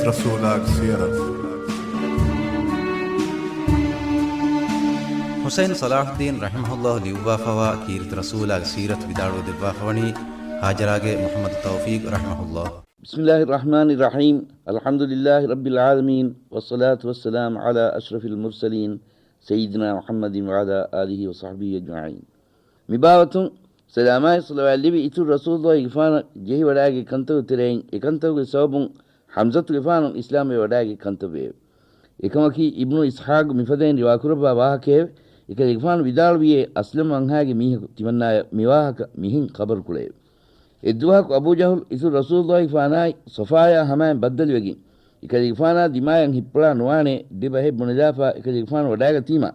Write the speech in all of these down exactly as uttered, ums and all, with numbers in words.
ރަސޫލާގެ ސީރަތު. ޙުސައިން ޞަލާޙުއްދީން ރަޙިމަހުﷲ ލިޔުއްވާފަވާ ކީރިތި ރަސޫލާގެ ސީރަތު ވިދާޅުވެ ދެއްވާފަވަނީ ހާޖަރާގެ މުޙައްމަދު ތައުފީޤް ރަޙިމަހުﷲ. بسم الله الرحمن الرحيم. الحمد لله رب العالمين، والصلاة والسلام على أشرف المرسلين سيدنا محمد وعلى آله وصحبه أجمعين. މިބާވަތުން ސަލާމާއި ޞަލަވާތް ލިބި އިތުރު ރަސޫލުﷲ ގެފާނަށް ޖެހިވަޑާގެ ކަންތަކުގެ ތެރެއިން އެކަންތަކުގެ ސަބަބުން ޙަމްޒަތުގެފާނު އިސްލާމްވެ ވަޑާގެ ކަންތައްވެއެވެ. އެކަމަކީ އިބްނު އިސްޙާޤު މިފަދައިން ރިވާކުރައްވާ ވާހަކައެވެ. އެކަލޭގެފާނު ވިދާޅުވިއޭ، އަސްލަމް ވަންހާގެ މީހަކު ތިމަންނާޔަށް މިވާހަކަ މިހެން ޚަބަރުކުރެއެވެ. އެއްދުވަހަކު އަބޫ ޖަހުލް އިތުރު ރަސޫލުﷲގެފާނާއި ޞަފާޔާ ހަމައިން ބައްދަލުވެގެން، އެކަލޭގެފާނާ ދިމާޔަށް ހިއްޕުޅާ ނުވާނޭ ދެ ބަހެއް ބުނެލާފާ އެކަލޭގެފާނު ވަޑާގަތީމާ،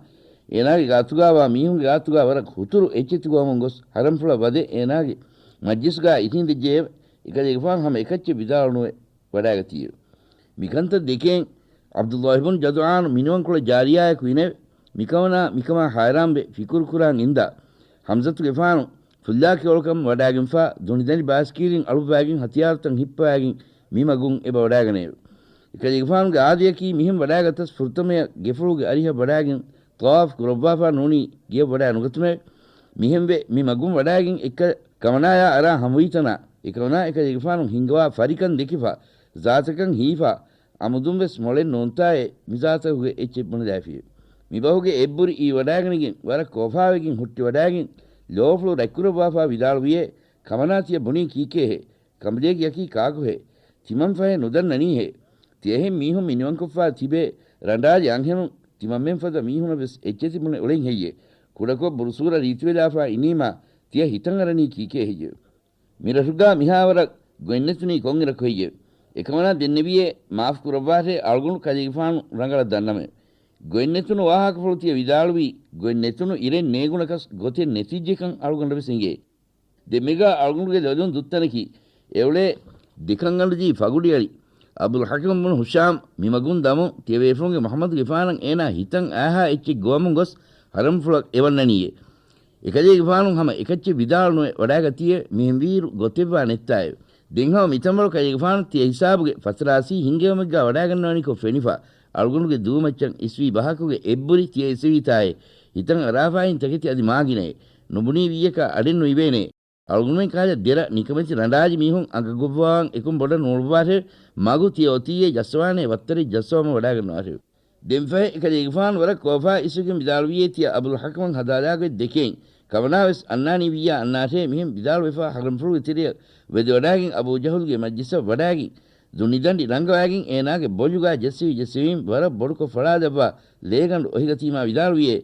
އޭނާގެ ގާތުގާވާ މީހުންގެ ގާތުގާ ވަރަށް ހުތުރު އެއްޗެތި ގޮވަމުން ގޮސް ޙަރަމްފުޅަށް ވަދެ އޭނާގެ މަޖްލިސުގާ އިށީނދެއްޖެއެވެ. އެކަލޭގެފާނު ހަމަ އެކައްޗެއް ވިދާޅުނުވެ ވަޑާގަތީއެވެ. މިކަންތައް ދެކެން ޢަބްދުﷲ ބުން ޖަދުޢާނު މިނިވަންކޮޅެއް ޖާރިޔާއެކު އިނެވެ. މިކަމަނާ މިކަމާ ހައިރާންވެ ފިކުރުކުރާން އިންދާ ޙަމްޒަތުގެފާނު ފުއްލާކިއޮޅުކަން ވަޑާގެންފާ ދޮނިދަނޑި ބައިސްކީލިން އަޅުއްވާގެން ހަތިޔާރުތައް ހިއްޕަވާގެން މި މަގުން އެބަ ވަޑާގަނެއެވެ. އެކަލޭގެފާނުގެ އާދަޔަކީ މިހެން ވަޑާގަތަސް ފުރަތަމަޔަށް ގެފުޅުގެ އަރިހަށް ވަޑާގެން ޠަވާފު ކުރައްވާފާ ނޫނީ ގެޔަށް ވަޑާ ނުގަތުމެވެ. މިހެންވެ މި މަގުން ވަޑާގެން އެއްކަލަ ކަމަނާޔާ އަރާ ހަމަވީތަނާ އެކަމަނާ އެކަލޭގެފާނު ހިންގަވާ ފަރިކަން ދެކިފާ ޒާތަކަށް ހީފާ އަމުދުން ވެސް މޮޅެއް ނޫންތާއޭ މިޒާތަކުގެ އެއްޗެއް ބުނެލާފިއެވެ. މިބަހުގެ އެއްބުރި އީ ވަޑާގަނެގެން ވަރަށް ކޯފާވެގެން ހުއްޓިވަޑާގެން ލޯފުޅު ރަތްކުރައްވާފާ ވިދާޅުވިއޭ، ކަމަނާ ތިޔަ ބުނީ ކީކޭހޭ؟ ކަނބަލޭގެއަކީ ކާކުހޭ؟ ތިމަން ފަހެ ނުދަންނަނީހޭ؟ ތިޔަހެން މީހުން މިނިވަންކޮށްފާ ތިބޭ ރަނޑާލި އަންހެނުން ތިމަންމެން ފަދަ މީހުނަށް ވެސް އެއްޗެތި ބުނެ އުޅެން ހެއްޔޭ؟ ކުޑަކޮށް ބުރުސޫރަ ރީތިވެލާފާ އިނީމާ ތިޔަ ހިތަށް އަރަނީ ކީކޭ ހެއްޔެވެ؟ މި ރަށުގާ މިހާވަރަށް ގޮތްނެތުނީ ކޮންއިރަކު ހެއްޔެވެ؟ އެކަމަނާ ދެންނެވިއޭ، މާފު ކުރައްވާށޭ، އަޅުގަނޑު ކަލޭގެފާނު ރަނގަޅަށް ދަންނަމެވެ. ގޮތްނެތުނު ވާހަކަފުޅު ތިޔަ ވިދާޅުވީ، ގޮތްނެތުނު އިރެއް ނޭގުނަކަސް ގޮތެއް ނެތިއްޖެކަން އަޅުގަނޑަށް ވެސް އެނގޭ. ދެންމެގާ އަޅުގަނޑުގެ ލޮލުން ދުއްތަނަކީ، އެއުޅޭ ދެކަންގަނޑުޖީ ފަގުޑިއަޅި އަބުލް ޙަކަމް ބުނު ހުޝާމް މި މަގުން ދަމުން ތިޔަބޭފުޅުންގެ މުޙައްމަދުގެފާނަށް އޭނާ ހިތަށް އައިހާ އެއްޗެއް ގޮވަމުން ގޮސް ޙަރަމްފުޅަށް އެވަންނަނީއޭ. އެކަލޭގެފާނު ހަމަ އެކައްޗެއް ވިދާޅުނުވެ ވަޑާގަތީއޭ މިހެންވީއިރު ގޮތެއްވާ ނެއްތާއެވެ. ދެން ހަމަ މިތަނބަޅު ކަލޭގެފާނު ތިޔަ ހިސާބުގެ ފަތަރާސީ ހިންގެވުމެއްގާ ވަޑާގަންނަވަނިކޮށް ފެނިފަ، އަޅުގަނޑުގެ ދޫމައްޗަށް އިސްވީ ބަހަކުގެ އެއްބުރި ތިޔަ އިސެވީތާއޭ. ހިތަށް އަރާފާއިން ތަކެތި އަދި މާގިނައޭ. ނުބުނީ ވިއްޔަކާ އަޑެއް ނުއިވޭނޭ. އަޅުގަނޑުމެން ކަހަލަ ދެރަ ނިކަމެތި ރަނޑާލި މީހުން އަނގަ ގޮއްވާން އެކުން ބޮޑަށް ނޫޅުއްވާށެވެ. މަގު ތިޔަ އޮތީއޭ ޖައްސަވާނޭ ވައްތަރެއް ޖައްސަވަމުން ވަޑާގަންނަވާށެވެ. ދެންފަހެ އެކަލޭގެފާނު ވަރަށް ކޯފާ އިސްވެގެން ވިދާޅުވިއޭ ތިޔަ އަބުލް ޙަކަމަށް ހަދާލާގޮތް ދެކެން ކަމަނާވެސް އަންނާނީ ވިއްޔާ އަންނާށޭ މިހެން ވިދާޅުވެފާ ޙަރަމްފުޅުގެ ތެރެއަށް ވެދެވަޑާގެން އަބޫ ޖަހުލްގެ މަޖްލިސަށް ވަޑާގެން ދުނިދަނޑި ރަނގަވާގެން އޭނާގެ ބޮލުގާ ޖެއްސެވި ޖެއްސެވިން ވަރަށް ބޮޑުކޮށް ފަޅާލައްވާ ލޭގަނޑު އޮހިގަތީމާ ވިދާޅުވިއޭ،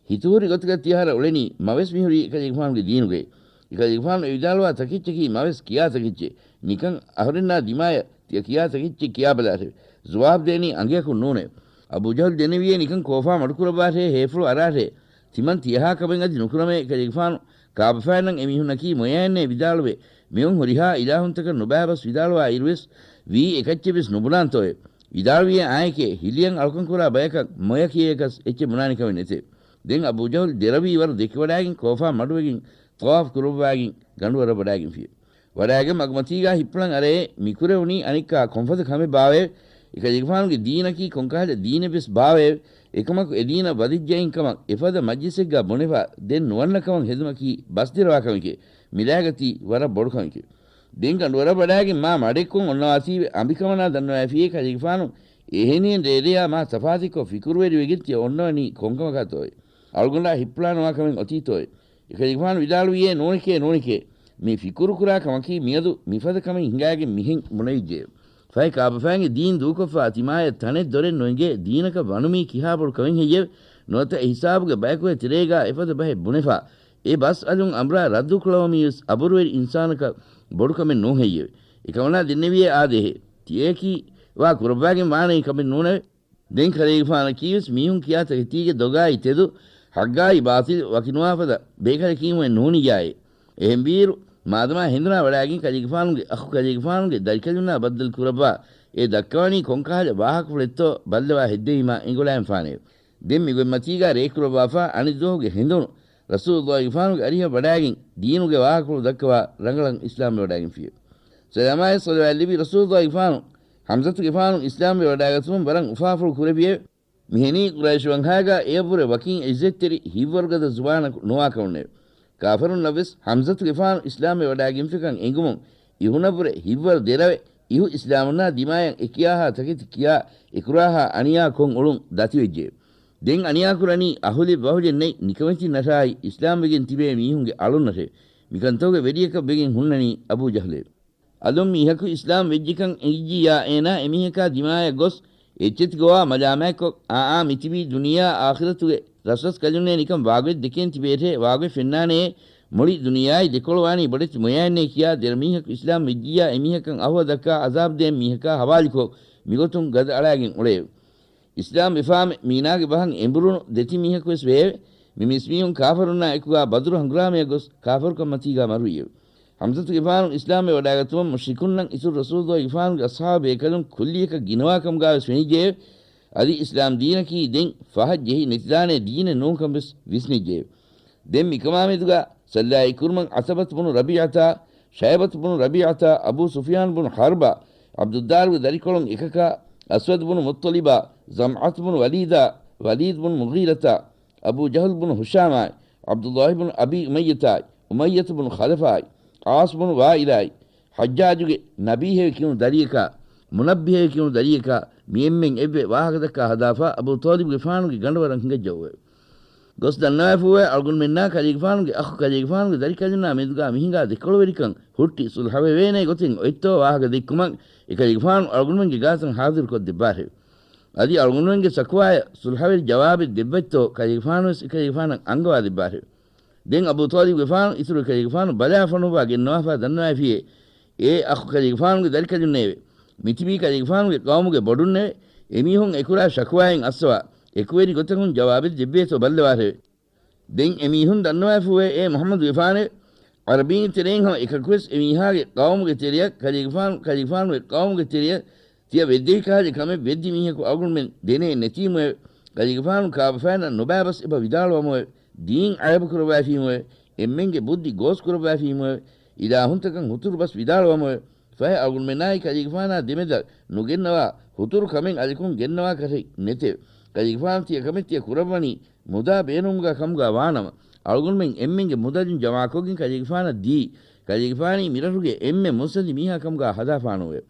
ހިތުހުރި ގޮތަކަށް ތިޔަ ހަރަ އުޅެނީ މަވެސް މިހުރީ އެކަލޭގެފާނުގެ ދީނުގައި. އެކަލޭގެފާނު އެ ވިދާޅުވާ ތަކެއްޗަކީ މަވެސް ކިޔާ ތަކެއްޗެއް. ނިކަން އަހުރެންނާ ދިމާޔަށް ތިޔަ ކިޔާ ތަކެއްޗެއް ކިޔާބަލާށެވެ. ޒުވާބު ދޭނީ އަނގަޔަކުން ނޫނެވެ. އަބޫ ޖަހުލް ދެންނެވިއޭ ނިކަން ކޯފާ މަޑުކުރައްވާށޭ ހޭފުޅު އަރާށޭ. ތިމަން ތިޔަހާ ކަމެއް އަދި ނުކުރަމޭ އެކަލޭގެފާނު ކާބަފައިންނަށް އެމީހުންނަކީ މޮޔައެއްނޭ ވިދާޅުވެ، މިއޮން ހުރިހާ އިލާހުންތަކަށް ނުބައިބަސް ވިދާޅުވާ އިރުވެސް ވީ އެކައްޗެއްވެސް ނުބުނާންތޯއެވެ. ވިދާޅުވިއޭ އާނއެކޭ، ހިލިއަން އަޅުކަންކުރާ ބަޔަކަށް މޮޔަ ކިޔަޔަކަސް އެއްޗެއް ބުނާނެ ކަމެއް ނެތެވެ. ދެން އަބޫ ޖަހުލް ދެރަވީ ވަރު ދެކިވަޑާގެން ކޯފާ މަޑުވެގެން ޠަވާފު ކުރައްވާގެން ގަނޑުވަރަށް ވަޑާގެންފިއެވެ. ވަޑާގެން މަގުމަތީގާ ހިއްޕުޅަން އަރައޭ، މިކުރެވުނީ އަނެއްކާ ކޮންފަދަ ކަމެއް ބާވައެވެ؟ އެކަލޭގެފާނުގެ ދީނަކީ ކޮންކަހަލަ ދީނެއްވެސް ބާވައެވެ؟ އެކަމަކު އެދީނަށް ވަދެއްޖައިން ކަމަށް އެފަދަ މަޖްލިސެއްގާ ބުނެފާ ދެން ނުވަންނަ ކަމަށް ހެދުމަކީ ބަސްދެރަވާ ކަމެކޭ. މިލާގަތީ ވަރަށް ބޮޑު ކަމެކޭ. ދެން ގަނޑުވަރަށް ވަޑާގެން މާ މަޑެއްކޮށް އޮންނަވާތީވެ އަނބިކަމަނާ ދަންނަވައިފިއޭ ކަލޭގެފާނު އެހެނިހެން ރޭރެޔާ މާ ތަފާތުކޮށް ފިކުރުވެރިވެގެން ތިޔަ އޮންނަވަނީ ކޮންކަމަކާތޯއޭ؟ އަޅުގަނޑާ ހިއްޕުޅާނުވާ ކަމެއް އޮތީތޯއޭ؟ އެކަލޭގެފާނު ވިދާޅުވިއޭ ނޫނެކޭ، ނޫނެކޭ. މި ފިކުރުކުރާ ކަމަކީ މިއަދު މިފަދަ ކަމެއް ހިނގާގެން މިހެން ބުނެވިއްޖެއެވެ. ފަހެ ކާބަފައިންގެ ދީން ދޫކޮށްފާ ތިމާޔަށް ތަނެއް ދޮރެއް ނުއެނގޭ ދީނަކަށް ވަނުމީ ކިހާ ބޮޑު ކަމެއް ހެއްޔެވެ؟ ނުވަތަ އެ ހިސާބުގެ ބަޔަކުގެ ތެރޭގާ އެފަދަ ބަހެއް ބުނެފާ އެ ބަސް އަލުން އަނބުރާ ރައްދު ކުޅަވަމީވެސް އަބުރުވެރި އިންސާނަކަށް ބޮޑު ކަމެއް ނޫން ހެއްޔެވެ؟ އެކަމަނާ ދެންނެވިއޭ އާދޭހޭ. ތިޔައަކީ ވާ ކުރައްވާގެން ވާނެ ކަމެއް ނޫނެވެ. ދެން ކަލޭގެފާނަކީވެސް މީހުން ކިޔާ ތަކެތީގެ ދޮގާއި ތެދު، ޙައްގާއި ބާޠިލް ވަކިނުވާފަދަ ބޭކަލަކީމުވެ ނޫނިއްޔާއޭ. އެހެންވީއިރު، މާދަމާ ހެނދުނާ ވަޑާގެން ކަލޭގެފާނުގެ އަޚު ކަލޭގެފާނުގެ ދަރިކަލުންނާ ބައްދަލު ކުރައްވާ އެ ދައްކަވަނީ ކޮންކަހަލަ ވާހަކަފުޅެއްތޯ ބައްލަވާ ހެއްދެވީމާ އެނގުލާންފާނެއެވެ. ދެން މިގޮތްމަތީގާ ރޭކުރައްވާފާ އަނެއްދުވަހުގެ ހެނދުނު ރަސޫލުﷲގެފާނުގެ އަރިހަށް ވަޑާގެން ދީނުގެ ވާހަކަފުޅު ދައްކަވާ ރަނގަޅަށް އިސްލާމްވެވަޑާގެންފިއެވެ. ސަލާމާއި ޞަލަވާތް ލިބި ރަސޫލުﷲގެފާނު ޙަމްޒަތުގެފާނު އިސްލާމްވެ ވަޑާގަތުމުން ވަރަށް އުފާފުޅު ކުރެއްވިއެވެ. މި ހެނީ ޤުރައިޝު ވަންހާގާ އެޔަށްވުރެ ވަކިން ޢިއްޒަތްތެރި ހިތްވަރުގަދަ ޒުވާނަކު ނުވާކަމުންނެވެ. ކާފަރުންނަށްވެސް ޙަމްޒަތުގެފާނު އިސްލާމްވެ ވަޑާގެންފިކަން އެނގުމުން އިހުނަށްވުރެ ހިތްވަރު ދެރަވެ އިހު އިސްލާމުންނާ ދިމާޔަށް އެކިޔާހާ ތަކެތި ކިޔާ އެކުރާހާ އަނިޔާ ކޮށް އުޅުން ދަތިވެއްޖެއެވެ. ދެން އަނިޔާކުރަނީ އަހުލެއް ވަހުލެއް ނެތް ނިކަމެތިންނަށާއި އިސްލާމްވެގެން ތިބޭ މީހުންގެ އަޅުންނަށެވެ. މިކަންތަކުގެ ވެރިޔަކަށްވެގެން ހުންނަނީ އަބޫ ޖަހުލެވެ. އަލުން މީހަކު އިސްލާމް ވެއްޖެކަން އެނގިއްޖިއްޔާ އޭނާ އެމީހަކާ ދިމާޔަށް ގޮސް އެއްޗެތި ގޮވާ މަލާމާތްކޮށް، އާއާ މިތިބީ ދުނިޔެއާ އާޚިރަތުގެ ރަސްރަސް ކަލުންނޭ ނިކަން ވާގޮތް ދެކޭން ތިބޭށޭ، ވާގޮތް ފެންނާނެޔޭ، މުޅި ދުނިޔެއާއި ދެކޮޅުވާނީ ބޮޑެތި މޮޔައެއްނޭ ކިޔާ ދެރަ މީހަކު އިސްލާމް ވެއްޖިއްޔާ އެމީހަކަށް އަހުވަ ދައްކާ އަޒާބް ދޭން މީހަކާ ހަވާލުކޮށް މިގޮތުން ގަދަ އަޅާގެން އުޅެއެވެ. އިސްލާމް ވެފާމެ މީނާގެ ބަހަށް އެނބުރުނު ދެތި މީހަކުވެސް ވެއެވެ. މި މިސްމީހުން ކާފަރުންނާ އެކުގާ ބަދުރު ހަނގުރާމަޔަށް ގޮސް ކާފަރުކަންމަތީގާ މަރުވިއެވެ. ޙަމްޒަތުގެފާނު އިސްލާމްވެ ވަޑާގަތުމުން މުޝްރިކުންނަށް އިތުރު ރަސޫލުއްލާހިގެފާނުގެ އަޞްޙާބު ބޭކަލުން ކުއްލިއަކަށް ގިނަވާ ކަމުގާވެސް ފެނިއްޖެއެވެ. އަދި އިސްލާމް ދީނަކީ ދެން ފަހަށް ޖެހި ނެތިދާނޭ ދީނެއް ނޫންކަން ވެސް ވިސްނިއްޖެއެވެ. ދެން މިކަމާމެދުގާ ސައްލައި ކުރުމަށް ޢަތަބަތު ބުނު ރަބީޢަތާ، ޝައިބަތު ބުނު ރަބީޢަތާ، އަބޫ ސުފްޔާން ބުނު ޙަރްބާ، ޢަބްދުއްދާރުގެ ދަރިކޮޅުން އެކަކާ، އަސްވަދު ބުނު މުއްޠަލިބާ، ޒަމްޢަތު ބުނު ވަލީދާ، ވަލީދު ބުނު މުޣީރަތާ، އަބޫ ޖަހުލް ބުނު ހުޝާމާއި، ޢަބްދުއްލާހި ބުނު އަބީ އުމައްޔަތާއި، އުމައްޔަތު ބުނު ޚަލަފާއި، ޢާޞް ބުނު ވާއިލާއި، ޙައްޖާޖުގެ ނަބީހެވެ ކިޔުނު ދަރިޔަކާ، މުނައްބިހެވެ ކިޔުނު ދަރިޔަކާ، މި އެންމެން އެއްވެ ވާހަކަދައްކާ ހަދާފާ އަބޫ ޠާލިބުގެފާނުގެ ގަނޑުވަރަށް ހިނގައްޖައުއެވެ. ގޮސް ދަންނަވާފޫއެވެ. އަޅުގަނޑުމެންނާ ކަލޭގެފާނުގެ އަޚު ކަލޭގެފާނުގެ ދަރިކަލުންނާ މެދުގާ މިހިނގާ ދެކޮޅުވެރިކަން ހުއްޓި ޞުލްޙަވެވޭނޭ ގޮތެއް އޮތްތޯ ވާހަކަ ދެއްކުމަށް އެކަލޭގެފާނު އަޅުގަނޑުމެންގެ ގާތަށް ޙާޟިރުކޮށްދެއްވާށެވެ. އަދި އަޅުގަނޑުމެންގެ ޝަކުވާޔަށް ޞުލްޙަވެރި ޖަވާބެއް ދެއްވައްތޯ ކަލޭގެފާނުވެސް އެކަލޭގެފާނަށް އަންގަވާ ދެއްވާށެވެ. ދެން އަބޫ ޠާލިބުގެފާނު އިތުރު ކަލޭގެފާނު ބަލާ ފޮނުއްވާ ގެންނަވާފާ ދަންނަވައިފިއޭ، އޭ އަޚު ކަލޭގެފާނުގެ ދަރިކަލުންނޭވެ! މިތިބީ ކަލޭގެފާނުގެ ޤައުމުގެ ބޮޑުންނެވެ. އެމީހުން އެކުރާ ޝަކުވާއިން އައްސަވާ، އެކުވެރި ގޮތަކުން ޖަވާބެއް ދެއްވޭތޯ ބައްލަވާށެވެ. ދެން އެމީހުން ދަންނަވާފޫއެވެ. އޭ މުޙައްމަދުގެފާނެވެ! ޢަރަބީން ތެރެއިން ހަމަ އެކަކުވެސް އެމީހާގެ ޤައުމުގެ ތެރެއަށް ކަލޭގެފާނު، ކަލޭގެފާނުގެ ޤައުމުގެ ތެރެއަށް ތިޔަ ވެއްދެވި ކަހަލަ ކަމެއް ވެއްދި މީހަކު އަޅުގަނޑުމެން ދެނޭ ނެތީމުއެވެ. ކަލޭގެފާނު ކާފަފައިންނަށް ނުބައިބަސް އެބަ ވިދާޅުވަމުއެވެ. ދީން ޢައިބު ކުރައްވައިފީމުއެވެ. އެންމެންގެ ބުއްދި ގޯސް ކުރައްވައިފީމުއެވެ. އިލާހުންތަކަށް ހުތުރު ބަސް ވިދާޅުވަމުއެވެ. ފަހެ އަޅުގަނޑުމެންނާއި ކަލޭގެފާނާ ދެމެދަށް ނުގެންނަވާ ހުތުރު ކަމެއް އަލިކުން ގެންނަވާކަށެއް ނެތެވެ. ކަލޭގެފާނު ތިޔަ ކަމެއް ތިޔަ ކުރައްވަނީ މުދާ ބޭނުމުގާ ކަމުގާ ވާނަމަ، އަޅުގަނޑުމެން އެންމެންގެ މުދަލުން ޖަމާކޮށްގެން ކަލޭގެފާނަށް ދީ، ކަލޭގެފާނީ މިރަށުގެ އެންމެ މުއްސަނދި މީހާ ކަމުގާ ހަދާފާނުއެވެ.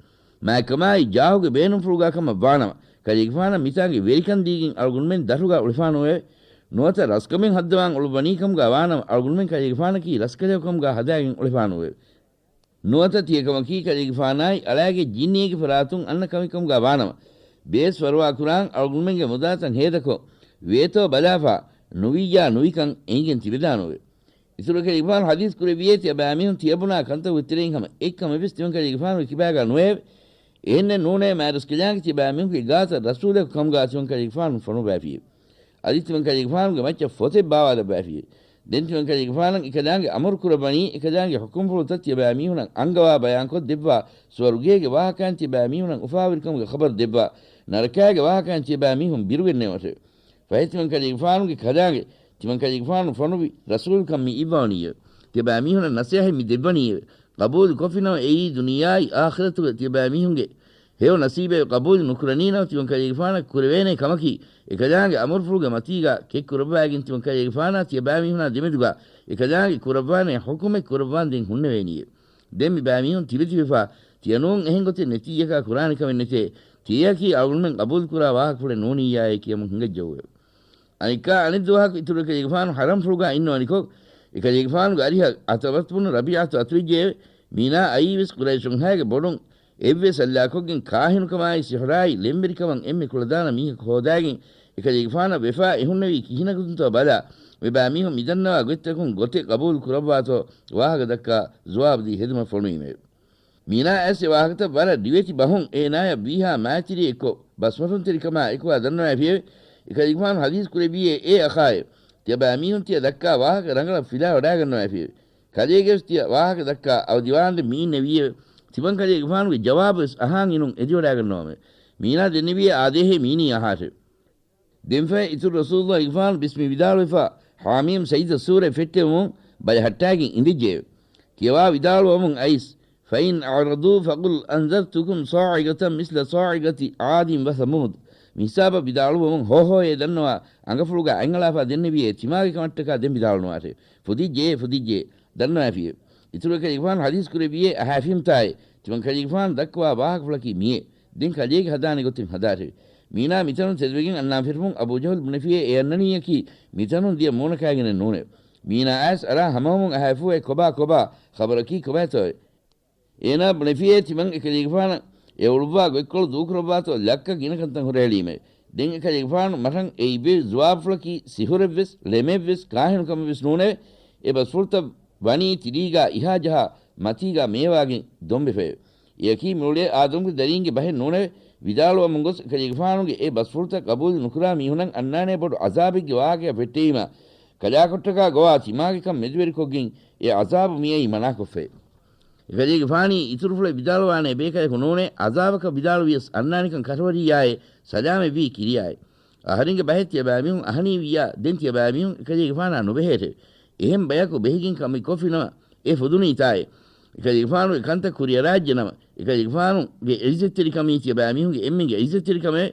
މާތްކަމާއި ޖާހުގެ ބޭނުންފުޅުގާ ކަމަށް ވާނަމަ، ކަލޭގެފާނަށް މިތާނގެ ވެރިކަން ދީގެން އަޅުގަނޑުމެން ދަށުގާ އުޅެފާނުއެވެ. ނުވަތަ ރަސްކަމެއް ހައްދަވާން އުޅުއްވަނީ ކަމުގާ ވާނަމަ، އަޅުގަނޑުމެން ކަލޭގެފާނަކީ ރަސްކަލެއް ކަމުގާ ހަދާގެން އުޅެފާނުއެވެ. ނުވަތަ ތިޔަ ކަމަކީ ކަލޭގެފާނާއި އަޅާގެ ޖިންނީގެ ފަރާތުން އަންނަ ކަމެއް ކަމުގާ ވާނަމަ، ބޭސް ފަރުވާ ކުރާން އަޅުގަނޑުމެންގެ މުދާތައް ހޭދަކޮށް، ވޭތޯ ބަލާފާ، ނުވިއްޔާ ނުވިކަން އެނގިގެން ތިބެދާނުއެވެ. އިތުރަށް ކަލޭގެފާނު ޙަދީޘް ކުރެއްވިއޭ، ތިޔަބައިމީހުން ތިޔަބުނާ ކަންތައް ވެއްތެރެއިން ހަމަ އެއްކަމެއްވެސް ތިމަން ކަލޭގެފާނުގެ ކިބާގާ ނުވެއެވެ. އެހެންނެއް ނޫނޭ، މާތްރަސްކަލާނގެ ތިޔަބައިމީހުންގެ ގާތަށް ރަސޫލަކު ކަމުގާ ތިމަން ކަލޭގެފާނު ފޮނުއްވައިފިއެވެ. އަދި ތިމަން ކަލޭގެފާނުގެ މައްޗަށް ފޮތެއް ބާވާލައްވައިފިއެވެ. ދެން ތިމަން ކަލޭގެފާނަށް އެކަލާނގެ އަމުރު ކުރައްވަނީ، އެކަލާނގެ ޙުކުމްފުޅުތައް ތިޔަބައިމީހުނަށް އަންގަވާ ބަޔާންކޮށްދެއްވާ، ސުވަރުގޭގެ ވާހަކައިން ތިޔަބައިމީހުނަށް އުފާވެރިކަމުގެ ޚަބަރު ދެއްވާ، ނަރަކާގެ ވާހަކައިން ތިޔަބައިމީހުން ބިރުގެންނެވުމަށެވެ. ފަހެ ތިމަން ކަލޭގެފާނުގެ ކަލާނގެ، ތިމަން ކަލޭގެފާނު ފޮނުވި ރަސޫލުކަން މި އިއްވަވަނީއެވެ. ތިޔަބައިމީހުނަށް ނަސޭހަތް މި ދެއްވަނީއެވެ. ޤަބޫލު ކޮށްފިނަމަ އެއީ ދުނިޔެއާއި އާޚިރަތުގެ ތިޔަބައިމީހުންގެ ހެޔޮ ނަސީބެވެ. ޤަބޫލު ނުކުރަނީނަމަ ތިމަން ކަލޭގެފާނަށް ކުރެވޭނޭ ކަމަކީ، އެކަލާނގެ އަމުރުފުޅުގެ މަތީގާ ކެތް ކުރައްވައިގެން ތިމަން ކަލޭގެފާނާ ތިޔަބައިމީހުނާ ދެމެދުގާ އެކަލާނގެ ކުރައްވާނޭ ޙުކުމެއް ކުރައްވާންދެން ހުންނެވޭނީއެވެ. ދެން މި ބައިމީހުން ތިބެތިބެފާ، ތިޔަނޫން އެހެން ގޮތެއް ނެތިއްޔަކާ ކުރާނެ ކަމެއް ނެތޭ. ތިޔައަކީ އަޅުގަނޑުމެން ޤަބޫލުކުރާ ވާހަކަފުޅެއް ނޫނިއްޔާއޭ ކިޔަމުން ހިނގައްޖައުއެވެ. އަނެއްކާ އަނެއް ދުވަހަކު އިތުރު ކަލޭގެފާނު ޙަރަމްފުޅުގާ އިންނަވަނިކޮށް، އެކަލޭގެފާނުގެ އަރިހަށް ޢަތަބަތު ބުނު ރަބީޢަތު އަތުވެއްޖެއެވެ. މީނާ އައީވެސް ޤުރައިޝުންހާގެ ބޮޑުން އެއްވެ ސައްލާކޮށްގެން ކާހިނުކަމާއި ސިޙުރާއި ޅެންވެރިކަމަށް އެންމެ ކުޅަދާނަ މީހަކު ހޯދާގެން، އެކަލޭގެފާނަށް ވެފާ އެހުންނެވީ ކިހިނަކުންތޯ ބަލާ، މިބައިމީހުން މިދަންނަވާ ގޮތްތަކުން ގޮތެއް ޤަބޫލު ކުރައްވާތޯ ވާހަކަ ދައްކާ ޖުވާބުދީ ހެދުމަށް ފޮނުވީމެވެ. މީނާ އައިސް އެ ވާހަކަތައް ވަރަށް ރިވެތި ބަހުން އޭނާޔަށް ވީހާ މާތިރި އެއްކޮށް، ބަސްމަށުންތެރިކަމާ އެކުވާ ދަންނަވައިފިއެވެ. އެކަލޭގެފާނު ޙަދީޘް ކުރެއްވިއޭ، އޭ އަޚާއޭ! ތިޔަބައިމީހުން ތިޔަ ދައްކާ ވާހަކަ ރަނގަޅަށް ފިލާވަޑާގަންނަވައިފިއެވެ. ކަލޭގެވެސް ތިޔަ ވާހަކަ ދައްކާ އަވަދިވާންދެން މިއިންނެވީއެވެ. ތިމަން ކަލޭގެފާނުގެ ޖަވާބުވެސް އަހާން އިނުން އެދިވަޑާގަންނަވަމެވެ. މީނާ ދެންނެވިއޭ، އާދޭހޭ މީނީ އަހާށެވެ. ދެންފަހެ އިތުރު ރަސޫލުއްލާހިގެފާނު ބިސްމި ވިދާޅުވެފާ، ޙާމީމް ސައްޖްދަ ސޫރަތް ފެއްޓެވުމުން ބަލަހައްޓާގެން އިނދެއްޖެއެވެ. ކިޔަވާ ވިދާޅުވަމުން އައިސް، فإن أعرضوا فقل أنذرتكم صاعقة مثل صاعقة عاد وثمود. މި ހިސާބަށް ވިދާޅުވަމުން ހޯހޯއޭ ދަންނަވާ، އަނގަފުޅުގަ އަތްއަޅާފަ ދެންނެވިއޭ ތިމާގެ ކަމަށްޓަކާ ދެން ވިދާޅުނުވާށެވެ. ފުދިއްޖެޔޭ، ފުދިއްޖެޔޭ، ދަންނަވާފިއެވެ. އިތުރު އެކަލޭގެފާނު ޙަދީޘް ކުރެއްވިއޭ އަހާފީމްތާއޭ، ތިމަން ކަލޭގެފާނު ދައްކަވާ ވާހަކަފުޅަކީ މިއޭ. ދެން ކަލޭގެ ހަދާނެ ގޮތެއް ހަދާށެވެ. މީނާ މިތަނުން ތެދުވެގެން އަންނާން ފިރިފުން އަބޫ ޖަހުލް ބުނެފިއޭ އެ އަންނަނީއަކީ މިތަނުން ދިޔަ މޫނަކާގެނެއް ނޫނެވެ. މީނާ އައިސް އަރާ ހަމަހަމުން އަހާފޫއޭ ކޮބާ ކޮބާ ޚަބަރަކީ ކޮބާތޯއެވެ. އޭނާ ބުނެފިއޭ ތިމަން އެކަލޭގެފާނަށް އެ އުޅުއްވާ ގޮތްކޮޅު ދޫކުރައްވާތޯ ލައްކަ ގިނަ ކަންތައް ހުރެހެޅީމެވެ. ދެން އެކަލޭގެފާނު މަށަށް އެ އިއްވެވި ޒުވާބުފުޅަކީ ސިހުރެއްވެސް، ޅެމެއްވެސް، ކާހިނު ކަމެއްވެސް ނޫނެވެ. އެ ބަސްފުޅުތައް ވަނީ ތިރީގާ އިހާ ޖަހާ މަތީގާ މޭވާގެން ދޮންބެފައެވެ. އެއަކީ މިއުޅޭ އާދަމްގެ ދަރީންގެ ބަހެއް ނޫނެވެ. ވިދާޅުވަމުން ގޮސް އެކަލޭގެފާނުގެ އެ ބަސްފުޅުތައް ޤަބޫލު ނުކުރާ މީހުނަށް އަންނާނޭ ބޮޑު ޢަޒާބެއްގެ ވާހަކައަށް ފެއްޓެވީމާ، ކަލާކޮޓަކާ ގޮވާ ތިމާގެ ކަން މެދުވެރިކޮށްގެން އެ ޢަޒާބު މިއައީ މަނާކޮށްފައެވެ. އެކަލޭގެފާނީ އިތުރުފުޅެއް ވިދާޅުވާނޭ ބޭކަލަކު ނޫނޭ، ޢަޒާބަކަށް ވިދާޅުވިޔަސް އަންނާނެކަން ކަށަވަރިއްޔާއޭ، ސަލާމަތްވީ ކިރިޔާއޭ. އަހަރެންގެ ބަހެއް ތިޔަބައިމީހުން އަހަނީވިއްޔާ، ދެން ތިޔަބައިމީހުން އެކަލޭގެފާނާ ނުބެހޭށެވެ. އެހެން ބަޔަކު ބެހިގެން ކަމެއް ކޮށްފިނަމަ، އެ ފުދުނީތާއޭ. އެކަލޭގެފާނުގެ ކަންތައް ކުރިއަރާއްޖެނަމަ، އެކަލޭގެފާނުގެ ޢިއްޒަތްތެރިކަމީ ތިޔަބައިމީހުންގެ އެންމެންގެ ޢިއްޒަތްތެރިކަމެވެ.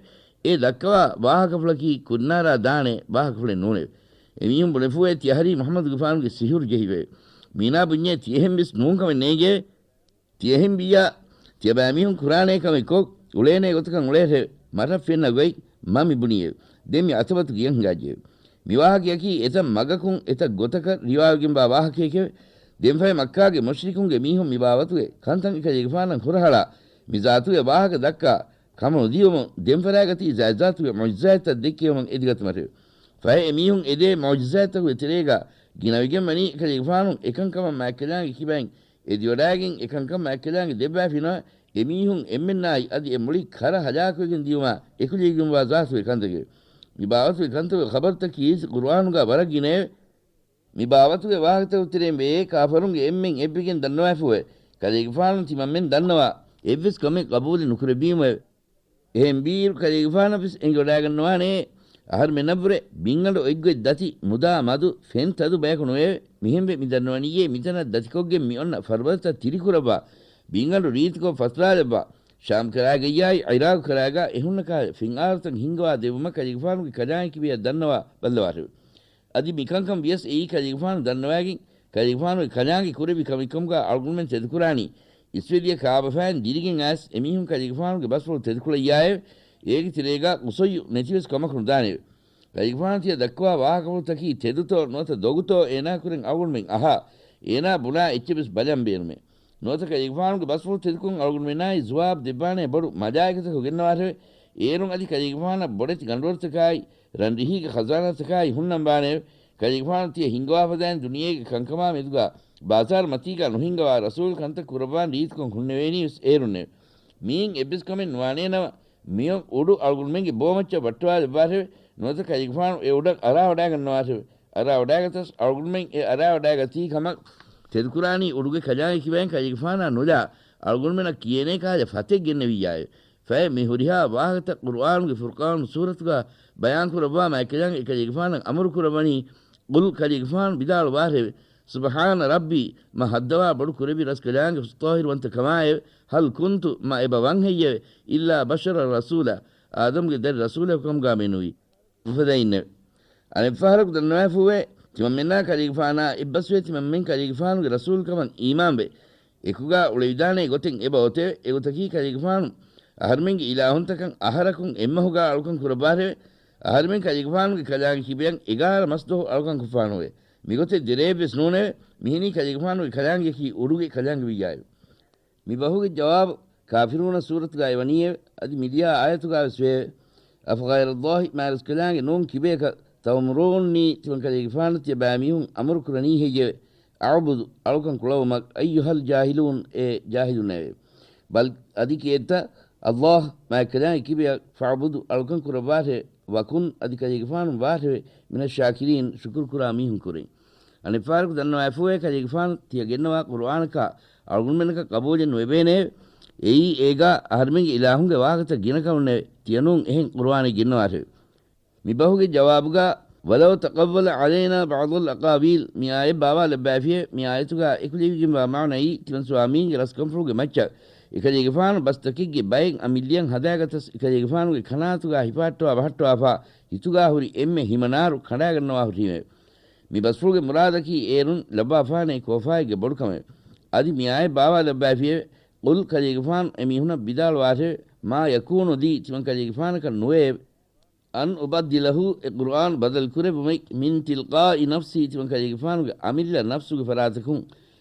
އެ ދައްކަވާ ވާހަކަފުޅަކީ ކުންނާރާ ދާނެ ވާހަކަފުޅެއް ނޫނެވެ. އެމީހުން ބުނެފޫއޭ ތިޔަހަރީ މުޙައްމަދުގެފާނުގެ ސިހުރު ޖެހިފައެވެ. މީނާ ބުންޏޭ ތިއެހެންވެސް ނޫންކަމެއް ނޭނގެ. ތިއެހެންވިއްޔާ، ތިޔަބައިމީހުން ކުރާނޭ ކަމެއް ކޮށް، އުޅޭނޭ ގޮތަކަށް އުޅޭށެވެ. މަށަށް ފެންނަ ގޮތް މަ މި ބުނީއެވެ. ދެން މި އަތަބަތު ގެޔަށް ހިނގާއްޖެއެވެ. މި ވާހަކަޔަކީ އެތައް މަގަކުން އެތައް ގޮތަކަށް ރިވާވެގެންވާ ވާހަކައެކެވެ. ދެންފަހެ މައްކާގެ މުޝްރިކުންގެ މީހުން މި ބާވަތުގެ ކަންތައް އެކަލޭގެފާނަށް ހުރަހަޅާ، މި ޒާތުގެ ވާހަކަ ދައްކާ ކަމަށް ނުދިޔުމުން، ދެންފަރާގަތީ ޒާތްޒާތުގެ މުޢުޖިޒާތްތައް ދެއްކެވުމަށް އެދިގަތުމަށެވެ. ފަހެ އެމީހުން އެދޭ މުޢުޖިޒާތްތަކުގެ ތެރޭގަ ގިނަވެގެން ވަނީ އެކަލޭގެފާނު އެކަންކަމަށް މާތްކަލާނގެ ކިބައިން އެދިވަޑާގެން އެކަންކަން މާތްކަލާނގެ ދެއްވާފިނަމަ، އެމީހުން އެންމެންނާއި އަދި އެ މުޅި ކަރަ ހަލާކުވެގެން ދިޔުމާ އެކުލެވިގެންވާ ޒާތުގެ ކަންތަކެވެ. މި ބާވަތުގެ ކަންތަކުގެ ޚަބަރުތަކީ ޤުރުއާނުގަ ވަރަށް ގިނައެވެ. މި ބާވަތުގެ ވާހަކަތަކުގެ ތެރެއިން ވެޔޭ ކާފަރުންގެ އެންމެން އެއްވެގެން ދަންނަވާފޫއެވެ. ކަލޭގެފާނު ތިމަންމެން ދަންނަވާ އެއްވެސް ކަމެއް ޤަބޫލެއް ނުކުރެއްވީމުއެވެ. އެހެންވީއިރު ކަލޭގެފާނަށްވެސް އެނގިވަޑައިގަންނަވާނެޔޭ، އަހަރުމެންނަށްވުރެ ބިންގަނޑު އޮތްގޮތް ދަތި މުދާ މަދު ފެން ތަދު ބަޔަކު ނުވެއެވެ. މިހެންވެ މި ދަންނަވަނީއޭ މިތަނަށް ދަތިކޮށްގެން މި އޮންނަ ފަރުބަދަތައް ތިރިކުރައްވާ، ބިންގަނޑު ރީތިކޮށް ފަސްލާލައްވާ، ޝާމް ކަރާގައްޔާއި ޢިރާގު ކަރާގަ އެހުންނަ ކަހަލަ ފެންއާރުތައް ހިންގަވާ ދެއްވުމަށް ކަލޭގެފާނުގެ ކަލާނގެ ކިބަޔަށް ދަންނަވާ ބައްލަވާށެވެ. އަދި މިކަންކަން ވިޔަސް އެއީ ކަލޭގެފާނު ދަންނަވައިގެން، ކަލޭގެފާނުގެ ކަލާނގެ ކުރެއްވި ކަމެއްކަމުގަ އަޅުގަނޑުމެން ތެދުކުރާނީ. އިސްވެދިޔަ ކާބަފައިން ދިރިގެން އައިސް އެމީހުން ކަލޭގެފާނުގެ ބަސްފުޅު ތެދުކުޅައްޔާއެވެ. އޭގެ ތެރޭގަ ޤުޞައްޔު ނެތިވެސް ކަމަކު ނުދާނެއެވެ. ކަލޭގެފާނު ތިޔަ ދައްކަވާ ވާހަކަފުޅުތަކީ ތެދުތޯ ނުވަތަ ދޮގުތޯ އޭނާ ކުރެން އަޅުގަނޑުމެން އަހާ، އޭނާ ބުނާ އެއްޗެއްވެސް ބަލަން ބޭނުމޭ. ނުވަތަ ކަލޭގެފާނުގެ ބަސްފުޅު ތެދުކޮށް އަޅުގަނޑުމެންނާއި ޒުވާބު ދެއްވާނޭ ބޮޑު މަލާއިކަތަކު ގެންނަވާށެވެ. އޭރުން އަދި ކަލޭގެފާނަށް ބޮޑެތި ގަނޑުވަރުތަކާއި، ރަން ރިހީގެ ޚަޒާނާތަކާއި ހުންނަން ވާނެއެވެ. ކަލޭގެފާނު ތިޔަ ހިންގަވާފަދައިން ދުނިޔޭގެ ކަންކަމާ މެދުގަ ބާޒާރު މަތީގަ ނުހިންގަވާ ރަސޫލު ކަންތައް ކުރައްވާން ރީތިކޮށް ހުންނެވޭނީވެސް އޭރުންނެވެ. މިއިން އެއްވެސް ކަމެއް ނުވާނޭނަމަ، މިއޮތް އުޑު އަޅުގަނޑުމެންގެ ބޯމައްޗަށް ވައްޓަވާލައްވާށެވެ. ނުވަތަ ކަލޭގެފާނު އެ އުޑަށް އަރާވަޑާގަންނަވާށެވެ. އަރާވަޑާގަތަސް އަޅުގަނޑުމެން އެ އަރާވަޑާގަތީ ކަމަށް ތެދުކުރާނީ އުޑުގެ ކަލާނގެ ކިބައިން ކަލޭގެފާނާ ނުލާ، އަޅުގަނޑުމެންނަށް ކިޔޭނޭ ކަހަލަ ފަތެއް ގެންނެވިއްޔާއެވެ. ފަހެ މި ހުރިހާ ވާހަކަތައް ޤުރުއާނުގެ ފުރުޤާނު ސޫރަތުގަ ބަޔާންކުރައްވާ މާތްކަލާނގެ އެކަލޭގެފާނަށް އަމުރުކުރައްވަނީ، ޤުލް ކަލޭގެފާނު ވިދާޅުވާށެވެ. ސުބްޙާނަ ރައްބީ، މަ ހައްދަވާ ބޮޑު ކުރެއްވި ރަސްކަލާނގެ ހުސްޠާހިރުވަންތަކަމާއެވެ. ހަލް ކުންތު، މަ އެބަ ވަންހެއްޔެވެ؟ އިއްލާ ބަޝަރަ ރަސޫލާ، އާދަމްގެ ދަރި ރަސޫލަކު ކަމުގާ މެނުވީ. އުފަދައިންނެވެ. އަނެއްފަހަރަކު ދަންނަވާފޫއެވެ. ތިމަންމެންނާ ކަލޭގެފާނާ އެއްބަސްވޭ ތިމަންމެން ކަލޭގެފާނުގެ ރަސޫލުކަމަށް އީމާންވެ، އެކުގާ އުޅެވިދާނޭ ގޮތެއް އެބަ އޮތެވެ. އެގޮތަކީ ކަލޭގެފާނު އަހަރުމެންގެ އިލާހުންތަކަށް އަހަރަކުން އެއްމަހުގާ އަޅުކަން ކުރައްވާށެވެ. އަހަރުމެން ކަލޭގެފާނުގެ ކަލާނގެ ކިބަޔަށް އެގާރަ މަސްދުވަހު އަޅުކަން ކޮށްފާނުއެވެ. މިގޮތެއް ދެރައެއްވެސް ނޫނެވެ. މިހެނީ ކަލޭގެފާނުގެ ކަލާނގެއަކީ އުޑުގެ ކަލާނގެ ވިއްޔާއެވެ. މި ބަހުގެ ޖަވާބު ކާފިރޫނަ ސޫރަތުގައި ވަނީއެވެ. އަދި މިދިޔަ އާޔަތުގައިވެސް ވެއެވެ. އަފަޣައިރައްލާހި މާތްރަސްކަލާނގެ ނޫން ކިބަޔަކަށް ތައުމުރޫނީ ތިމަން ކަލޭގެފާނަށް ތިޔަބައިމީހުން އަމުރުކުރަނީ ހެއްޔެވެ؟ އަޢުބުދު އަޅުކަން ކުޅަވުމަށް، އައްޔުހަލް ޖާހިލޫން އޭ ޖާހިލުންނޭވެ. ބަލް އަދި ކިއެއްތަ އައްލާހް މާތްކަލާނގެ ކިބަޔަށް ފަޢުބުދު އަޅުކަން ކުރައްވާށެވެ. ވަކުން އަދި ކަލޭގެފާނު ވާށެވެ މިނައްޝާކިރީން ޝުކުރުކުރާ މީހުން ކުރެން. އަނެއްފަހަރަކު ދަންނަވާފޫއޭ ކަލޭގެފާނު ތިޔަ ގެންނަވާ ޤުރުއާނަކާ އަޅުގަނޑުމެންނަކަށް ޤަބޫލެއް ނުވެވޭނެއެވެ. އެއީ އޭގާ އަހަރުމެންގެ އިލާހުންގެ ވާހަކަތައް ގިނަކަމުންނެވެ. ތިޔަނޫން އެހެން ޤުރުއާނެއް ގެންނަވާށެވެ. މިބަހުގެ ޖަވާބުގާ ولو تقول علينا بعض الأقاويل، މި އާޔަތް ބާވާލައްވައިފިއެވެ. މި އާޔަތުގަ އެކުލެވިގެންވާ މާނައީ، ތިމަން ސުވާމީންގެ ރަސްކަންފުޅުގެ މައްޗަށް އެކަލޭގެފާނު ބަސްތަކެއްގެ ބައެއް އަމިއްލިއަން ހަދާގަތަސް، އެކަލޭގެފާނުގެ ކަނާތުގަ ހިފާއްޓަވާ ބަހައްޓަވާފަ، ހިތުގަ ހުރި އެންމެ ހިމަނާރު ކަނޑާގަންނަވާ ހުށީމެވެ. މި ބަސްފުޅުގެ މުރާދަކީ އޭރުން ލައްވާފާނޭ ކޯފާއެއްގެ ބޮޑުކަމެވެ. އަދި މި އާޔަތް ބާވާލައްވައިފިއެވެ. قل، ކަލޭގެފާނު އެމީހުނަށް ވިދާޅުވާށެވެ. ما يكون لي، ތިމަން ކަލޭގެފާނަކަށް ނުވެއެވެ. أن أبدله، އެ ޤުރުއާން ބަދަލު ކުރެއްވުމެއް، من تلقاء نفسي، ތިމަން ކަލޭގެފާނުގެ އަމިއްލަ ނަފްސުގެ ފަރާތަކުން.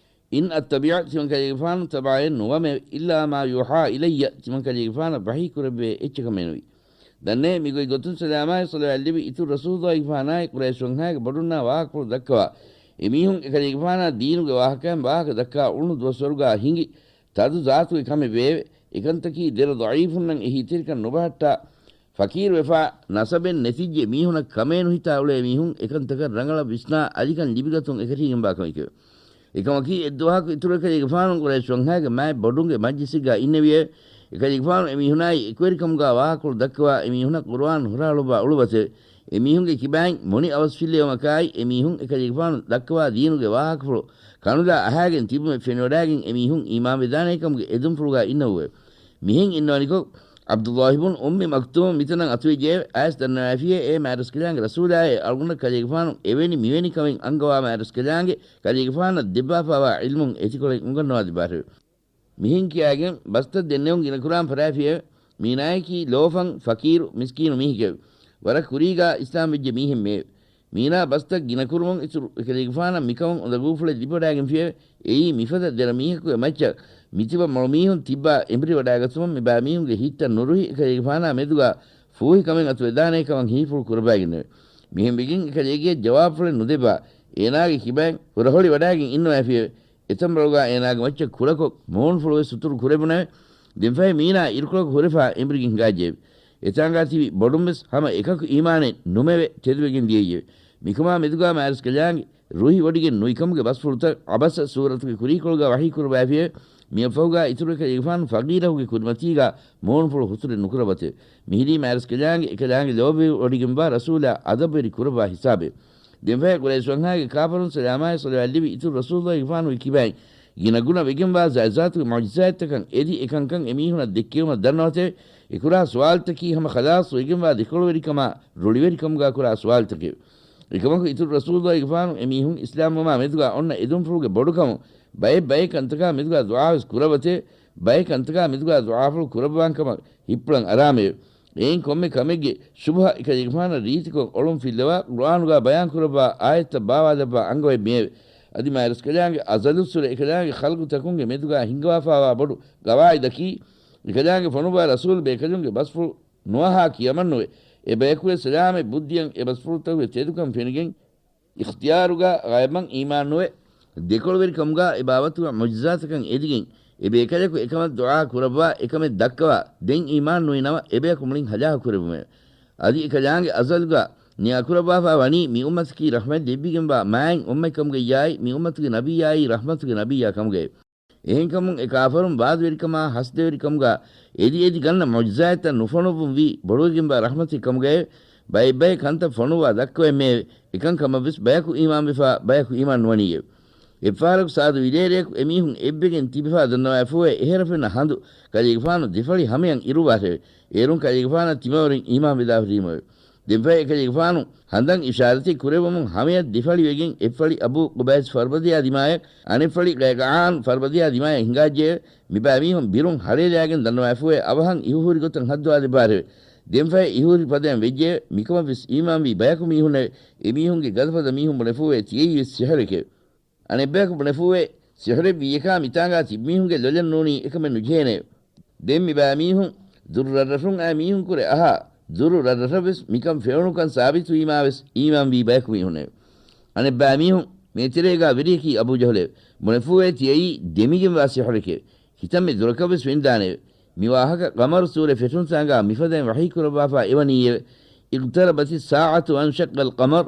إن أتبع، ތިމަން ކަލޭގެފާނު ތަބަޢައެއް ނުވަމެވެ. إلا ما يوحى إلي، ތިމަން ކަލޭގެފާނަށް ވަޙީ ކުރެއްވޭ އެއްޗަކަށް މެނުވީ. ދަންނޭ، މިގޮތް ގޮތުން ސަލާމާއި ޞަލަވާތް ލިބި އިތުރު ރަސޫލުއްލާހިގެފާނާއި ޤުރައިޝް ވަންހާގެ ބޮޑުންނާ ވާހަކަފުޅު ދައްކަވާ، އެމީހުން އެކަލޭގެފާނާ ދީނުގެ ވާހަކައިން ވާހަކަ ދައްކާ އުޅުނު ދުވަސްވަރުގާ ހިނގި ތަދު ޒާތުގެ ކަމެއް ވެއެވެ. އެކަންތަކީ ދެރަ ޟަޢީފުންނަށް އެހީތެރިކަން ނުބަހައްޓާ، ފަޤީރުވެފާ، ނަސަބެއް ނެތިއްޖެ މީހުނަށް ކަމޭ ނުހިތާ އުޅޭ މީހުން އެކަންތަކަށް ރަނގަޅަށް ވިސްނާ އަލިކަން ލިބިގަތުން އެކަށީގެންވާ ކަމެކެވެ. އެކަމަކީ، އެއްދުވަހަކު އިތުރު އެކަލޭގެފާނު ޤުރައިޝް ވަންހާގެ މާތް ބޮޑުންގެ މަޖްލިސެއްގާ އިންނެވިއެވެ. އެކަލޭގެފާނު އެމީހުނާއި އެކުވެރިކަމުގާ ވާހަކަފުޅު ދައްކަވާ އެމީހުނަށް ޤުރުއާން ހުށަހަޅުއްވާ އުޅުއްވަތެވެ. އެމީހުންގެ ކިބައިން މޮނި އަވަސްފިއްލެވުމަކާއި، އެމީހުން އެކަލޭގެފާނު ދައްކަވާ ދީނުގެ ވާހަކަފުޅު ކަނުލާ އަހާގެން ތިބުމެއް ފެނިވަޑާގެން އެމީހުން އީމާންވެދާނޭކަމުގެ އެދުންފުޅުގާ އިންނަވުއެވެ. މިހެން އިންނަވަނިކޮށް، ޢަބްދުﷲ ބުން އުއްމި މަކްތޫމް މިތަނަށް އަތުވެއްޖެއެވެ. އައިސް ދަންނަވައިފިއެވެ. އޭ މާތްރަސްކަލާނގެ ރަސޫލާއޭ، އަޅުގަނޑަށް ކަލޭގެފާނު އެވެނި މިވެނި ކަމެއް އަންގަވާ މާތްރަސްކަލާނގެ ކަލޭގެފާނަށް ދެއްވާފާވާ ޢިލްމުން އެތިކޮޅެއް އުނގަންނަވާ ދެއްވާށެވެ. މިހެން ކިޔާގެން ބަސްތައް ދެންނެވުން ގިނަކުރާން ފަރާފިއެވެ. މީނާޔަކީ ލޯފަން، ފަޤީރު، މިސްކީނު މީހެކެވެ. ވަރަށް ކުރީގާ އިސްލާމް ވެއްޖެ މީހެއްމެއެވެ. މީނާ ބަސްތައް ގިނަކުރުމުން އިތުރު އެކަލޭގެފާނަށް މިކަމުން އުނދަގޫފުޅެއް ލިބިވަޑާގެންފިއެވެ. އެއީ މިފަދަ ދެރަ މީހަކުގެ މައްޗަށް މިތިބަ މޮޅު މީހުން ތިއްބާ އެނބުރިވަޑާގަތުމަށް މިބާ މީހުންގެ ހިތްތައް ނުރުހި އެކަލޭގެފާނާ މެދުގާ ފޫހިކަމެއް އަތުވެދާނޭކަމަށް ހީފުޅު ކުރައްވައިގެންނެވެ. މިހެންވެގެން އެކަލޭގެ ޖަވާބުފުޅެއް ނުދެއްވާ، އޭނާގެ ކިބައިން ހުރަހޮޅިވަޑާގެން އިންނަވައިފިއެވެ. އެތަންބަޅުގާ އޭނާގެ މައްޗަށް ކުޑަކޮށް މޫނުފުޅުވެސް ހުތުރު ކުރެވުނެވެ. ދެންފަހެ މީނާ އިރުކޮޅަކު ހުރެފާ އެނބުރިގެން ހިނގާއްޖެއެވެ. އެތާނގާ ތިބި ބޮޑުންވެސް ހަމަ އެކަކު އީމާނެއް ނުމެވެ ތެދުވެގެން ދިޔައީއެވެ. މިކަމާ މެދުގާ މާތްރަސްކަލާނގެ ރުހިވޮޑިގެން ނުއިކަމުގެ ބަސްފުޅުތައް ޢަބަސަ ސޫރަތުގެ ކުރީކޮޅުގާ ވަޙީ ކުރައްވައިފިއެވެ. މިއަށްފަހުގާ އިތުރު އެކަލޭގެފާނު ފަޤީރަކުގެ ކުރިމަތީގާ މޫނުފުޅު ހުތުރެއް ނުކުރައްވަތެވެ. މިހިރީ މާތްރަސްކަލާނގެ އެކަލާނގެ ލޯބިވެރިވޮޑިގެންވާ ރަސޫލާ އަދަބުވެރި ކުރައްވާ ހިސާބެވެ. ދެންފަހެ ޤުރައިޝް ވަންހާގެ ކާފަރުން ސަލާމާއި ޞަލަވާތް ލިބި އިތުރު ރަސޫލުއްލާހިގެފާނުގެ ކިބައިން ގިނަގުނަ ވެގެންވާ ޒާތްޒާތުގެ މުޢުޖިޒާތްތަކަށް އެދި އެކަންކަން އެމީހުނަށް ދެއްކެވުމަށް ދަންނަވަތެވެ. އެކުރާ ސުވާލުތަކީ ހަމަ ޚަލާޞް ވެގެންވާ ދެކޮޅުވެރިކަމާ ރުޅިވެރިކަމުގާ ކުރާ ސުވާލުތަކެވެ. އެކަމަކު އިތުރު ރަސޫލުއްލާހިގެފާނު އެމީހުން އިސްލާމްވުމާ މެދުގާ އޮންނަ އެދުންފުޅުގެ ބޮޑުކަމުން ބައެއް ބައެއް ކަންތަކާ މެދުގާ ދުޢާވެސް ކުރައްވަތެވެ. ބައެއް ކަންތަކާ މެދުގާ ދުޢާފުޅު ކުރައްވާން ކަމަށް ހިއްޕުޅަން އަރާމެވެ. އެއިން ކޮންމެ ކަމެއްގެ ޝުބުހަ އެކަލޭގެފާނަށް ރީތިކޮށް އޮޅުން ފިއްލަވާ، ޤުރުއާނުގާ ބަޔާން ކުރައްވާ އާޔަތްތައް ބާވާލައްވާ އަންގަވައި މިއެވެ. އަދި މާތްރަސްކަލާނގެ އަޒަލުއްސުރެ އެކަލާނގެ ޚަލްޤުތަކުންގެ މެދުގާ ހިންގަވާފާވާ ބޮޑު ގަވާއިދަކީ، އެކަލާނގެ ފޮނުއްވާ ރަސޫލު ބޭކަލުންގެ ބަސްފުޅު ނުއަހާ ކިޔަމަންނުވެ، އެ ބަޔަކުވެސް ސަލާމަތް ބުއްދިއަށް އެ ބަސްފުޅުތަކުގެ ތެދުކަން ފެނިގެން، އިޚްތިޔާރުގާ ޣައިބަށް އީމާންނުވެ، ދެކޮޅުވެރިކަމުގާ އެ ބާވަތުގަ މުޢުޖިޒާތަކަށް އެދިގެން، އެ ބޭކަލަކު އެކަމަށް ދުޢާ ކުރައްވާ، އެކަމެއް ދައްކަވާ، ދެން އީމާން ނުވި ނަމަ، އެ ބަޔަކު މުޅިން ހަލާކު ކުރެވުމެވެ. އަދި އެކަލާނގެ އަޒަލުގާ ނިޔާކުރައްވާފާ ވަނީ މި އުއްމަތަކީ ރަޙްމަތް ދެއްވިގެންވާ މާތް އުއްމަތް ކަމުގައްޔާއި، މި އުއްމަތުގެ ނަބިއްޔާއި ރަޙްމަތުގެ ނަބިއްޔާ ކަމުގައެވެ. އެހެންކަމުން އެ ކާފަރުން ވާދަވެރިކަމާ ހަސަދަވެރިކަމުގާ އެދި އެދި ގަންނަ މުޢުޖިޒާތްތައް ނުފޮނުއްވުން ވީ ބޮޑުވެގެންވާ ރަޙްމަތެއް ކަމުގައެވެ. ބައެއް ބައެއް ކަންތައް ފޮނުއްވާ ދައްކަވައެއްމެއެވެ. އެކަން ކަމަށްވެސް ބަޔަކު އީމާންވެފާ، ބަޔަކު އީމާން ނުވަނީއެވެ. އެއްފަހަރަކު ސާދު ވިލޭރެޔަކު އެމީހުން އެއްވެގެން ތިބެފާ ދަންނަވައިފޫއެވެ. އެހެރަ ފެންނަ ހަނދު ކަލޭގެފާނު ދެފަޅި ހަމަޔަށް އިރުއްވާށެވެ. އޭރުން ކަލޭގެފާނަށް ތިމަވަރުން އީމާން ވެދާހުރީމެވެ. ދެންފަހެ އެކަލޭގެފާނު ހަނދަން އިޝާރަތެއް ކުރެއްވުމުން ހަމަޔަށް ދެފަޅިވެގެން އެއްފަޅި އަބޫ ޤުބައިސް ފަރުބަދިޔާ ދިމާޔަށް، އަނެއްފަޅި ގައިގަޢާން ފަރުބަދިޔާ ދިމާޔަށް ހިނގާއްޖެއެވެ. މިބައިމީހުން ބިރުން ހަޅޭލާގެން ދަންނަވައިފޫއެވެ. އަވަހަށް އިހުހުރި ގޮތަށް ހައްދަވާލައްވާށެވެ. ދެންފަހެ އިހުހުރި ފަދައިން ވެއްޖެއެވެ. މިކަމަށްވެސް އީމާންވީ ބަޔަކު މީހުންނެވެ. އެމީހުންގެ ގަދަފަދަ މީހުން ބުނެފޫއެވެ. ތިޔައީވެސް ސިޙުރެކެވެ. އަނެއްބަޔަކު ބުނެފޫއެވެ. ސިޙުރެއްވިއްޔަކާ މިތާނގާ ތިބިމީހުންގެ ލޮލަށް ނޫނީ އެކަމެއް ނުޖެހޭނެއެވެ. ދެން މިބައިމީހުން ދުރު ރަށްރަށުން އައި މީހުންކުރެ އަހާ، ދުރު ރަށްރަށަށްވެސް މިކަން ފެއުނުކަން ސާބިތުވީމާވެސް އީމާންވީ ބަޔަކު މީހުންނެވެ. އަނެއްބައިމީހުން މޭތެރޭގާ ވެރިޔަކީ އަބޫ ޖަހުލެވެ. ބުނެފޫއެވެ. ތިޔައީ ދެމިގެންވާ ސިޙުރެކެވެ. ކިތަންމެ ދުރަކަށްވެސް ފެނިދާނެއެވެ. މި ވާހަކަ ޤަމަރު ސޫރަ ފެށުންތާނގާ މިފަދައިން ވަޙީކުރައްވާފާ އެވަނީއެވެ. اقتربت الساعة وانشق القمر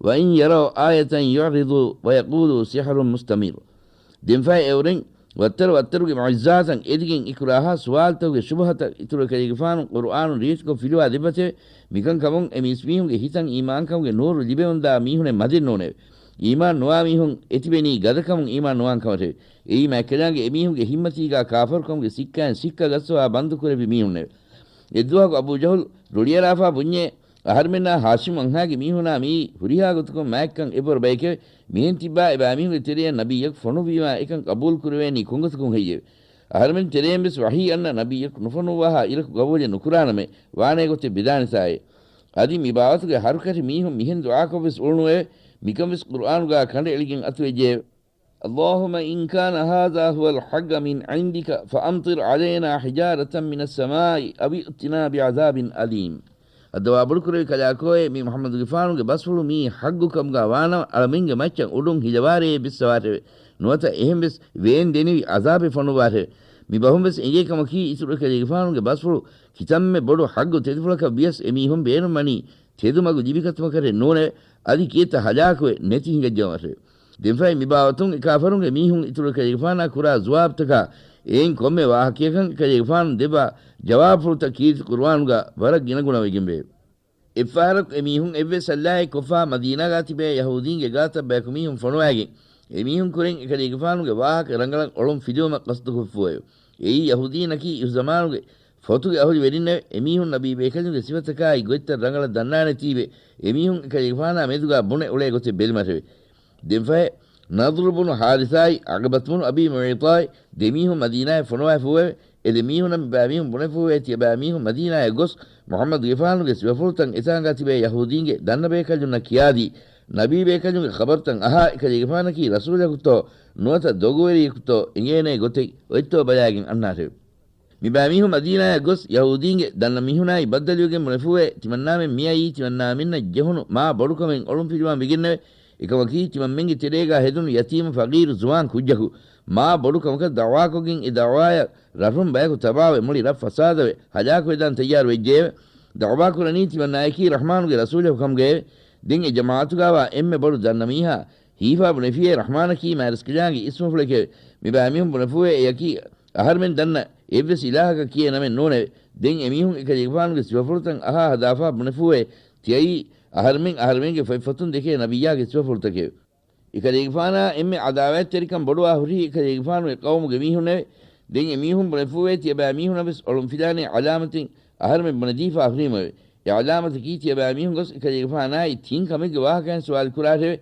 وإن يروا آية يعرضوا ويقولوا سحر مستمر. ދެންފަހެ އެއުރެން ވައްތަރު ވައްތަރުގެ މުޢުޖިޒާތަށް އެދިގެން އެކުރާހާ ސުވާލުތަކުގެ ޝުބުހަތައް އިތުރު ކަލޭގެފާނު ޤުރުއާނުން ރިވަޔަތުކޮށް ފިލުވާ ދެއްވަތެވެ. މިކަންކަމުން އެ މީސްމީހުންގެ ހިތަށް އީމާންކަމުގެ ނޫރު ލިބެވަންދާ މީހުނެއް މަދެއް ނޫނެވެ. އީމާން ނުވާ މީހުން އެތިބެނީ ގަދަކަމުން އީމާން ނުވާން ކަމަށެވެ. އެއީ މާތްކަލާނގެ އެމީހުންގެ ހިއްމަތީގާ ކާފަރުކަމުގެ ސިއްކައިން ސިއްކަ ގަސްވާ ބަންދު ކުރެއްވި މީހުންނެވެ. އެއްދުވަހަކު އަބޫ ޖަހުލް ރުޅިއަރާފާ ބުންޏޭ، އަހަރުމެންނާ ހާޝިމް އަންހާގެ މީހުނާ މިއީ ހުރިހާ ގޮތަކުން މާތްކަން އެއްވަރު ބައެކެވެ. މިހެން ތިއްބާ އެބައިމީހުންގެ ތެރެއަށް ނަބިއްޔަކު ފޮނުއްވީމާ އެކަން ޤަބޫލު ކުރެވޭނީ ކޮންގޮތަކުން ހެއްޔެވެ؟ އަހަރުމެން ތެރެއިން ވެސް ވަޙީ އަންނަ ނަބިއްޔަކު ނުފޮނުއްވާހާ އިރަކު ޤަބޫލެއް ނުކުރާނަމޭ، ވާނޭ ގޮތެއް ވެދާނެތާއޭ. އަދި މި ބާވަތުގެ ހަރުކަށި މީހުން މިހެން ދުޢާކޮށް ވެސް އުޅުނުއެވެ. މިކަން ވެސް ޤުރުއާނުގާ ކަނޑައެޅިގެން އަތުވެއްޖެއެވެ. اللهم إن كان هذا هو الحق من عندك فأمطر علينا حجارة من السماء أو ائتنا بعذاب أليم. އައްދަވާ ބޮޑުކުރެވި ކަލާކޯއޭ، މި މުޙައްމަދުގެފާނުގެ ބަސްފުޅު މީ ޙައްޤު ކަމުގާ ވާނަމަ، އަޅަމެންގެ މައްޗަށް އުޑުން ހިލަވާރޭ ބިއްސަވާށެވެ. ނުވަތަ އެހެން ވެސް ވޭން ދެނިވި ޢަޒާބެއް ފޮނުއްވާށެވެ. މި ބަހުން ވެސް އެނގޭ ކަމަކީ، އިތުރު ކަލޭގެފާނުގެ ބަސްފުޅު ކިތަންމެ ބޮޑު ޙައްޤު ތެދުފުޅަކަށް ވިޔަސް، އެމީހުން ބޭނުންވަނީ ތެދުމަގު ލިބިގަތުމަކަށެއް ނޫނެވެ. އަދި ކިއެއްތަ ހަލާކުވެ ނެތި ހިނގައްޖައުމަށެވެ. ދެންފައި މި ބާވަތުން އެ ކާފަރުންގެ މީހުން އިތުރު ކަލޭގެފާނާ ކުރާ ޖަވާބުތަކާ އެއިން ކޮންމެ ވާހަކަޔަކަށް އެކަލޭގެފާނު ދެއްވާ ޖަވާބުފުޅުތައް ކީރިތި ޤުރުއާނުގާ ވަރަށް ގިނަގުނަވެގެންވެއެވެ. އެއްފަހަރަކު އެމީހުން އެއްވެސް އައްލާހެއް ކޮށްފާ މަދީނާގާ ތިބޭ ޔަހޫދީންގެ ގާތަށް ބަޔަކު މީހުން ފޮނުވައިގެން، އެމީހުން ކުރެން އެކަލޭގެފާނުގެ ވާހަކަ ރަނގަޅަށް އޮޅުން ފިލުވުމަށް ޤަޞްދުކޮށްފޫއެވެ. އެއީ ޔަހޫދީންނަކީ އިހުޒަމާނުގެ ފޮތުގެ އަހުލުވެރިންނެވެ. އެމީހުން ނަބީ ބޭކަލުންގެ ސިފަތަކާއި ގޮތްތައް ރަނގަޅަށް ދަންނާނެތީވެ، އެމީހުން އެކަލޭގެފާނާ މެދުގާ ބުނެ އުޅޭ ގޮތެއް ބެލުމަށެވެ. ދެންފަހެ، ނަޟްރު ބުނު ޙާރިޘާއި، ޢަޤްބަތު ބުނު އަބީ މުޢައިޠާއި، ދެމީހުން މަދީނާއަށް ފޮނުވައިފޫއެވެ. އެ ދެމީހުންނަށް މިބައިމީހުން ބުނެފޫއެވެ، ތިޔަބައިމީހުން މަދީނާއަށް ގޮސް، މުޙައްމަދުގެފާނުގެ ސިފަފުޅުތައް އެތާނގާ ތިބޭ ޔަހޫދީންގެ ދަންނަބޭކަލުންނަށް ކިޔާދީ، ނަބީ ބޭކަލުންގެ ޚަބަރުތައް އަހާ، އެކަލޭގެފާނަކީ ރަސޫލަކުތޯ ނުވަތަ ދޮގުވެރިޔަކުތޯ އެނގޭނޭ ގޮތެއް އޮތްތޯ ބަލާގެން އަންނާށެވެ. މިބައިމީހުން މަދީނާއަށް ގޮސް، ޔަހޫދީންގެ ދަންނަ މީހުނާއި ބައްދަލުވެގެން ބުނެފޫއެވެ. ތިމަންނާމެން މިއައީ ތިމަންނާމެންނަށް ޖެހުނު މާ ބޮޑުކަމެއް އޮޅުން ފިލުވަން ވެގެންނެވެ. އެކަމަކީ، ތިމަންމެންގެ ތެރޭގާ ހެދުނު ޔަތީމު ފަގީރު ޒުވާން ކުއްޖަކު މާ ބޮޑު ކަމަކަށް ދަޢުވާކޮށްގެން، އެ ދަޢުވާޔަށް ރަށުން ބަޔަކު ތަބާވެ، މުޅި ރަށް ފަސާދަވެ، ހަލާކުވެދާން ތައްޔާރު ވެއްޖެއެވެ. ދަޢުވާ ކުރަނީ ތިމަންނާޔަކީ ރަޙްމާނުގެ ރަސޫލަކު ކަމުގައެވެ. ދެން އެ ޖަމާޢަތުގާވާ އެންމެ ބޮޑު ދަންނަ މީހާ ހީފާ ބުނެފިޔޭ، ރަޙްމާނަކީ މާތްރަސްކަލާނގެ އިސްމުފުޅެކެވެ. މިބައިމީހުން ބުނެފޫއެވެ، އެއަކީ އަހަރުމެން ދަންނަ އެއްވެސް އިލާހަކަށް ކިޔޭ ނަމެއް ނޫނެވެ. ދެން އެމީހުން އެކަލޭގެފާނުގެ ސިފަފުޅުތައް އަހާ ހަދާފާ ބުނެފޫއެވެ. ތިޔައީ އަހަރުމެން އަހަރުމެންގެ ފޮތްފޮތުން ދެކޭ ނަބިއްޔާގެ ސިފަފުޅުތަކެވެ. އެކަލޭގެފާނާ އެންމެ ޢަދާވާތްތެރިކަން ބޮޑުވާ ހުރީ އެކަލޭގެފާނުގެ ޤައުމުގެ މީހުންނެވެ. ދެން އެމީހުން ބުނެފޫއެވެ، ތިޔަބައިމީހުންނަށް ވެސް އޮޅުން ފިލާނެ ޢަލާމަތެއް އަހަރުމެން ބުނެދީފާ ހުރީމެވެ. އެ ޢަލާމަތަކީ ތިޔަބައިމީހުން ގޮސް އެކަލޭގެފާނާއި ތިން ކަމެއްގެ ވާހަކައިން ސުވާލު ކުރާށެވެ.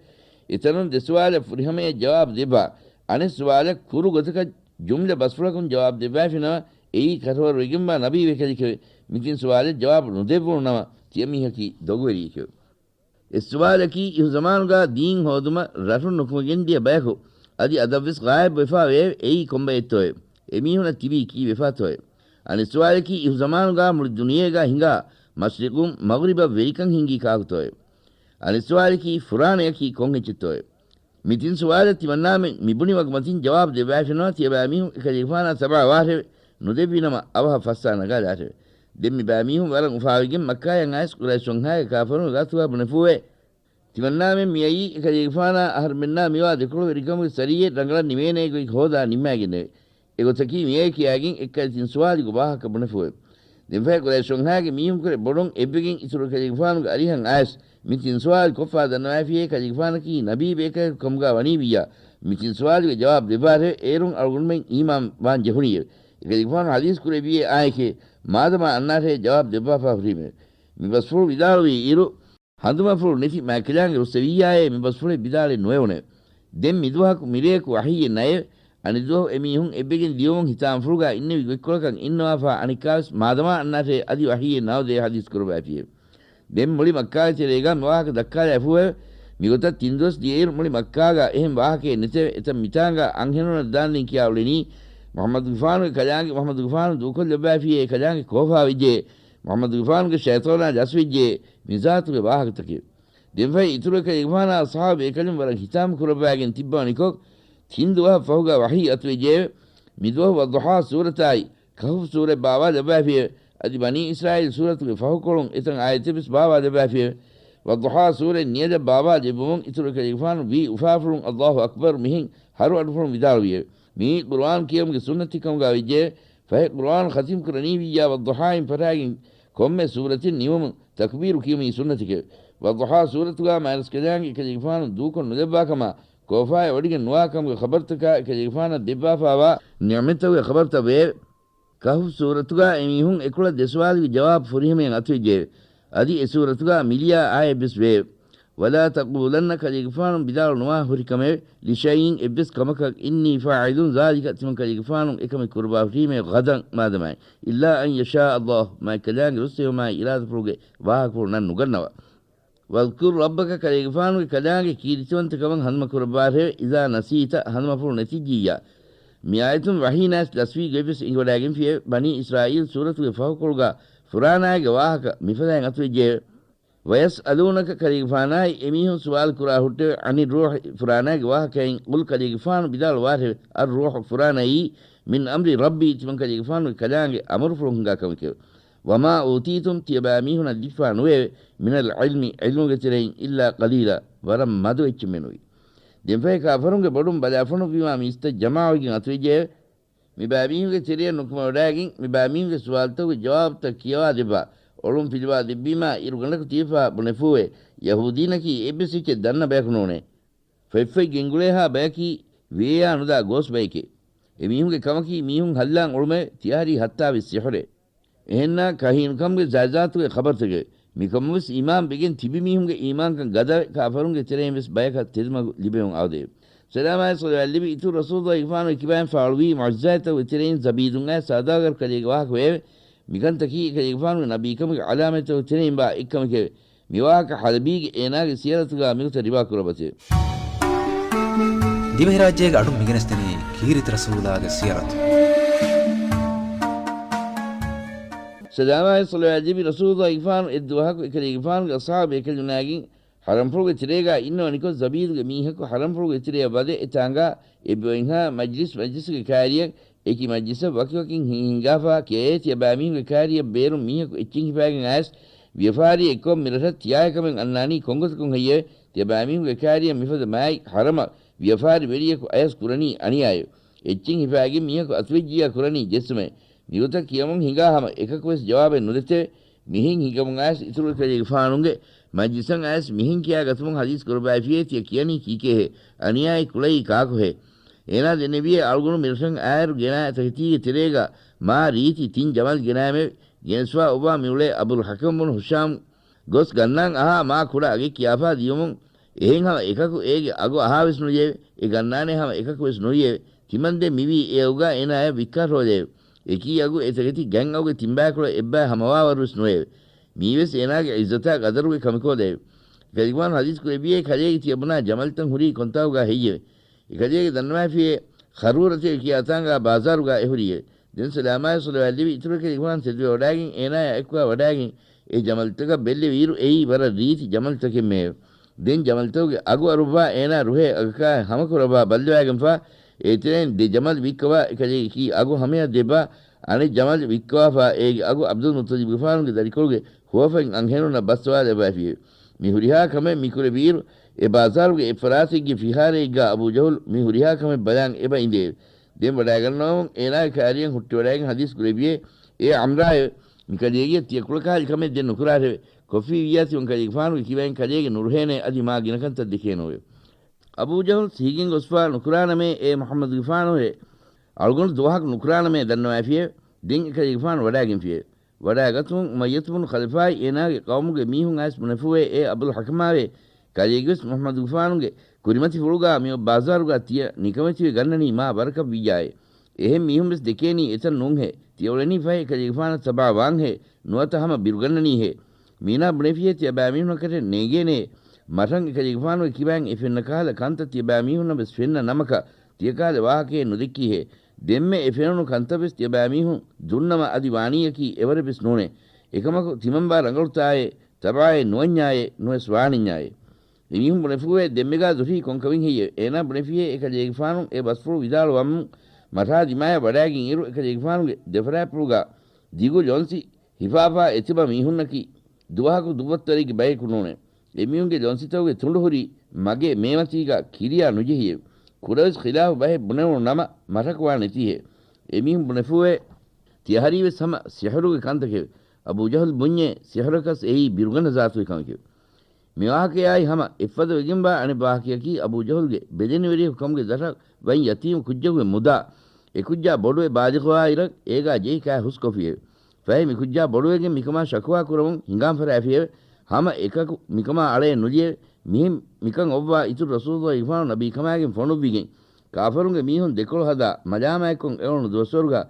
އެތަނުން ދެ ސުވާލަށް ފުރިހަމަޔަށް ޖަވާބު ދެއްވާ، އަނެއް ސުވާލަށް ކުރު ގޮތަކަށް ޖުމްލަ ބަސްފުޅަކުން ޖަވާބު ދެއްވައިފިނަމަ، އެއީ ކަށަވަރުވެގެންވާ ނަބީ ބޭކަލެކެވެ. މި ތިން ސުވާލަށް ޖަވާބު ނުދެއްވުނު ނަމަ، ތިޔަ މީހަކީ ދޮގުވެރިއެކެވެ. އެއް ސުވާލަކީ، އިހުޒަމާނުގާ ދީން ހޯދުމަށް ރަށުން ނުކުމެގެން ދިޔަ ބަޔަކު އަދި އަދަށްވެސް ޣާއިބު ވެފާ ވެއެވެ. އެއީ ކޮންބައެއްތޯއެވެ؟ އެމީހުނަށް ތިބީ ކީއްވެފާތޯއެވެ؟ އަނެއް ސުވާލަކީ، އިހުޒަމާނުގާ މުޅި ދުނިޔޭގާ ހިނގާ މަޝްރިޤުން މަޣްރިބަށް ވެރިކަން ހިންގީ ކާކުތޯއެވެ؟ އަނެއް ސުވާލަކީ، ފުރާނަޔަކީ ކޮން އެއްޗެއްތޯއެވެ؟ މި ތިން ސުވާލަށް ތިމަންނާމެން މި ބުނި ވަގުމަތިން ޖަވާބު ދެއްވައިފިނަމަ، ތިޔަބައިމީހުން އެކަލޭގެފާނާ ތަބާވާށެވެ. ނުދެއްވިނަމަ، އަވަހަށް ފައްސާ ނަގާލާށެވެ. ދެން މި ބައިމީހުން ވަރަށް އުފާވެގެން މައްކާޔަށް އައިސް ޤުރައިޝުންހާގެ ކާފަރުންގެ ގާތުގާ ބުނެފޫއެވެ. ތިމަންނާމެން މިއައީ އެކަލޭގެފާނާ އަހަރުމެންނާ މިވާ ދެކޮޅުވެރިކަމުގެ ސަރީއެއް ރަނގަޅަށް ނިމޭނޭ ގޮތް ހޯދާ ނިންމައިގެންނެވެ. އެގޮތަކީ މިއޭ ކިޔާގެން އެއްކަލަ ތިން ސުވާލުގެ ވާހަކަ ބުނެފޫއެވެ. ދެންފަހެ ޤުރައިޝުންހާގެ މީހުންކުރެ ބޮޑުން އެއްވެގެން އިތުރު ކަލޭގެފާނުގެ އަރިހަށް އައިސް މި ތިން ސުވާލު ކޮށްފާ ދަންނަވައިފިޔޭ ކަލޭގެފާނަކީ ނަބީ ބޭކަލެކު ކަމުގާ ވަނީ ވިއްޔާ، މި ތިން ސުވާލުގެ ޖަވާބު ދެއްވާށެވެ. އޭރުން އަޅުގަނޑުމެން އީމާން ވާން ޖެހުނީއެވެ. އެކަލޭގެފާނު ޙަދީޘް ކުރެއްވިޔޭ އާނއެކޭ، މާދަމާ އަންނާށޭ ޖަވާބު ދެއްވާފާ ހުރީމެވެ. މި ބަސްފުޅު ވިދާޅުވި އިރު، ހަނދުމަފުޅު ނެތި މާތްކަލާނގެ ރުއްސެވިއްޔާއޭ މި ބަސްފުޅެއް ވިދާޅެއް ނުވެވުނެވެ. ދެން މިދުވަހަކު މިރެޔަކު ވަޙީއެއް ނައެވެ. އަނެއްދުވަހު އެމީހުން އެއްވެގެން ލިޔުމުން ހިތާމަފުޅުގާ އިންނެވި ގޮތްކޮޅަކަށް އިންނަވާފާ އަނެއްކާވެސް މާދަމާ އަންނާށޭ އަދި ވަޙީއެއް ނައުދޭ ޙަދީޘް ކުރައްވައިފިއެވެ. ދެން މުޅި މައްކާގެ ތެރޭގާ މި ވާހަކަ ދައްކާލައިފޫއެވެ. މިގޮތަށް ތިން ދުވަސް ދިޔައިރު މުޅި މައްކާގާ އެހެން ވާހަކައެއް ނެތެވެ. އެތަން މިތާނގާ އަންހެނުންނަށް ދާންދެން ކިޔާ އުޅެނީ، މުޙައްމަދުގެފާނުގެ ކަލާނގެ މުޙައްމަދުގެފާނު ދޫކޮށްލައްވައިފިޔޭ ކަލާނގެ ކޯފާވެއްޖެ، މުޙައްމަދުގެފާނުގެ ޝައިޠާނާ ޖަސްވެއްޖެ، މިޒާތުގެ ވާހަކަތަކެވެ. ދެންފަހެ އިތުރު އެކަލޭގެފާނާ އަޞްޙާބު ބޭކަލުން ވަރަށް ހިތާމަ ކުރައްވައިގެން ތިއްބަވަނިކޮށް، ތިން ދުވަހަށް ފަހުގާ ވަޙީ އަތުވެއްޖެއެވެ. މިދުވަހު ވައްޟުޙާ ސޫރަތާއި، ކަހުފު ސޫރަތް ބާވާލައްވައިފިއެވެ. އަދި ބަނީ އިސްރާއީލް ސޫރަތުގެ ފަހުކޮޅުން އެތަން އާޔަތެއް ވެސް ބާވާލައްވައިފިއެވެ. ވައްޟުޙާ ސޫރަތް ނިޔަލަށް ބާވާލެއްވުމުން އިތުރު އެކަލޭގެފާނު ވީ އުފާފުޅުން ﷲ އަކްބަރު މިހެން ހަރު އަޑުފުޅުން ވިދާޅުވިއެވެ. މިއީ ޤުރުއާން ކިޔެވުމުގެ ސުންނަތެއް ކަމުގަ ވެއްޖެ. ފަހެ ޤުރުއާން ޚަތިމް ކުރަނީ ވިއްޔާ ވައްޟަޙާއިން ފަށާގެން ކޮންމެ ސޫރަތެއް ނިމުމުން ތަކުބީރު ކިޔުމީ ސުންނަތެކެވެ. ވައްޟަޙާ ސޫރަތުގަ މާތްރަސްކަލާނގެ އެކަލޭގެފާނު ދޫކޮށް ނުލައްވާ ކަމަށް ކޯފާއެއް ވޮޑިގެން ނުވާ ކަމުގެ ޚަބަރުތަކާ އެކަލޭގެފާނަށް ދެއްވާފާވާ ނިޢުމަތްތަކުގެ ޚަބަރުތައް ވެއެވެ. ކަހުފް ސޫރަތުގަ އެމީހުން އެކުޅަ ދެ ސުވާލުގެ ޖަވާބު ފުރިހަމައިން އަތުވެއްޖެއެވެ. އަދި އެ ސޫރަތުގަ މިލިޔާ އާޔަތްވެސް ވެއެވެ. ވަލާ ތަޤޫލަންނަ ކަލޭގެފާނު ވިދާޅު ނުވާ ހުރި ކަމެވެ. ލިޝައިއިން އެއްވެސް ކަމަކަށް އިންނީ ފާޢިލުން ޒާލިކަ ތިމަން ކަލޭގެފާނު އެކަމެއް ކުރައްވާ ހުރީމޭ ޣަދަން މާދަމާއި. އިއްލާ އަން ޔަޝާ ﷲ މާތްކަލާނގެ ރުއްސެވުމާއި އިރާދަފުޅުގެ ވާހަކަފުޅު ނަން ނުގަންނަވާ. ވަޒްކުރް ރައްބަކަ ކަލޭގެފާނުގެ ކަލާނގެ ކީރިތިވަންތަކަމަށް ހަނދުމަ ކުރައްވާށެވެ. އިޒާ ނަސީތަ ހަނދުމަފުޅު ނެތިއްޖިއްޔާ. މި އާޔަތުން ވަޙީ ނާސް ލަސްވީ ގޮތްވެސް އެނގިވަޑައިގެންފިއެވެ. ބަނީ އިސްރާއީލް ސޫރަތުގެ ފަހުކޮޅުގަ ފުރާނާގެ ވާހަކަ މިފަދައިން އަތުވެއްޖެއެވެ. ވަޔަސްއަލޫނަކަ ކަލޭގެފާނާއި އެމީހުން ސުވާލު ކުރާ ހުއްޓެވެ. ޢަނިއްރޫޙި ފުރާނާގެ ވާހަކައިން ޤުލް ކަލޭގެފާނު ވިދާޅުވާށެވެ. އައްރޫޙު ފުރާނައީ މިން އަމްރި ރައްބީ ތިމަން ކަލޭގެފާނުގެ ކަލާނގެ އަމުރުފުޅުން ހިނގާ ކަމެކެވެ. ވަމާ އޫތީތުމް ތިޔަބައިމީހުނަށް ލިބިފާ ނުވެއެވެ. މިނަލް ޢިލްމި ޢިލްމުގެ ތެރެއިން އިއްލާ ޤަލީލާ ވަރަށް މަދު އެއްޗެއް މެނުވީ. ދެންފަހެ ކާފަރުންގެ ބޮޑުން ބަލާފޮނުއްވީމާ މީސްތައް ޖަމާވެގެން އަތުވެއްޖެއެވެ. މިބައިމީހުންގެ ތެރެއަށް ނުކުމެވަޑައިގެން، މިބައިމީހުންގެ ސުވާލުތަކުގެ ޖަވާބުތައް ކިޔަވާ ދެއްވާ. އޮޅުން ފިލުވާ ދެއްވީމާ އިރުގަނޑަކު ތިޔަފާ ބުނެފޫވެ، ޔަހޫދީންނަކީ އެއްވެސް އެއްޗެއް ދަންނަ ބަޔަކު ނޫނޭ. ފޮތްފޮތް ގެންގުޅޭހާ ބަޔަކީ ވޭޔާ ނުދާ ގޯސް ބައެކޭ. އެމީހުންގެ ކަމަކީ މީހުން ހައްލާން އުޅުމެވެ. ތިޔަހަރީ ހައްތާވީސް ސިޙުރޭ. އެހެންނާ ކަހީނުކަންގެ ޒާތްޒާތުގެ ޚަބަރުތަކެވެ. މިކަމަށްވެސް އީމާން ވެގެން ތިބި މީހުންގެ އީމާންކަން ގަދަވެ، ކާފަރުންގެ ތެރެއިން ވެސް ބަޔަކަށް ތެދުމަގު ލިބެވުން އާދެވެ. ސަލާމާއި ސޮލަވާތް ލިބި އިތުރު ރަސޫލުއްލާހިގެފާނުގެ ކިބައިން ފާޅުވީ މުޢުޖިޒާތްތަކުގެ ތެރެއިން ޒަބީދުން އައި ސައުދާގަރު ކަލޭގެ ވާހަކަ ވެއެވެ. މިކަންތަކީ އެކަލޭގެފާނުގެ ނަބީކަމުގެ ޢަލާމަތްތަކުގެ ތެރެއިން ވާ އެއްކަމެކެވެ. މިވާހަކަ ޙަލަބީގެ އޭނާގެ ސިޔަރަތުގަ މިގޮތަށް ރިވާ ކުރައްވަތެވެ. ދިވެހިރާއްޖޭގެ އަޑުން މިގެނެސްދެނީ ކީރިތި ރަސޫލާގެ ސިޔަރަތު. ސަލާމާއި ސޮލަވާތް ލިބި ރަސޫލުއްލާހިގެފާނު އެއްދުވަހަކު އެކަލޭގެފާނުގެ އަޞްޙާބު ބޭކަލުންނާގެން ޙަރަމްފުޅުގެ ތެރޭގަ އިންނަވަނިކޮށް، ޒަބީދުގެ މީހަކު ޙަރަމްފުޅުގެ ތެރެއަށް ވަދެ އެތާނގާ އެއްބައޮތްހާ މަޖްލިސް މަޖްލިސްގެ ކާރިއަށް އެކި މަޖްލިސަށް ވަކިވަކިން ހި-، ހިނގާފާ ކިޔައޭ ތިޔަބައިމީހުންގެ ކާރިއަށް ބޭރުން މީހަކު އެއްޗެއް ހިފައިގެން އައިސް، ވިޔަފާރި އެއްކޮށް މިރަށަށް ތިޔާއި ކަމެއް އަންނާނީ ކޮންގޮތަކުން ހެއްޔެވެ؟ ތިޔަބައިމީހުންގެ ކާރިއަށް މިފަދަ މާތް ޙަރަމަށް ވިޔަފާރި ވެރިޔަކު އަޔަސް ކުރަނީ އަނިޔާއެވެ. އެއްޗެއް ހިފައިގެން މީހަކު އަތުވެއްޖިއްޔާ ކުރަނީ ޖެއްސުމެވެ. މިގޮތަށް ކިޔަމުން ހިނގާ ހަމަ އެކަކުވެސް ޖަވާބެއް ނުދެތެވެ. މިހެން ހިނގަމުން އައިސް އިތުރު އެކަލޭގެފާނުގެ މަޖްލިސަށް އައިސް މިހެން ކިޔާގަތުމުން ހަދީސް ކުރައްވައިފިއޭ ތިޔަ ކިޔަނީ ކީކޭހޭ؟ އަނިޔާއެއް ކުޅައީ ކާކުހޭ؟ އޭނާ ދެންނެވިއޭ އަޅުގަނޑު މިރަށަށް އާއިރު ގެނާ ތަކެތީގެ ތެރޭގަ މާ ރީތި ތިން ޖަމަލް ގެނާމެވެ. ގެނެސްފާ އޮއްވާ މިއުޅޭ އަބުލް ޙަކަމް ބުނު ހިޝާމް ގޮސް ގަންނާން އަހާ މާ ކުޑަ އަގެއް ކިޔާފާ ދިޔުމުން އެހެން ހަމަ އެކަކު އޭގެ އަގު އަހާވެސް ނުޔެވެ. އެ ގަންނާނެ ހަމަ އެކަކުވެސް ނުޔެވެ. ތިމަންދެން މިވީ އެ އަގުގަ އޭނާޔަށް ވިއްކާށޯލެއެވެ. އެކީ އަގު އެތަކެތި ގަތް އަގުގެ ތިންބައިކުޅަ އެއްބައި ހަމަވާވަރުވެސް ނުވެއެވެ. މީވެސް އޭނާގެ ޢިއްޒަތާ ގަދަރުގެ ކަމެކޯ ލެއެވެ. ކަލޭގެފާނު ޙަދީސް ކުރެއްވިއޭ ކަލޭގެ ތިޔަބުނާ ޖަމަލްތައް ހުރީ ކޮންތާކުގަ ހެއްޔެވެ؟ އެކަލޭގެ ދަންނަވައިފިއޭ ޚަރޫރަތޭ ކިޔާ ތާނގާ ބާޒާރުގަ އެހުރީއެވެ. ދެން ސަލާމާއި ޞަލަވާތް ލިބި އިތުރު ކަލޭގެފާނު ތެދުވެ ވަޑާގެން އޭނާޔާ އެކުގަ ވަޑާގެން އެ ޖަމަލްތަކަށް ބެއްލެވިއިރު އެއީ ވަރަށް ރީތި ޖަމަލްތަކެއްމެއެވެ. ދެން ޖަމަލްތަކުގެ އަގު އަރުއްވާ އޭނާ ރުހޭ އަގަކާ ހަމަކުރައްވާ ބައްލަވާގެންފާ އޭތެރެއިން ދެ ޖަމަލް ވިއްކަވާ އެކަލޭގެ ކީ އަގު ހަމަޔަށް ދެއްވާ އަނެއް ޖަމަލް ވިއްކަވާފާ އޭގެ އަގު ޢަބްދުލް މުއްޠަލިބުގެފާނުގެ ދަރިކޮޅުގެ ހުވަފަތް އަންހެނުންނަށް ބައްސަވާލައްވައިފިއެވެ. މި ހުރިހާ ކަމެއް މި ކުރެވިއިރު އެ ބާޒާރުގެ އެއްފަރާތެއްގެ ފިހާރައެއްގާ އަބޫ ޖަހުލް މި ހުރިހާ ކަމެއް ބަލާން އެބަ އިނދެއެވެ. ދެން ވަޑާގަންނަވަމުން އޭނާގެ ކާރިއަށް ހުއްޓިވަޑާގެން ޙަދީސް ކުރެއްވިއޭ، އޭ ޢަމްރާއެވެ. މި ކަލޭގެ ތިޔަ ކުޅަކަހަލި ކަމެއް ދެން ނުކުރާށެވެ. ކޮށްފިއްޔާ ތިމަން ކަލޭގެފާނުގެ ކިބައިން ކަލޭގެ ނުރުހޭނޭ އަދި މާ ގިނަ ކަންތައް ދެކޭނުވެ. އަބޫ ޖަހުލް ސިހިގެން ގޮސްފާ ނުކުރާނަމޭ އޭ މުޙައްމަދުގެފާނުހޭ. އަޅުގަނޑު ދުވަހަކު ނުކުރާނަމޭ ދަންނަވައިފިއޭ. ދެން އެކަލޭގެފާނު ވަޑާގެންފިއޭ. ވަޑާގަތުމުން އުމައްޔަތު ބުނު ޚަލަފާއި އޭނާގެ ޤައުމުގެ މީހުން އައިސް ބުނެފޫވޭ އޭ އަބުލް ޙަކަމާވޭ. ކަލޭގެވެސް މުޙައްމަދުގެފާނުގެ ކުރިމަތިފުޅުގާ މިއޮތް ބާޒާރުގާ ތިޔަ ނިކަމެތިވެ ގަންނަނީ މާ ވަރަކަށް ވިއްޔާއޭ. އެހެން މީހުންވެސް ދެކޭނީ އެތަން ނޫންހޭ. ތިޔަ އުޅެނީ ފަހެ ކަލޭގެފާނަށް ތަބާ ވާންހޭ. ނުވަތަ ހަމަ ބިރުގަންނަނީހޭ. މީނާ ބުނެފިއޭ ތިޔަބައިމީހުންނަކަށެއް ނޭނގޭނޭ. މަށަށް އެކަލޭގެފާނުގެ ކިބައިން އެ ފެންނަ ކަހަލަ ކަންތައް ތިޔަބައިމީހުންނަށް ވެސް ފެންނަ ނަމަކަށް ތިޔަ ކަހަލަ ވާހަކައެއް ނުދެއްކީހޭ. ދެންމެ އެ ފެނުނު ކަންތައްވެސް ތިޔަބައިމީހުން ދުންނަމަ އަދި ވާނީއަކީ އެވަރެއްވެސް ނޫނޭ. އެކަމަކު ތިމަންބާ ރަނގަޅުތާއޭ، ތަބާއެއް ނުވަންޏާއޭ، ނުވެސް ވާނެންޏާއޭ. އެމީހުން ބުނެފޫވޭ ދެންމެގާ ދުރީ ކޮންކަމެއް ހެއްޔެވެ؟ އޭނާ ބުނެފިއޭ އެކަލޭގެފާނު އެ ބަސްފުޅު ވިދާޅުވަމުން މަށާ ދިމާޔަށް ވަޑާގެން އިރު އެކަލޭގެފާނުގެ ދެފަރާތްޕުޅުގާ ދިގު ލޮންސި ހިފާފާ އެތިބަ މީހުންނަކީ ދުވަހަކު ދުއްވައްތަރެއްގެ ބަޔަކު ނޫނޭ. އެމީހުންގެ ލޮންސިތަކުގެ ތުނޑު ހުރީ މަގޭ މޭމަތީގާ ކިރިޔާ ނުޖެހިއެވެ. ކުޑަވެސް ޚިލާފު ބަހެއް ބުނެވުނު ނަމަ، މަށަކު ވާނެތީހޭ. އެމީހުން ބުނެފޫއޭ، ތިޔަހަރީވެސް ހަމަ ސިޙުރުގެ ކަންތަކެވެ. އަބޫ ޖަހުލް ބުންޏޭ، ސިޙުރަކަސް އެއީ ބިރުގަންނަ ޒާތުގެ ކަމެކެވެ. މި ވާހަކަޔާއި ހަމަ އެއްފަދަ ވެގެންވާ އަނެއް ވާހަކަޔަކީ، އަބޫ ޖަހުލްގެ ބެލެނިވެރިޔަކު ކަމުގެ ދަށަށް ވަން ޔަތީމު ކުއްޖަކުގެ މުދާ، އެ ކުއްޖާ ބޮޑުވެ ބާލިޣުވާ އިރަށް އޭގާ ޖެހި ކާ ހުސްކޮށްފިއެވެ. ފަހެ މި ކުއްޖާ ބޮޑުވެގެން މިކަމާ ޝަކުވާ ކުރަމުން ހިނގާން ފަރާފިއެވެ. ހަމަ އެކަކު މިކަމާ އަޅައެއް ނުލިއެވެ. މިހެން މިކަން އޮއްވާ އިތުރު ރަސޫލުއްލާހިގެފާނު ނަބީކަމާގެން ފޮނުއްވިގެން، ކާފަރުންގެ މީހުން ދެކޮޅު ހަދާ މަލާމާތްކޮށް އެޅުނު ދުވަސްވަރުގާ،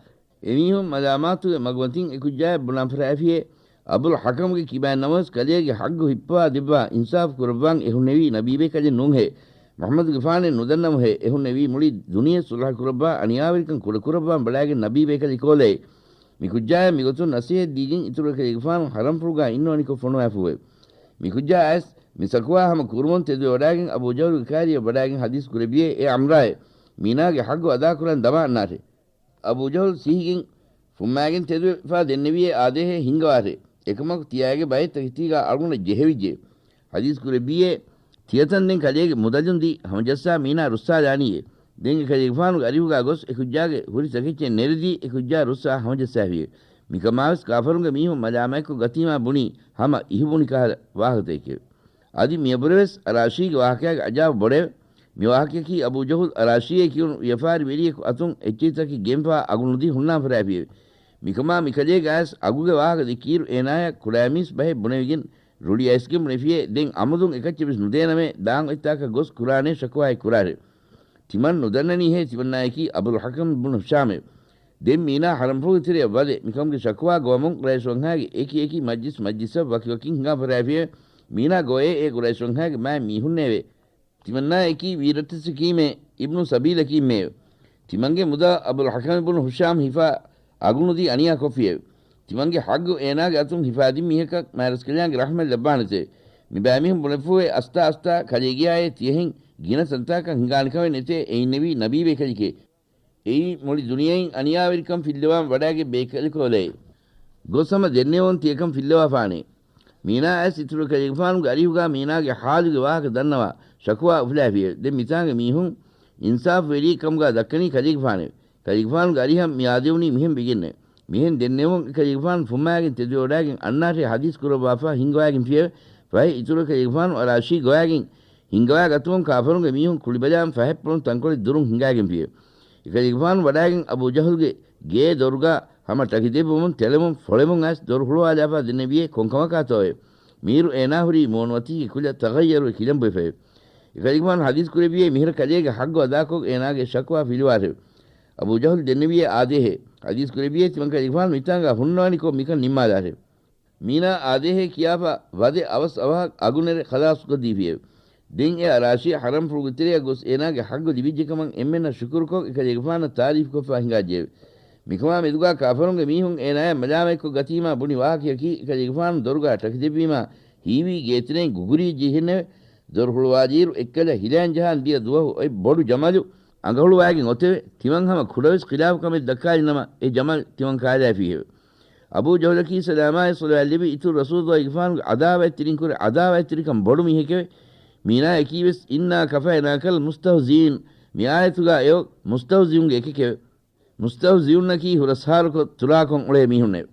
އެމީހުން މަލާމާތުގެ މަގުމަތިން އެ ކުއްޖާއަށް ބުނާން ފަރާފިއޭ. އަބުލް ޙަކަމްގެ ކިބައިން ނަމަވެސް ކަލޭގެ ޙައްގު ހިއްޕަވާ ދެއްވާ އިންސާފު ކުރައްވާން އެ ހުންނެވީ ނަބީބޭކަލެއް ނޫންހޭ. މުޙައްމަދުގެފާނެއް ނުދަންނަމުހޭ އެ ހުންނެވީ މުޅި ދުނިޔެ ޞުލްޙަ ކުރައްވާ އަނިޔާވެރިކަން ކުޑަކުރައްވާން ބަލާގެން ނަބީބޭކަލެއް ކޯލޭ. މި ކުއްޖާޔަށް މިގޮތުން ނަސޭހަތް ދީގެން އިތުރު އެކަލޭގެފާނު ޙަރަމްފުޅުގާ އިންނުވަނިކޮށް ފޮނުވާފޫއެވެ. މި ކުއްޖާ އައިސް މި ޝަކުވާ ހަމަ ކުރުމުން ތެދުވެވަޑާގެން އަބޫ ޖަހުލުގެ ކާރިޔަށް ވަޑާގެން ޙަދީޘް ކުރެއްވިއޭ، އޭ ޢަމްރާއޭ، މީނާގެ ޙައްގު އަދާކުރަން ދަމާ އަންނާށޭ. އަބޫ ޖަހުލް ސިހިގެން ފުއްމާގެން ތެދުވެފާ ދެންނެވިއޭ، އާދޭހޭ ހިންގަވާށޭ. އެކަމަކު ތިޔާގެ ބައެއް ތަކެތީގާ އަޅުގަނޑަށް ޖެހެވިއްޖެ. ޙަދީޘް ކުރެއްވިއޭ، ތިޔަތަން ދެން ކަލޭގެ މުދަލުން ދީ ހަމަޖައްސާ މީނާ ރުއްސާލާނީއޭ. ދެން އެކަލޭގެފާނުގެ އަރިހުގާ ގޮސް އެ ކުއްޖާގެ ހުރި ތަކެއްޗެއް ނެރެދީ އެ ކުއްޖާ ރުއްސާ ހަމަޖައްސާފިއެވެ. މިކަމާވެސް ކާފަރުންގެ މީހުން މަލާމާތްކޮށް ގަތީމާ ބުނީ ހަމަ އިހުބުނި ކަހަލަ ވާހަކަތަކެކެވެ. އަދި މިއަބުރެވެސް އަރާޝީގެ ވާހަކައިގެ އަޖާބު ބޮޑެވެ. މި ވާހަކަޔަކީ އަބޫ ޖަހުލް އަރާޝީއޭ ކިޔުނު ވިޔަފާރި ވެރިޔަކު އަތުން އެއްޗެތިތަކެއް ގެންފާ އަގު ނުދީ ހުންނާން ފަރާފިއެވެ. މިކަމާ މިކަލޭގެ އައިސް އަގުގެ ވާހަކަ ދެއްކިއިރު އޭނާޔަށް ކުޑައިމީސް ބަހެއް ބުނެވިގެން ރުޅި އައިސްގެން ބުނެފިއޭ، ދެން އަމުދުން އެކައްޗެއް ވެސް ނުދޭނަމޭ، ދާން އޮތްތާކަށް ގޮސް ކުރާނޭ ޝަކުވާއެއް ކުރާށޭ. ތިމަން ނުދަންނަނީހޭ ތިމަންނާޔަކީ އަބުލް ޙަކަމް ބުނު ހިޝާމެވެ. ދެން މީނާ ޙަރަމްފުޅުގެ ތެރެއަށް ވަދެ މިކަމުގެ ޝަކުވާ ގޮވަމުން ޤުރައިޝް ވަންހާގެ އެކި އެކި މަޖްލިސް މަޖްލިސަށް ވަކިވަކިން ހިނގާ ފަރާފިއެވެ. މީނާ ގޮވޭ އެ ޤުރައިޝް ވަންހާގެ މާތް މީހުންނޭވެ. ތިމަންނާ އެކީ ވީރައްޓަސް ކީމޭ، އިބްނު ސަބީލަކީމޭ. ތިމަންގެ މުދާ އަބުލް ޙަކަމް ބުނު ހިޝާމް ހިފާ އަގުނުދީ އަނިޔާ ކޮށްފިއެވެ. ތިމަންގެ ޙައްގު އޭނާގެ އަތުން ހިފާދިން މީހަކަށް މާތްރަސްކަލާނގެ ރަޙްމަތް ލައްވާނެތެވެ. މިބައިމީހުން ބުނެފޫއެ އަސްތާ އަސްތާ ކަލޭގެޔާއޭ ތިޔަހެން ގިނަ ތަންތާކަށް ހިނގާނެ ކަމެއް ނެތޭ، އެއިންނެވީ ނަބީބޭކަލެކޭ. އެއީ މުޅި ދުނިޔެއިން އަނިޔާވެރިކަން ފިއްލަވާން ވަޑާގެ ބޭކަލެކޯލޭ. ގޮސް ހަމަ ދެންނެވުން ތިޔަކަން ފިއްލަވާފާނޭ. މީނާ އައިސް އިތުރު ކަލޭގެފާނުގެ އަރިހުގާ މީނާގެ ޙާލުގެ ވާހަކަ ދަންނަވާ ޝަކުވާ އުފުލާފިއެވެ. ދެން މިތާނގެ މީހުން އިންސާފުވެރިއެއް ކަމުގާ ދައްކަނީ ކަލޭގެފާނެވެ. ކަލޭގެފާނުގެ އަރިހަށް މި އާދެވުނީ މިހެން ވެގެންނެވެ. މިހެން ދެންނެވުމުން އެ ކަލޭގެފާނު ފުއްމާގެން ތެދުވެވަޑާގެން އަންނާށޭ ޙަދީޘް ކުރައްވާފާ ހިންގަވާގެންފިއެވެ. ފަހެ އިތުރު ކަލޭގެފާނު އަރާޝީ ގޮވާގެން ހިންގަވާގަތުމުން ކާފަރުންގެ މީހުން ކުޅިބަލާން ފަހަތްޕުޅުން ތަންކޮޅެއް ދުރުން ހިނގާގެންފިއެވެ. އެކަލޭގެފާނު ވަޑާގެން އަބޫ ޖަހުލްގެ ގޭ ދޮރުގާ ހަމަ ޓަކިދެއްވުމުން ތެޅެމުން ފޮޅެމުން އައިސް ދޮރު ހުޅުވާލާފާ ދެންނެވިއޭ ކޮންކަމަކާތޯއޭ. މީރު އޭނާ ހުރީ މޫނުމަތީގެ ކުލަ ތަޣައްޔަރުވެ ކިލަނބުވެފައެވެ. އެކަލޭގެފާނު ޙަދީޘް ކުރެއްވިއޭ މިހިރަ ކަލޭގެ ޙައްގު އަދާކޮށް އޭނާގެ ޝަކުވާ ފިލުވާށެވެ. އަބޫ ޖަހުލް ދެންނެވިއޭ އާދޭހޭ. ޙަދީޘް ކުރެއްވިއޭ ތިމަން ކަލޭގެފާނު މިތާނގާ ހުންނަވަނިކޮށް މިކަން ނިންމާލާށެވެ. މީނާ އާދޭހޭ ކިޔާފަ ވަދެ އަވަސް އަވަހަށް އަގުނެރެ ޚަލާޞުކޮށްދީފިއެވެ. ދެން އެ އަރާޝީ ޙަރަމްފުޅުގެ ތެރެއަށް ގޮސް އޭނާގެ ޙައްގު ލިބިއްޖެކަމަށް އެންމެންނަށް ޝުކުރުކޮށް އެކަލޭގެފާނަށް ތާރީފުކޮށްފާ ހިނގާއްޖެއެވެ. މިކަމާ މެދުގާ ކާފަރުންގެ މީހުން އޭނާޔާ މަލާމަތްކޮށް ގަތީމާ ބުނި ވާހަކަޔަކީ އެކަލޭގެފާނު ދޮރުގާ ޓަކިދެއްވީމާ ހީވީ ގޭތެރެއިން ގުގުރިވެއްޖެ ހެންނެވެ. ދޮރު ހުޅުވާލިއިރު އެއްކަލަ ހިލައިން ޖަހާން ދިޔަ ދުވަހު އޮތް ބޮޑު ޖަމަލު އަނގަހުޅުވާގެން އޮތެވެ. ތިމަން ހަމަ ކުޑަވެސް ޚިލާފު ކަމެއް ދައްކާލިނަމަ އެ ޖަމަލް ތިމަން ކާލާފީހެވެ. އަބޫ ޖަހުލަކީ ސަލާމާއި ޞަލަވާތް ލިބި އިތުރު ރަސޫލުއްލާހިގެފާނުގެ ޢަދާވަތްތެރިން ކުރެ ޢަދާވަތްތެރިކަން ބޮޑު މީހެކެވެ. މީނާ އެކީވެސް "إنا كفيناك المستهزئين" މި އާޔަތުގާ އެއޮތް މުސްތަހުޒިއުންގެ އެކެކެވެ. މުސްތަހުޒިއުންނަކީ ހުރަސްހާރުކޮށް ތުރާކޮށް އުޅޭ މީހުންނެވެ.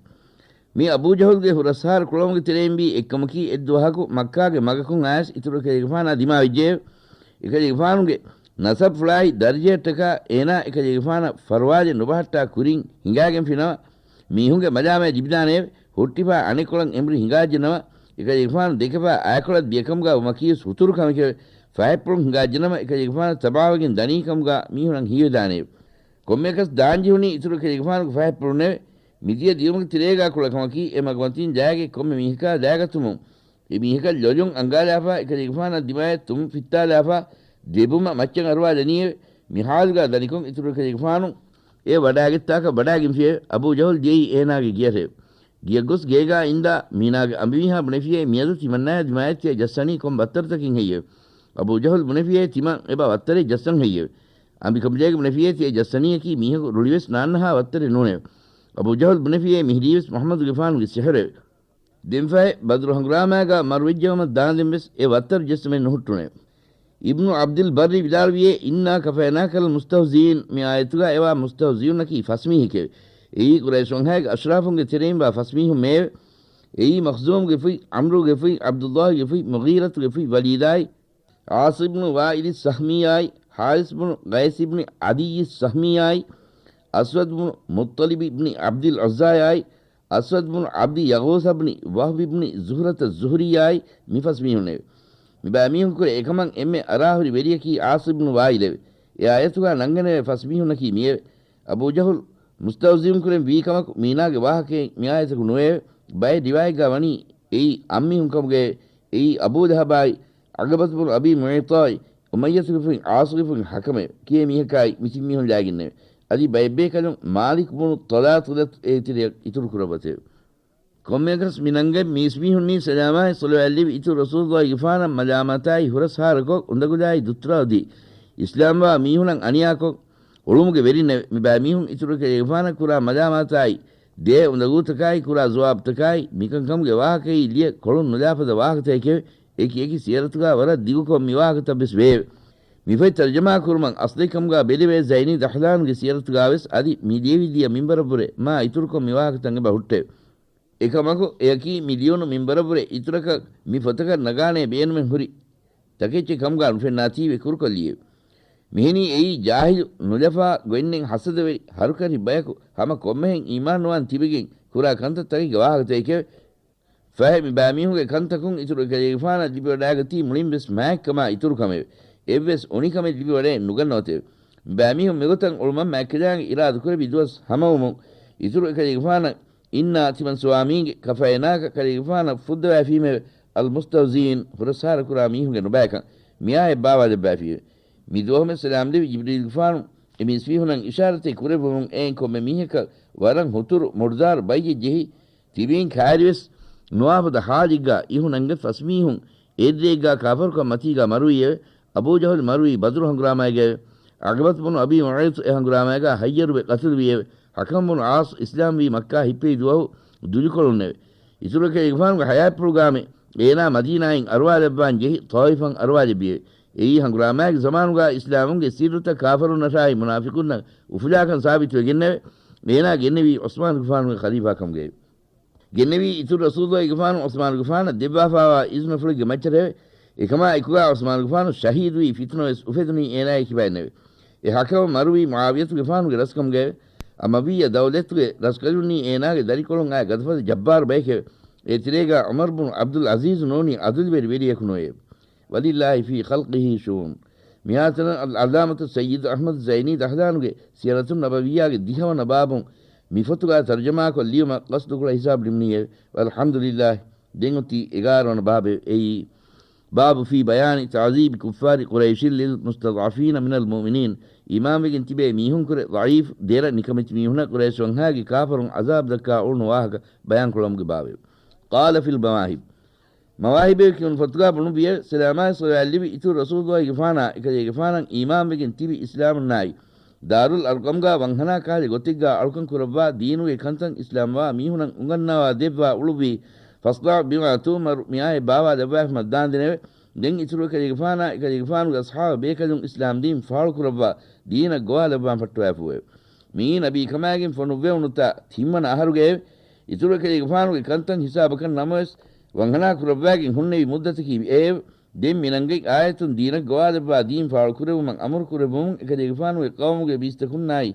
މި އަބޫ ޖަހުލްގެ ހުރަސްހާރު ކުޅަމުގެ ތެރެއިން ވީ އެއްކަމަކީ އެއްދުވަހަކު މައްކާގެ މަގަކުން އައިސް އިތުރު އެކަލޭގެފާނާ ދިމާވެއްޖެއެވެ. އެކަލޭގެފާނުގެ ނަސަބުފުޅާއި ދަރަޖަޔަށްޓަކާ އޭނާ އެކަލޭގެފާނަށް ފަރުވާލެއް ނުބަހައްޓާ ކުރިން ހިނގާގެންފިނަމަ، މީހުންގެ މަލާމާތް ލިބިދާނެއެވެ. ހުއްޓިފާ އަނެއްކޮޅަށް އެނބުރި ހިނގާއްޖެނަމަ، އެކަލޭގެފާނު ދެކެފާ އައިކޮޅަށް ދިޔަކަމުގާ ވުމަކީވެސް ހުތުރު ކަމެކެވެ. ފަހަތްޕުޅުން ހިނގާއްޖެނަމަ، އެކަލޭގެފާނަށް ތަބާވެގެން ދަނީ ކަމުގާ މީހުނަށް ހީވެދާނެއެވެ. ކޮންމެއަކަސް ދާންޖެހުނީ އިތުރު އެކަލޭގެފާނުގެ ފަހަތްޕުޅުންނެވެ. މިދިޔަ ދިޔުމުގެ ތެރޭގާ ކުޅަކަމަކީ އެ މަގުމަތީން ލާގެ ކޮންމެ މީހަކާ ލާގަތުމުން އެ މީހަކަށް ލޮލުން އަންގާލާފާ، އެކަލޭގެފާނާ ދިމާޔަށް ތުން ފިއްތާލާފާ، ދެބުމަށް މައްޗަށް އަރުވާލަނީއެވެ. މި ޙާލުގާ ދަނިކޮށް އިތުރު އެކަލޭގެފާނު އެ ވަޑާގަތްތާކަށް ވަޑާގެންފިއެވެ. އަބޫ ޖަހުލް ދިޔައީ އޭނާގެ ގެޔަށެވެ. ގެޔަށް ގޮސް ގޭގާ އިންދާ މީނާގެ އަނބިމީހާ ބުނެފިއޭ މިއަދު ތިމަންނާޔާ ދިމާޔަށް ތިޔަ ޖައްސަނީ ކޮން ވައްތަރުތަކެއް ހެއްޔެވެ؟ އަބޫ ޖަހުލް ބުނެފިއޭ ތިމަން އެބަ ވައްތަރެއް ޖައްސަން ހެއްޔެވެ؟ އަނބިކަނބަލޭގެ ބުނެފިއޭ ތިޔަ ޖައްސަނީއަކީ މީހަކު ރުޅިވެސް ނާންނަހާ ވައްތަރެއް ނޫނެވެ. އަބޫ ޖަހުލް ބުނެފިއޭ މިހިރީވެސް މުޙައްމަދުގެފާނުގެ ސިޙުރެވެ. ދެންފަހެ ބަދުރު ހަނގުރާމާގާ މަރުވެއްޖެ ވަމަ ދާނދެން ވެސް އެ ވައްތަރު ޖެއްސުމެއް ނުހުއްޓުނެވެ. އިބްނު ޢަބްދިލް ބައްރި ވިދާޅުވިއޭ، "إنا كفيناك المستهزئين"، މި އާޔަތުގަ އެވާ މުސްތަހުޒިއުންނަކީ ފަސްމީހެކެވެ. އެއީ ޤުރައިޝް ވަންހާގެ އަޝްރާފުންގެ ތެރެއިން ވާ ފަސްމީހުން މެއެވެ. އެއީ މަޚްޒޫމްގެ ފުތް، ޢަމްރުގެ ފުތް، ޢަބްދުﷲގެ ފުތް، މުޣީރަތުގެ ފުތް ވަލީދާއި، ޢާޞި ބުނު ވާއިލި ސަހްމީއާއި، ޙާރިޘް ބުނު ޤައިސް ބުނި ޢަދިއްޔި ސަހްމީއާއި، އަސްވަދު ބުނު މުއްޠަލިބި ބުނި ޢަބްދިލް ޢުއްޒާއާއި، އަސްވަދު ބުނު ޢަބްދި ޔަޣޫޘ ބުނި ވަހްބި ބުނި ޒުހްރަތަ ޒުހްރީއާއި މި ފަސް މީހުންނެވެ. މި ބައިމީހުން ކުރެ އެކަމަށް އެންމެ އަރާހުރި ވެރިޔަކީ ޢާޞި ބުނު ވާއިލެވެ. އެ އާޔަތުގަ ނަންގަނެވޭ ފަސް މީހުންނަކީ މިއެވެ. އަބޫ ޖަހުލް މުސްތަހުޒިއުން ކުރެން ވީ ކަމަކު މީނާގެ ވާހަކައެއް މި އާޔަތަކު ނުވެއެވެ. ބައެއް ރިވާޔަތްގަ ވަނީ އެއީ އަށް މީހުން ކަމުގައެވެ. އެއީ އަބޫ ލަހަބާއި، ޢުޤުބަތު ބުނު އަބީ މުޢައްޠާއި، އުމައްޔަތުގެ ފުތް ޢާޞުގެ ފުތް ޙަކަމެވެ. ކިޔޭ މީހަކާއި މި ތިން މީހުން ލާގެންނެވެ. އަދި ބައެއް ބޭކަލުން މާލިކު ބުނު ޠަލާތުލަތު އޭތެރެއަށް އިތުރު ކުރައްވަތެވެ. ކޮންމެއަކަސް މި ނަންގަން މީސްމީހުންނީ ސަލާމާއި ޞަލަވާތް ލެއްވި އިތުރު ރަސޫލުﷲގެފާނަށް މަލާމާތާއި ހުރަސްހާރަކޮށް އުނދަގުލާއި ދުއްތުރާ އޮތީ އިސްލާމްވާ މީހުނަށް އަނިޔާކޮށް އުޅުމުގެ ވެރިންނެވެ. މި ބައިމީހުން އިތުރު އެކަލޭގެފާނަށް ކުރާ މަލާމާތާއި ދޭ އުނދަގޫތަކާއި ކުރާ ޒުވާބުތަކާއި މިކަންކަމުގެ ވާހަކައީ ލިޔެ ކޮޅުން ނުލާފަދަ ވާހަކަތަކެކެވެ. އެކި އެކި ސިޔަރަތުގާ ވަރަށް ދިގުކޮށް މި ވާހަކަތައް ވެސް ވެއެވެ. މި ފޮތް ތަރުޖަމާ ކުރުމަށް އަސްލީ ކަމުގާ ބެލެވޭ ޒައިނީ ދަހްލާނުގެ ސިޔަރަތުގާވެސް އަދި މި ލިޔެވި ލިޔަ މިންވަރަށްވުރެ މާ އިތުރުކޮށް މި ވާހަކަތައް އެބަ ހުއްޓެވެ. އެކަމަކު، އެއަކީ މި ލިޔުނު މިންވަރަށްވުރެ އިތުރަކަށް މި ފޮތަކަށް ނަގާނޭ ބޭނުމެއް ހުރި ތަކެއްޗެއް ކަމުގާ ނުފެންނާތީވެ ކުރުކޮށްލިއެވެ. މިހެނީ އެއީ ޖާހިލު، ނުލަފާ، ގޮތްނެތް ހަސަދަވެރި، ހަރުކަށި ބަޔަކު ހަމަ ކޮންމެހެން އީމާންނުވާން ތިބެގެން ކުރާ ކަންތައްތަކެއްގެ ވާހަކަތަކެކެވެ. ފަހެ މި ބައިމީހުންގެ ކަންތަކުން އިތުރު އެކަލޭގެފާނަށް ލިބިވަޑާގަތީ މުޅިން ވެސް މާތްކަމާ އިތުރުކަމެވެ. އެއްވެސް އުނިކަމެއް ލިބިވަޑައެއް ނުގަންނަވަތެވެ. މި ބައިމީހުން މިގޮތަށް އުޅުމަށް މާތްކަލާނގެ އިރާދަކުރެއްވި ދުވަސް ހަމަވުމުން އިތުރު އެކަލޭގެފާނަށް އިންނާ ތިމަން ސުވާމީގެ ކަފައިނާކަށް ކަލޭގެފާނަށް ފުއްދަވައިފީމެވެ. އަލްމުސްތަހުޒީން، ހުރަސްހާރަކުރާ މީހުންގެ ނުބައިކަން މިއާއެއް ބާވާލެއްވައިފީމެވެ. މި ދުވަހުމެ ސަލާމް ލެއްވި ޖިބްރީލްގެފާނު އެ މީސްމީހުނަށް އިޝާރަތެއް ކުރެއްވުމުން އެއިން ކޮންމެ މީހަކަށް ވަރަށް ހުތުރު މުޑުދާރު ބައްޔެއް ޖެހި ތިބީން ކާރިވެސް ނުވާފަދަ ހާލެއްގާ އިހުނަންގެ ފަސް މީހުން އެއްރޭގާ ކާފަރުކަން މަތީގާ މަރުވީއެވެ. އަބޫ ޖަހުލް މަރުވީ ބަދުރު ހަނގުރާމައިގައެވެ. ޢުޤުބަތު ބުނު އަބީ މުޢައިޠު އެ ހަނގުރާމައިގާ ހައްޔަރުވެ ޤަތުލުވިއެވެ. ޙަކަމް ބުނު ޢާޞް އިސްލާމްވީ މައްކާ ހިއްޕެވި ދުވަހު ދުލިކޮޅުންނެވެ. އިތުރު އެކަލޭގެފާނުގެ ޙަޔާތްޕުޅުގާމެ އޭނާ މަދީނާއިން އަރުވާލައްވާން ޖެހި ޠާއިފަށް އަރުވާލެއްވިއެވެ. އެއީ ހަނގުރާމައިގެ ޒަމާނުގާ އިސްލާމުންގެ ސިއްރުތައް ކާފަރުންނަށާއި މުނާފިޤުންނަށް އުފުލާކަން ސާބިތުވެގެންނެވެ. އޭނާ ގެންނެވީ ޢުސްމާނުގެފާނުގެ ޚަލީފާކަމުގައެވެ. ގެންނެވީ އިތުރު ރަސޫލުގެފާނު ޢުސްމާނުގެފާނަށް ދެއްވާފާވާ އިޒުނަފުޅެއްގެ މައްޗަށެވެ. އެކަމާ އެކުގާ ޢުސްމާނުގެފާނު ޝަހީދުވީ ފިތުނަވެސް އުފެދުނީ އޭނާގެ ކިބައިންނެވެ. އެ ޙަކަމު މަރުވީ މުޢާވިޔަތުގެފާނުގެ ރަސްކަމުގައެވެ. އަމަވިއްޔަ ދައުލަތުގެ ރަސްކަލުންނީ އޭނާގެ ދަރިކޮޅުން އައި ގަދަފަދަ ޖައްބާރު ބައެކެވެ. އޭތެރޭގާ ޢުމަރު ބުނު ޢަބްދުލް ޢަޒީޒު ނޫނީ ޢަދުލުވެރި ވެރިޔަކު ނުވެއެވެ. ولله في خلقه شؤون. މިހާތަނަށް އަލްޢައްލާމަތު ސައްޔިދު އަޙްމަދު ޒައިނީ ދަހްލާނުގެ ސިޔަރަތުން ނަބަވިއްޔާގެ ދިހަވަނަ ބާބުން މި ފޮތުގާ ތަރުޖަމާކޮށް ލިޔުމަށް ޤަޞްދުކުޅަ ހިސާބު ނިމުނީއެވެ. ވަލްޙަމްދުލިއްލާހި. ދެން އޮތީ އެގާރަ ވަނަ ބާބެވެ. އެއީ، باب في بيان تعذيب كفار قريش للمستضعفين من المؤمنين. އީމާންވެގެން ތިބޭ މީހުންކުރެ ޟަޢީފު، ދެރަ ނިކަމެތި މީހުނަށް ޤުރައިޝް ވަންހާގެ ކާފަރުން ޢަޒާބު ދައްކާ އުޅުނު ވާހަކަ ބަޔާންކުރުމުގެ ބާބެވެ. قال في المواهب. މަވާހިބޭ ކިޔުނު ފޮތުގާ ބުނުއްވިއެވެ. ސަލާމާއި ޞަލަވާތް ލިބި އިތުރު ރަސޫލުﷲގެފާނާ އެކަލޭގެފާނަށް އީމާންވެގެން ތިބި އިސްލާމުންނާއި، ދާރުލް އަރްޤަމްގާ ވަންހަނާ ކަހަލަ ގޮތެއްގާ އަޅުކަން ކުރައްވާ، ދީނުގެ ކަންތައް އިސްލާމްވާ މީހުނަށް އުނގަންނަވާ ދެއްވާ އުޅުއްވި فاصدع بما تؤمر މިއާޔަތް ބާވާލައްވާފަ މައްދާންދެނެވެ. ދެން އިތުރު އެކަލޭގެފާނާ އެކަލޭގެފާނުގެ އަޞްޙާބު ބޭކަލުން އިސްލާމް ދީން ފާޅުކުރައްވާ، ދީނަށް ގޮވާލައްވާން ފައްޓަވާފައެވެ. މިއީ ނަބީކަމާގެން ފޮނުއްވެވުނުތާ ތިންވަނަ އަހަރުގައެވެ. އިތުރު އެކަލޭގެފާނުގެ ކަންތައް ހިސާބަކަށް ނަމަވެސް، ވަންހަނާ ކުރައްވާގެން ހުންނެވި މުއްދަތަކީ އެއެވެ. ދެން މިނަންގެ އާޔަތުން ދީނަށް ގޮވާލައްވާ، ދީން ފާޅު ކުރެވުމަށް އަމުރު ކުރެއްވުމުން އެކަލޭގެފާނުގެ ޤައުމުގެ ބީސްތަކުންނާއި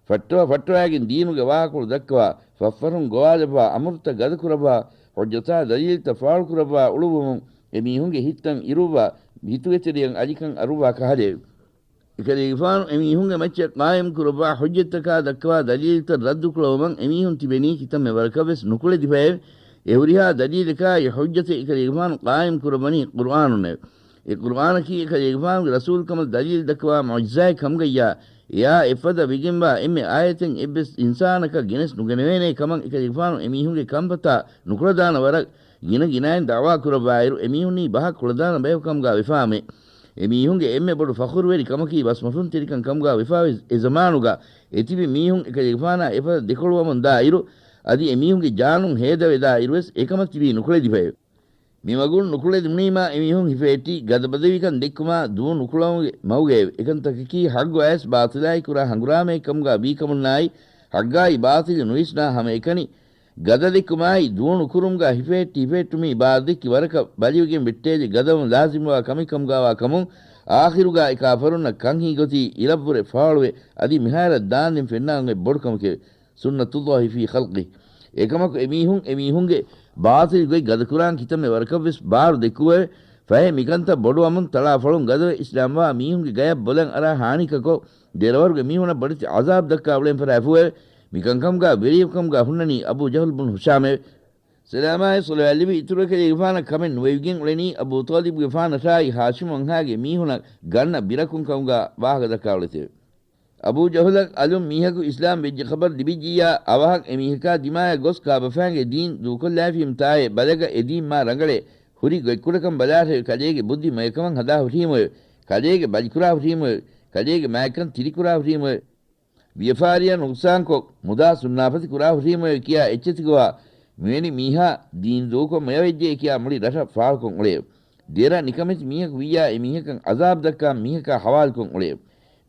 ފައްޓަވަ ފައްޓަވައިގެން ދީނުގެ ވާހަކަފުޅު ދައްކަވާ، ފަށްފަށުން ގޮވާލައްވާ، އަމުރުތައް ގަދަކުރައްވާ، ޙުއްޖަތާ ދަލީލްތައް ފާޅުކުރައްވާ އުޅުއްވުމުން އެމީހުންގެ ހިތްތައް އިރުއްވާ، ހިތުގެ ތެރެއަށް އަލިކަން އަރުއްވާ ކަހަލައެވެ. އެކަލޭގެފާނު އެމީހުންގެ މައްޗަށް ޤާއިމް ކުރައްވާ ޙުއްޖަތްތަކާ ދައްކަވާ ދަލީލްތައް ރައްދުކުޅަވުމަށް އެމީހުން ތިބެނީ ކިތަންމެ ވަރަކަށް ވެސް ނުކުޅެދިފައެވެ. އެ ހުރިހާ ދަލީލަކާއި ޙުއްޖަތެއް އެކަލޭގެފާނު ޤާއިމް ކުރައްވަނީ ޤުރުއާނުންނެވެ. އެ ޤުރުއާނަކީ އެކަލޭގެފާނުގެ ރަސޫލުކަމަށް ދަލީލް ދައްކަވާ މުޢުޖިޒާތް ކަމުގައްޔާ، އެއާ އެއްފަދަ ވެގެންވާ އެންމެ އާޔަތެއް އެއްވެސް އިންސާނަކަށް ގެނެސް ނުގެނެވޭނޭ ކަމަށް އެކަލޭގެފާނު އެމީހުންގެ ކަންފަތާ ނުކުޅަދާނަ ވަރަށް ގިނަ ގިނައިން ދަޢުވާ ކުރައްވާއިރު، އެމީހުންނީ ބަހަށް ކުޅަދާނަ ބަޔަކު ކަމުގާ ވެފާމެ. އެމީހުންގެ އެންމެ ބޮޑު ފަޚުރުވެރި ކަމަކީ ބަސްމަފުންތެރިކަން ކަމުގާ ވެފާވެސް، އެ ޒަމާނުގާ އެތިބި މީހުން އެކަލޭގެފާނާ އެފަދަ ދެކޮޅުވަމުން ދާ އިރު، އަދި އެމީހުންގެ ޖާނުން ހޭދަވެދާ އިރުވެސް އެކަމަށް ތިބީ ނުކުޅެދިފައެވެ. މި މަގުން ނުކުޅެދުނީމާ އެމީހުން ހިފެހެއްޓީ ގަދަބަދަވިކަން ދެއްކުމާ ދުވަހު ނުކުޅަމުގެ މަގުގައެވެ. އެކަންތަކަކީ ޙައްގު އަޔަސް ބާޠިލާއި ކުރާ ހަނގުރާމައެއް ކަމުގާ ވީކަމުންނާއި، ޙައްގާއި ބާޠިލު ނުވިސްނާ ހަމައެކަނި ގަދަ ދެއްކުމާއި ދުވަހު ނުކުރުމުގާ ހިފެހެއްޓި ހިފެހެއްޓުމީ ބާރުދެއްކި ވަރަކަށް ބަލިވެގެން ވެއްޓޭލި ގަދަވުން ލާޒިމުވާ ކަމެއް ކަމުގާވާ ކަމުން، އާޚިރުގާ އެ ކާފަރުންނަށް ކަންހީ ގޮތީ އިރަށްވުރެ ފާޅުވެ، އަދި މިހާރަށް ދާންދެން ފެންނާން އޮތް ބޮޑު ކަމެކެވެ. ސުންނަތުﷲ ފީ ޚަލްޤިހި. އެކަމަކު އެމީހުން އެމީހުންގެ ބާޠިލް ގޮތް ގަދަކުރާން ކިތަންމެ ވަރަކަށްވެސް ބާރު ދެއްކުވެވެ. ފަހެ މިކަންތައް ބޮޑުވަމުން ތަޅާ ފަޅުން ގަދަވެ އިސްލާމްވާ މީހުންގެ ގަޔަށް ބޮލަށް އަރާ ހާނިކަކޮށް، ދެރަވަރުގެ މީހުނަށް ބޮޑެތި ޢަޒާބް ދައްކާ އުޅެން ފަށާފޫއެވެ. މިކަންކަމުގާ ވެރިއެއްކަމުގާ ހުންނަނީ އަބޫ ޖަހުލް ބުނު ހިޝާމެވެ. ސަލާމާއި ޞަލަވާތް ލިބި އިތުރު އެކަލޭގެފާނަށް ކަމެއް ނުވެވިގެން އުޅެނީ އަބޫ ޠާލިބުގެފާނަށާއި ހާޝިމު ވަންހާގެ މީހުނަށް ގަންނަ ބިރަކުން ކަމުގާ ވާހަކަ ދައްކާ އުޅެތެވެ. އަބޫ ޖަހުލަށް އަލުން މީހަކު އިސްލާމް ވެއްޖެ ޚަބަރު ލިބިއްޖިއްޔާ، އަވަހަށް އެ މީހަކާ ދިމާޔަށް ގޮސް ކާބަފާންގެ ދީން ދޫކޮށްލާފީމު ތާއޭ ބަލަގަ އެ ދީން މާ ރަނގަޅޭ، ހުރި ގޮތްކުޑަކަން ބަލާށެވެ. ކަލޭގެ ބުއްދި މޮޔަކަމަށް ހަދާ ހުށީމުއެވެ. ކަލޭގެ ބަލިކުރާ ހުށީމުއެވެ. ކަލޭގެ މާތްކަން ތިރިކުރާ ހުށީމުއެވެ. ވިޔަފާރިއަށް ނުޤްޞާންކޮށް، މުދާ ސުންނާފަތި ކުރާ ހުށީމުއެވެ ކިޔާ އެއްޗެތިގޮވާ، މިވެނި މީހާ ދީން ދޫކޮށް މޮޔަވެއްޖެ ކިޔާ މުޅި ރަށަށް ފާޅުކޮށް އުޅެއެވެ. ދެރަ ނިކަމެތި މީހަކު ވިއްޔާ އެ މީހަކަށް ޢަޒާބް ދައްކާ މީހަކާ ޙަވާލުކޮށް އުޅެއެވެ.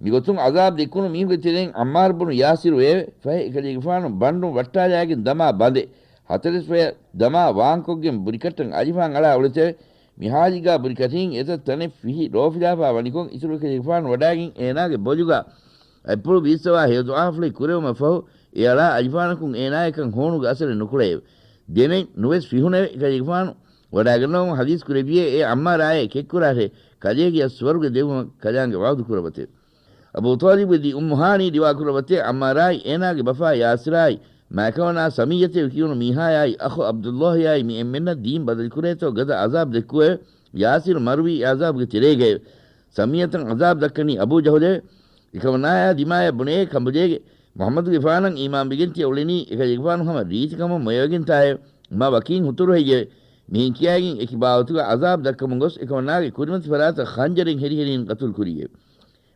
މިގޮތުން ޢަޒާބް ދެއްކުނު މީހުންގެ ތެރެއިން ޢައްމާރު ބުނު ޔާސިރު ވެއެވެ. ފަހެ އެކަލޭގެފާނު ބަނޑުން ވައްޓާލާގެން ދަމާ ބަނދެއް ހަތަރެސް ފަޔަށް ދަމާ ވާންކޮށްގެން ބުރިކައްޓަށް އަލިފާން އަޅާ އުޅެތެވެ. މި ހާލިގާ ބުރިކަޓީން އެތައް ތަނެއް ފިހި ރޯފިލާފާ ވަނިކޮށް، އިތުރު އެކަލޭގެފާނު ވަޑާގެން އޭނާގެ ބޮލުގާ އަތްޕުޅު ބީއްސަވާ ހެޔޮ ދުޢާފުޅެއް ކުރެވުމަށް ފަހު، އެ އަޅާ އަލިފާނަކުން އޭނާއަކަށް ހޫނުގެ އަސަރެއް ނުކުޅެއެވެ. ދެމެން ނުވެސް ފިހުނެވެ. އެކަލޭގެފާނު ވަޑާގަންނަވަމުން ޙަދީޘް ކުރެއްވިއޭ، އޭ ޢައްމާރާއޭ، ކެތްކުރާށޭ، ކަލޭގެއަށް ސުވަރުގެ ދެއްވުމަށް ކަލާނގެ ވަޢުދު ކުރައްވަތެވެ. އަބޫ ޠާލިބުގެ ދި އުއްމު ހާނީ ރިވާ ކުރައްވަތޭ، ޢައްމާރާއި އޭނާގެ ބަފާ ޔާސިރާއި މާކަމަނާ ސަމިއްޔަތޭ ކިޔުނު މީހާޔާއި އަޚު ޢަބްދުﷲ ޔާއި މި އެންމެންނަށް ދީން ބަދަލުކުރޭތޯ ގަދަ ޢަޒާބް ދެއްކުވެ، ޔާސިރު މަރުވީ އެ ޢަޒާބުގެ ތެރޭގައެވެ. ސަމިއްޔަތަށް ޢަޒާބް ދައްކަނީ އަބޫ ޖަހުލެވެ. އެކަމަނާޔާ ދިމާޔަށް ބުނޭ، ކަނބުލޭގެ މުޙައްމަދުގެފާނަށް އީމާންވެގެން ތިޔަ އުޅެނީ އެކަލޭގެފާނު ހަމަ ރީތިކަމަށް މޮޔަވެގެންތާއެވެ. މާ ވަކީން ހުތުރު ހެއްޔެވެ؟ މިހެން ކިޔައިގެން އެކި ބާވަތުގަ ޢަޒާބް ދައްކަމުން ގޮސް އެކަމަނާގެ ކުރިމަތި ފަރާތަށް ޚަންޖަރެއް ހެރިހެރީން ޤަތުލު ކުރީއެވެ.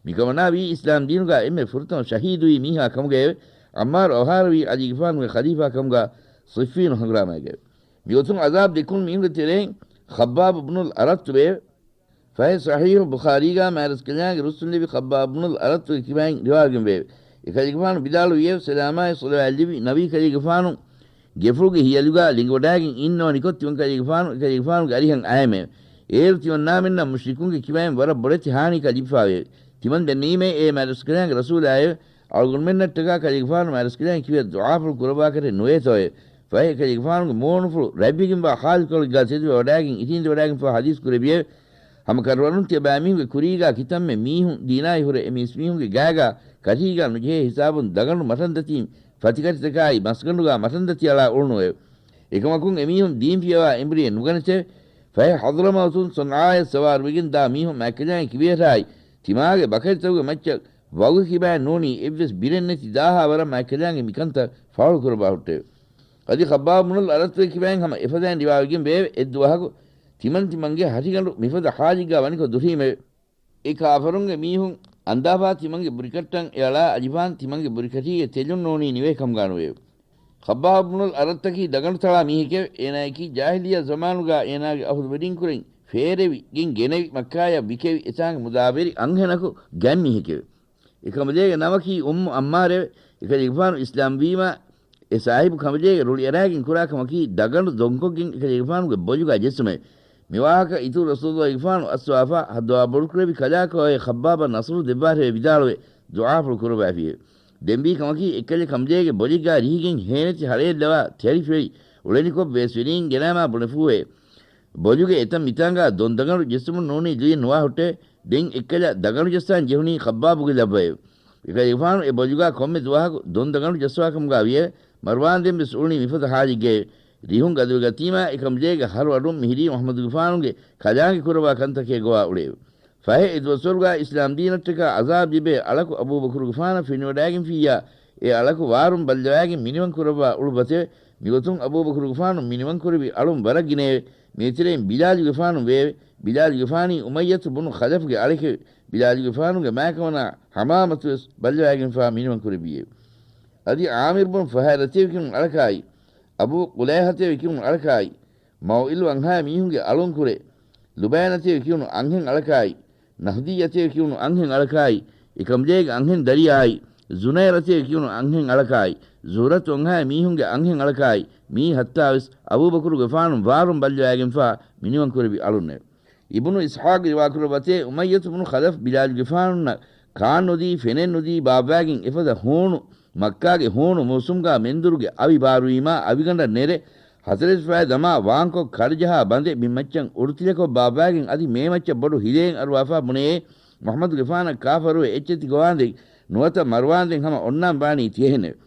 މިކަމަނާ ވީ އިސްލާމް ދީނުގަ އެންމެ ފުރަތަމަ ޝަހީދުވީ މީހާ ކަމުގައެވެ. ޢައްމާރު އަވަހާރަވީ ޢަލީގެފާނުގެ ޚަލީފާ ކަމުގަ ޞިއްފީނު ހަނގުރާމައިގައެވެ. މިގޮތުން ޢަޒާބް ދެއްކުނު މީހުންގެ ތެރެއިން ޚައްބާބު ބުނުލް އަރައްތުވެއެވެ. ފަހެ ޞަޙީޙު ބުޚާރީގަ މާތްރަސްކަލާނގެ ރުއްސުންލެވި ޚައްބާބު ބުނުލް އަރައްތުގެ ކިބައިން ރިވާވެގެންވެއެވެ. އެކަލޭގެފާނު ވިދާޅުވިއެވެ. ސަލާމާއި ޞަލަވާތް ލިބި ނަބީ ކަލޭގެފާނު ގެފުޅުގެ ހިޔަލުގަ ލިނގިވަޑާގެން އިންނަވަނިކޮށް ތިމަން ކަލޭގެފާނު އެކަލޭގެފާނުގެ އަރިހަށް އައެމެވެ. އޭރު ތިމަންނާމެންނަށް މުޝްރިކުންގެ ކިބައިން ވަރަށް ބޮޑެތި ހާނީއަކަށް ލިބިފާވެއެވެ. ތިމަން ދެންނެވީމޭ އޭ މާތްރަސްކަލާނގެ ރަސޫލާއެވެ. އަޅުގަނޑުމެންނަށްޓަކާ ކަލޭގެފާނު މާތްރަސްކަލާނގެ ކިބައަށް ދުޢާފުޅު ކުރައްވާކަށެއް ނުވޭތޯއެވެ. ފަހެ އެކަލޭގެފާނުގެ މޫނުފުޅު ރަތްވެގެންވާ ހާލުކޮޅެއްގާ ތެދުވެ ވަޑާގެން އިށީނދެވަޑާގެންފާ ޙަދީޘް ކުރެއްވިއެވެ. ހަމަ ކަނޑުއަޅުން ތިޔަބައިމީހުންގެ ކުރީގާ ކިތަންމެ މީހުން ދީނާއި ހުރެ އެ މީސްމީހުންގެ ގާގާ ކަށީގާ ނުޖެހޭ ހިސާބުން ދަގަނޑު މަށަންދަތީން ފަތިކަށިތަކާއި މަސްގަނޑުގާ މަށަންދަތި އަޅާ އުޅުނުއެވެ. އެކަމަކުން އެމީހުން ދީން ފިޔަވާ އެނބުރިއެއް ނުގަނެތެވެ. ފަހެ ޙަޟްރަމައުތުން ޞަންޢާޔަށް ސަވާރުވެގެން ދާ މީހުން މާތްކަލާނގެ ކިބަޔަށާއި ތިމާގެ ބަކަރިތަކުގެ މައްޗަށް ވަގު ކިބައިން ނޫނީ އެއްވެސް ބިރެއް ނެތި ދާހާ ވަރަށް މާތްކަލާނގެ މިކަންތައް ފާޅުކުރައްވާ ހުއްޓެވެ. އަދި ޚައްބާބު ބުނުލް އަރައްތުގެ ކިބައިން ހަމަ އެފަދައިން ރިވާވެގެން ވެއެވެ. އެއްދުވަހަކު ތިމަން ތިމަންގެ ހަށިގަނޑު މިފަދަ ހާލެއްގާ ވަނިކޮށް ދުށީމެވެ. އެ ކާފަރުންގެ މީހުން އަންދާފާ ތިމަންގެ ބުރިކައްޓަށް އެ އަޅާ އަލިފާން ތިމަންގެ ބުރިކަޓީގެ ތެލުން ނޫނީ ނިވޭ ކަމުގާ ނުވެއެވެ. ޚައްބާބު ބުނުލް އަރައްތަކީ ދަގަނޑު ތަޅާ މީހެކެވެ. އޭނާޔަކީ ޖާހިލިއްޔާ ޒަމާނުގާ އޭނާގެ އަހުލުވެރިންކުރެން ފޭރެވިގެން ގެނެވި މައްކާޔަށް ވިކެވި އެތާނގެ މުދާވެރި އަންހެނަކު ގަތްމީހެކެވެ. އެ ކަނބަލޭގެ ނަމަކީ އުއްމު ޢައްމާރެވެ. އެކަލޭގެފާނު އިސްލާމްވީމާ، އެ ސާހިބު ކަނބަލޭގެ ރުޅިއަރާގެން ކުރާ ކަމަކީ ދަގަނޑު ދޮންކޮށްގެން އެކަލޭގެފާނުގެ ބޮލުގާ ޖެއްސުމެވެ. މިވާހަކަ އިތުރު ރަސޫލުﷲ ގެފާނު އައްސަވާފާ ހައްދަވާ ބޮޑުކުރެއްވި ކަލާކޮއެ ޚައްބާބަށް ނަޞްރު ދެއްވާށެވެ ވިދާޅުވެ ދުޢާފުޅު ކުރައްވާފިއެވެ. ދެންވީ ކަމަކީ އެއްކަލެ ކަނބަލޭގެ ބޮލެއްގާ ރިހިގެން ހޭނެތި ހަޅޭއްލަވާ ތެރިފެޅި އުޅެނިކޮށް ބޭސްވެރީން ގެނައިމާ ބުނެފޫއެވެ. ބޮލުގެ އެތައް މިތާނގާ ދޮންދަގަނޑު ޖެއްސުމުން ނޫނީ ލުޔެއް ނުވާ ހުއްޓެވެ. ދެން އެއްކަލަ ދަގަނޑު ޖައްސާން ޖެހުނީ ޚައްބާބުގެ ލައްވައެވެ. އެކަލޭގެފާނު އެ ބޮލުގާ ކޮންމެ ދުވަހަކު ދޮންދަގަނޑު ޖައްސަވާ ކަމުގާ ވިއެވެ. މަރުވާންދެން ވެސް އުޅުނީ މިފަދަ ހާލެއްގައެވެ. ރިހުން ގަދަވެގަތީމާ އެކަނބަލޭގެ ހަރު އަޑުން މިހިރީ މުޙައްމަދުގެފާނުގެ ކަލާނގެ ކުރައްވާ ކަންތަކޭ ގޮވާ އުޅެއެވެ. ފަހެ އެދުވަސްވަރުގާ އިސްލާމްދީނަށްޓަކާ ޢަޒާބް ލިބޭ އަޅަކު އަބޫބަކުރުގެފާނަށް ފެނިވަޑާގެންފިއްޔާ، އެ އަޅަކު ވާރުން ބައްލަވާގެން މިނިވަން ކުރައްވާ އުޅުއްވަތެވެ. މިގޮތުން އަބޫބަކުރުގެފާނު މިނިވަންކުރެއްވި އަޅުން ވަރަށް ގިނައެވެ. މީތެރެއިން ބިލާލުގެފާނު ވެއެވެ. ބިލާލުގެފާނީ އުމައްޔަތު ބުނު ޚަލަފްގެ އަޅެކެވެ. ބިލާލުގެފާނުގެ މާކަމަނާ ޙަމާމަތުވެސް ބައްލަވާގެންފާ މިނިވަންކުރެއްވިއެވެ. އަދި ޢާމިރު ބުނު ފަހަރަތެވެ ކިޔުނު އަޅަކާއި، އަބޫ ޤުލައިޙަތެވެ ކިޔުނު އަޅަކާއި، މައުއިލު އަންހާ މީހުންގެ އަޅުންކުރެ، ލުބައިން އަތޭ ކިޔުނު އަންހެން އަޅަކާއި، ނަހްދީ އަތޭ ކިޔުނު އަންހެން އަޅަކާއި، އެކަމުދޭގެ އަންހެން ދަރިޔާއި، ޒުނައިރް އަތޭ ކިޔުނު އަންހެން އަޅަކާއި، ޒުހުރަތު އަންހާ މީހުންގެ އަންހެން އަޅަކާއި، މީ ހައްތާވެސް އަބޫބަކުރުގެފާނު ވާރުން ބައްލަވައިގެންފާ މިނިވަންކުރެއްވި އަޅުންނެވެ. އިބުނު އިސްޙާޤް ރިވާކުރައްވަތޭ، އުމައްޔަތު ބުނު ޚަލަފް ބިލާލުގެފާނުންނަށް ކާންނުދީ، ފެނެއްނުދީ ބާއްވައިގެން އެފަދަ ހޫނު، މައްކާގެ ހޫނު މޫސުމްގާ މެންދުރުގެ އަވި ބާރުވީމާ އަވިގަނޑަށް ނެރެ، ހަތަރެއްފައި ދަމާ ވާންކޮށް ކަޑަޖަހާ ބަނދެއް ބިންމައްޗަށް އުޑުތިލަކޮށް ބާއްވައިގެން އަދި މޭމައްޗަށް ބޮޑު ހިލައެއް އަރުވާފާ ބުނެޔޭ، މުޙައްމަދުގެފާނަށް ކާފަރުވެ އެއްޗެތި ގޮވާނދެން ނުވަތަ މަރުވާނދެން ހަމަ އޮންނާން ވާނީ ތިޔަހެނެވެ.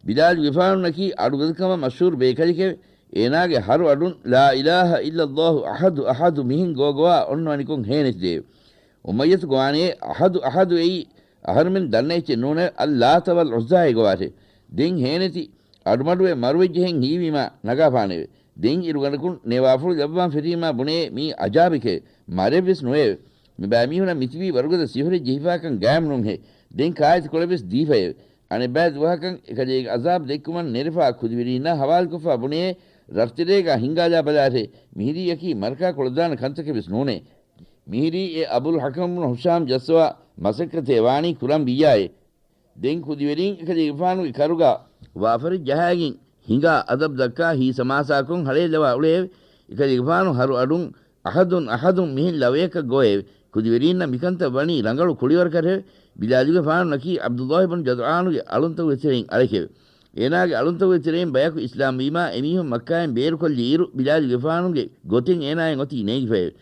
ބިލާލުގެފާނުންނަކީ އަޑުގަދަކަމަށް މަޝްހޫރު ބޭކަލެކެވެ. އޭނާގެ ހަރު އަޑުން ލާ އިލާހަ އިއްލައްލާހު އަޙަދު އަޙަދު މިހެން ގޯގޮވާ އޮންނަވަނިކޮށް ހޭނެތިދެއެވެ. އުމައްޔަތު ގޮވާނެޔޭ އަޙަދު އަޙަދު އެއީ އަހަރުމެން ދަންނަ އެއްޗެއް ނޫނެވެ. އައްލާތަ ވަލް ޢުއްޒާއޭ ގޮވާށޭ. ދެން ހޭނެތި އަޑުމަޑުވެ މަރުވެއްޖެހެން ހީވީމާ ނަގާފާނެއެވެ. ދެން އިރުގަނޑަކުން ނޭވާފުޅު ލައްވާން ފެށީމާ ބުނެޔޭ މީ ޢަޖާބެކޭ. މަރެއްވެސް ނުވެއެވެ. މިބައިމީހުނަށް މިތިބީ ވަރުގަދަ ސިހުރެއް ޖެހިފާކަން ގާއިމްނޫންހޭ. ދެން ކާއެތިކޮޅެއްވެސް ދީފައެވެ. އަނެއްބައި ދުވަހަކަށް އެކަލޭގެ ޢަޒާބު ދެއްކުމަށް ނެރެފާ ކުދިވެރީންނާ ހަވާލުކޮށްފާ ބުނެޔޭ، ރަށްތެރޭގާ ހިންގާލާ ބަލާށޭ، މިހިރީއަކީ މަރަކާ ކުޅަދާނަ ކަންތަކެއްވެސް ނޫނޭ. މިހިރީ އެ އަބުލް ޙަކަމް ބުނު ހިޝާމް ޖައްސަވާ މަސައްކަތޭ ވާނީ ކުރަން ވިއްޔާއޭ. ދެން ކުދިވެރީން އެކަލޭގެފާނުގެ ކަރުގާ ވާފަރެއް ޖަހައިގެން ހިނގާ އަދަބު ދައްކާ ހީސަމާސާކޮށް ހަޅޭއްލަވާ އުޅެއެވެ. އެކަލޭގެފާނު ހަރު އަޑުން އަޙަދުން އަޙަދުން މިހެން ލަވަޔަކަށް ގޮވެއެވެ. ކުދިވެރީންނަށް މިކަންތައް ވަނީ ރަނގަޅު ކުޅިވަރަކަށެވެ. ބިލާލުގެފާނުންނަކީ ޢަބްދުﷲ ބުން ޖަދުޢާނުގެ އަޅުންތަކުގެ ތެރެއިން އަޅެކެވެ. އޭނާގެ އަޅުންތަކުގެ ތެރެއިން ބަޔަކު އިސްލާމްވީމާ އެމީހުން މައްކާއިން ބޭރުކޮށްލިއިރު، ބިލާލުގެފާނުގެ ގޮތެއް އޭނާއަށް އޮތީ ނޭނގިފައެވެ.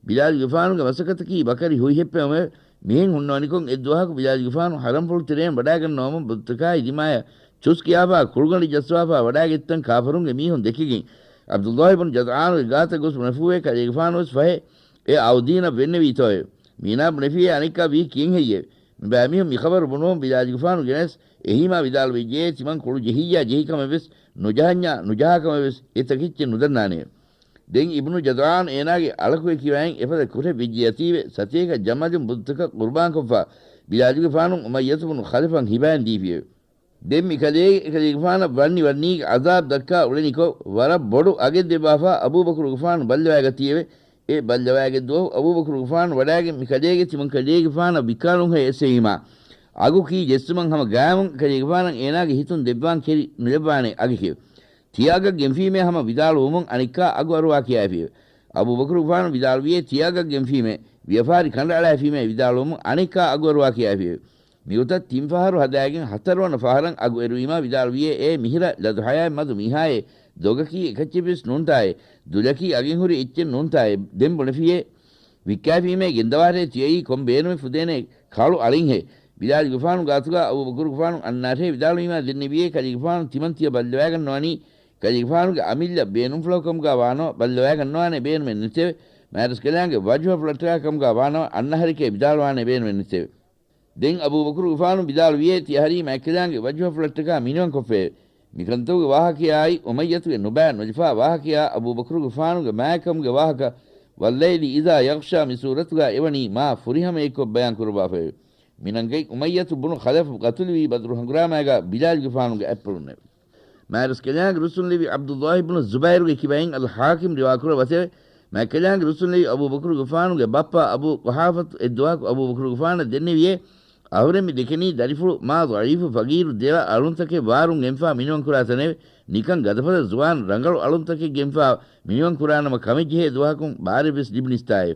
ބިލާލުގެފާނުގެ މަސައްކަތަކީ ބަކަރި ހުއިހެއްޕެވުމެވެ. މިހެން ހުންނަވަނިކޮށް އެއްދުވަހަކު ބިލާލުގެފާނު ޙަރަމްފުޅު ތެރެއިން ވަޑާގަންނަވަމުން ބުއްތަކާއި ދިމާޔަށް ޗުސް ކިޔާފާ ކުޅުގަނޑެއް ޖައްސަވާފާ ވަޑާގަތްތަން ކާފަރުންގެ މީހުން ދެކިގެން، ޢަބްދުﷲ ބުން ޖަދުޢާނުގެ ގާތަށް ގޮސް ބުނެފޫވޭ ކަލޭގެފާނުވެސް ފަހެ، އެ އައުދީނަށް ވެންނެވީތޯއެވެ. މީނާ ބުނެފިއޭ އަނެއްކާ ވީ ކިޔެން ހެއްޔެވެ؟ މިބައިމީހުން މި ޚަބަރު ބުނުވަމުން ބިލާލުގެފާނު ގެނެސް އެހީމާ ވިދާޅުވެއްޖެއޭ ތިމަން ކުޅު ޖެހިއްޔާ ޖެހިކަމެއްވެސް ނުޖަހަންޏާ ނުޖަހާކަމެއްވެސް އެ ތަކެއްޗެއް ނުދަންނާނެއެވެ. ދެން އިބްނު ޖަދުޢާން އޭނާގެ އަޅަކުގެ ކިބައިން އެފަދަ ކުށެއް ވެއްޖިއްޔަތީވެ ސަތޭކަ ޖަމަލުން ބުއްތަކަށް ޤުރުބާންކޮށްފާ ބިލާލުގެފާނު އުމައްޔަތު ބުނު ޚަލަފަށް ހިބައިން ދީފިއެވެ. ދެން މިކަލޭގެ އެކަލޭގެފާނަށް ވަންނި ވަންނީގެ ޢަޒާބް ދައްކާ އުޅެނިކޮށް، ވަރަށް ބޮޑު އަގެއް ދެއްވާފާ އަބޫބަކުރުގެފާނު ބައްލަވައިގަތީއެވެ. އެ ބައްލަވައިގެ ދުވަހު އަބޫބަކުރުގެފާނު ވަޑާގެން މިކަލޭގެ ތިމަންކަލޭގެފާނަށް ވިއްކާލުންހޭ އެއްސެވީމާ، އަގު ކީ ޖެއްސުމަށް ހަމަ ގާއިމުން އެކަލޭގެފާނަށް އޭނާގެ ހިތުން ދެއްވާން ކެރި ނުލައްވާނެ އަގެކެވެ. ތިޔަ އަގަށް ގެންފީމޭ ހަމަ ވިދާޅުވުމުން އަނެއްކާ އަގު އަރުވާ ކިޔާފިއެވެ. އަބޫބަކުރުގެފާނު ވިދާޅުވިއޭ ތިޔަ އަގަށް ގެންފީމޭ، ވިޔަފާރި ކަނޑައަޅާފީމޭ ވިދާޅުވުމުން އަނެއްކާ އަގު އަރުވާ ކިޔާފިއެވެ. މިގޮތަށް ތިން ފަހަރު ހަދާގެން ހަތަރުވަނަ ފަހަރަށް އަގު އެރުވީމާ ވިދާޅުވިއޭ އޭ މިހިރަ ލަދުޙަޔާއި މަދު މީހާއޭ، ދޮގަކީ އެކައްޗެއްވެސް ނޫންތާއޭ، ދުލަކީ އަގެއްހުރި އެއްޗެއް ނޫންތާއޭ، ދެން ބުނެފިއޭ ވިއްކާފީމޭ ގެންދަވާށޭ ތިޔައީ ކޮން ބޭނުމެއް ފުދޭނެ ކަޅު އަޅިންހޭ. ބިލާލުގެފާނު ގާތުގާ އަބޫބަކުރުގެފާނު އަންނާށޭ ވިދާޅުވީމާ ދެންނެވިއޭ ކަލޭގެފާނު ތިމަން ތިޔަ ބައްލަވާގަންނަވަނީ، ކަލޭގެފާނުގެ އަމިއްލަ ބޭނުންފުޅަކު ކަމުގާ ވާނަމަ ބައްލަވާގަންނަވާނެ ބޭނުމެއް ނެތެވެ. މާތްރަސްކަލާނގެ ވަޖުހަފުޅަށްޓަކާ ކަމުގާ ވާނަމަ އަންނަހަރެކޭ ވިދާޅުވާނެ ބޭނުމެއް ނެތެވެ. ދެން އަބޫބަކުރުގެފާނު ވިދާޅުވިއޭ ތިޔަހަރީ މާތްކަލާނގެ ވަޖުހަފުޅަށްޓަކާ މިނިވަންކޮށްފައެވެ. މިކަންތަކުގެ ވާހަކަޔާއި އުމައްޔަތުގެ ނުބައި ނުލަފާ ވާހަކަޔާ އަބޫބަކުރުގެފާނުގެ މާތްކަމުގެ ވާހަކަ، ވައްލައިލި އިޛާ ޔަޣްޝާ މި ސޫރަތުގާ އެވަނީ މާ ފުރިހަމައެއްކޮށް ބަޔާން ކުރައްވާފައެވެ. މިނަންގައި އުމައްޔަތު ބުނު ޚަލަފު ގަތުލުވީ ބަދުރު ހަނގުރާމައިގާ ބިލާލުގެފާނުގެ އަތްޕުޅުންނެވެ. މާތްރަސްކަލާނގެ ރުއްސުންލެވި ޢަބްދުﷲ ބުނު ޒުބައިރުގެ ކިބައިން އަލްޙާކިމް ރިވާކުރައްވަތެވެ. މާތްކަލާނގެ ރުއްސުންލެވި އަބޫބަކުރުގެފާނުގެ ބައްޕަ އަބޫ ޤުޙާފަތު އެއްދުވަހަކު އަބޫބަކުރުގެފާނަށް ދެންނެވިއޭ، އަހުރެން މި ދެކެނީ ދަރިފުޅު މާ ޟަޢީފު ފަގީރު ދެލަ އަޅުންތަކެއް ވާރުން ގެންފާ މިނިވަންކުރާ ތަނެވެ. ނިކަން ގަދަފަދަ ޒުވާން ރަނގަޅު އަޅުންތަކެއް ގެންފާ މިނިވަންކުރާނަމަ ކަމެއްޖެހޭ ދުވަހަކުން ބާރެއްވެސް ލިބި ނިސްތާއެވެ.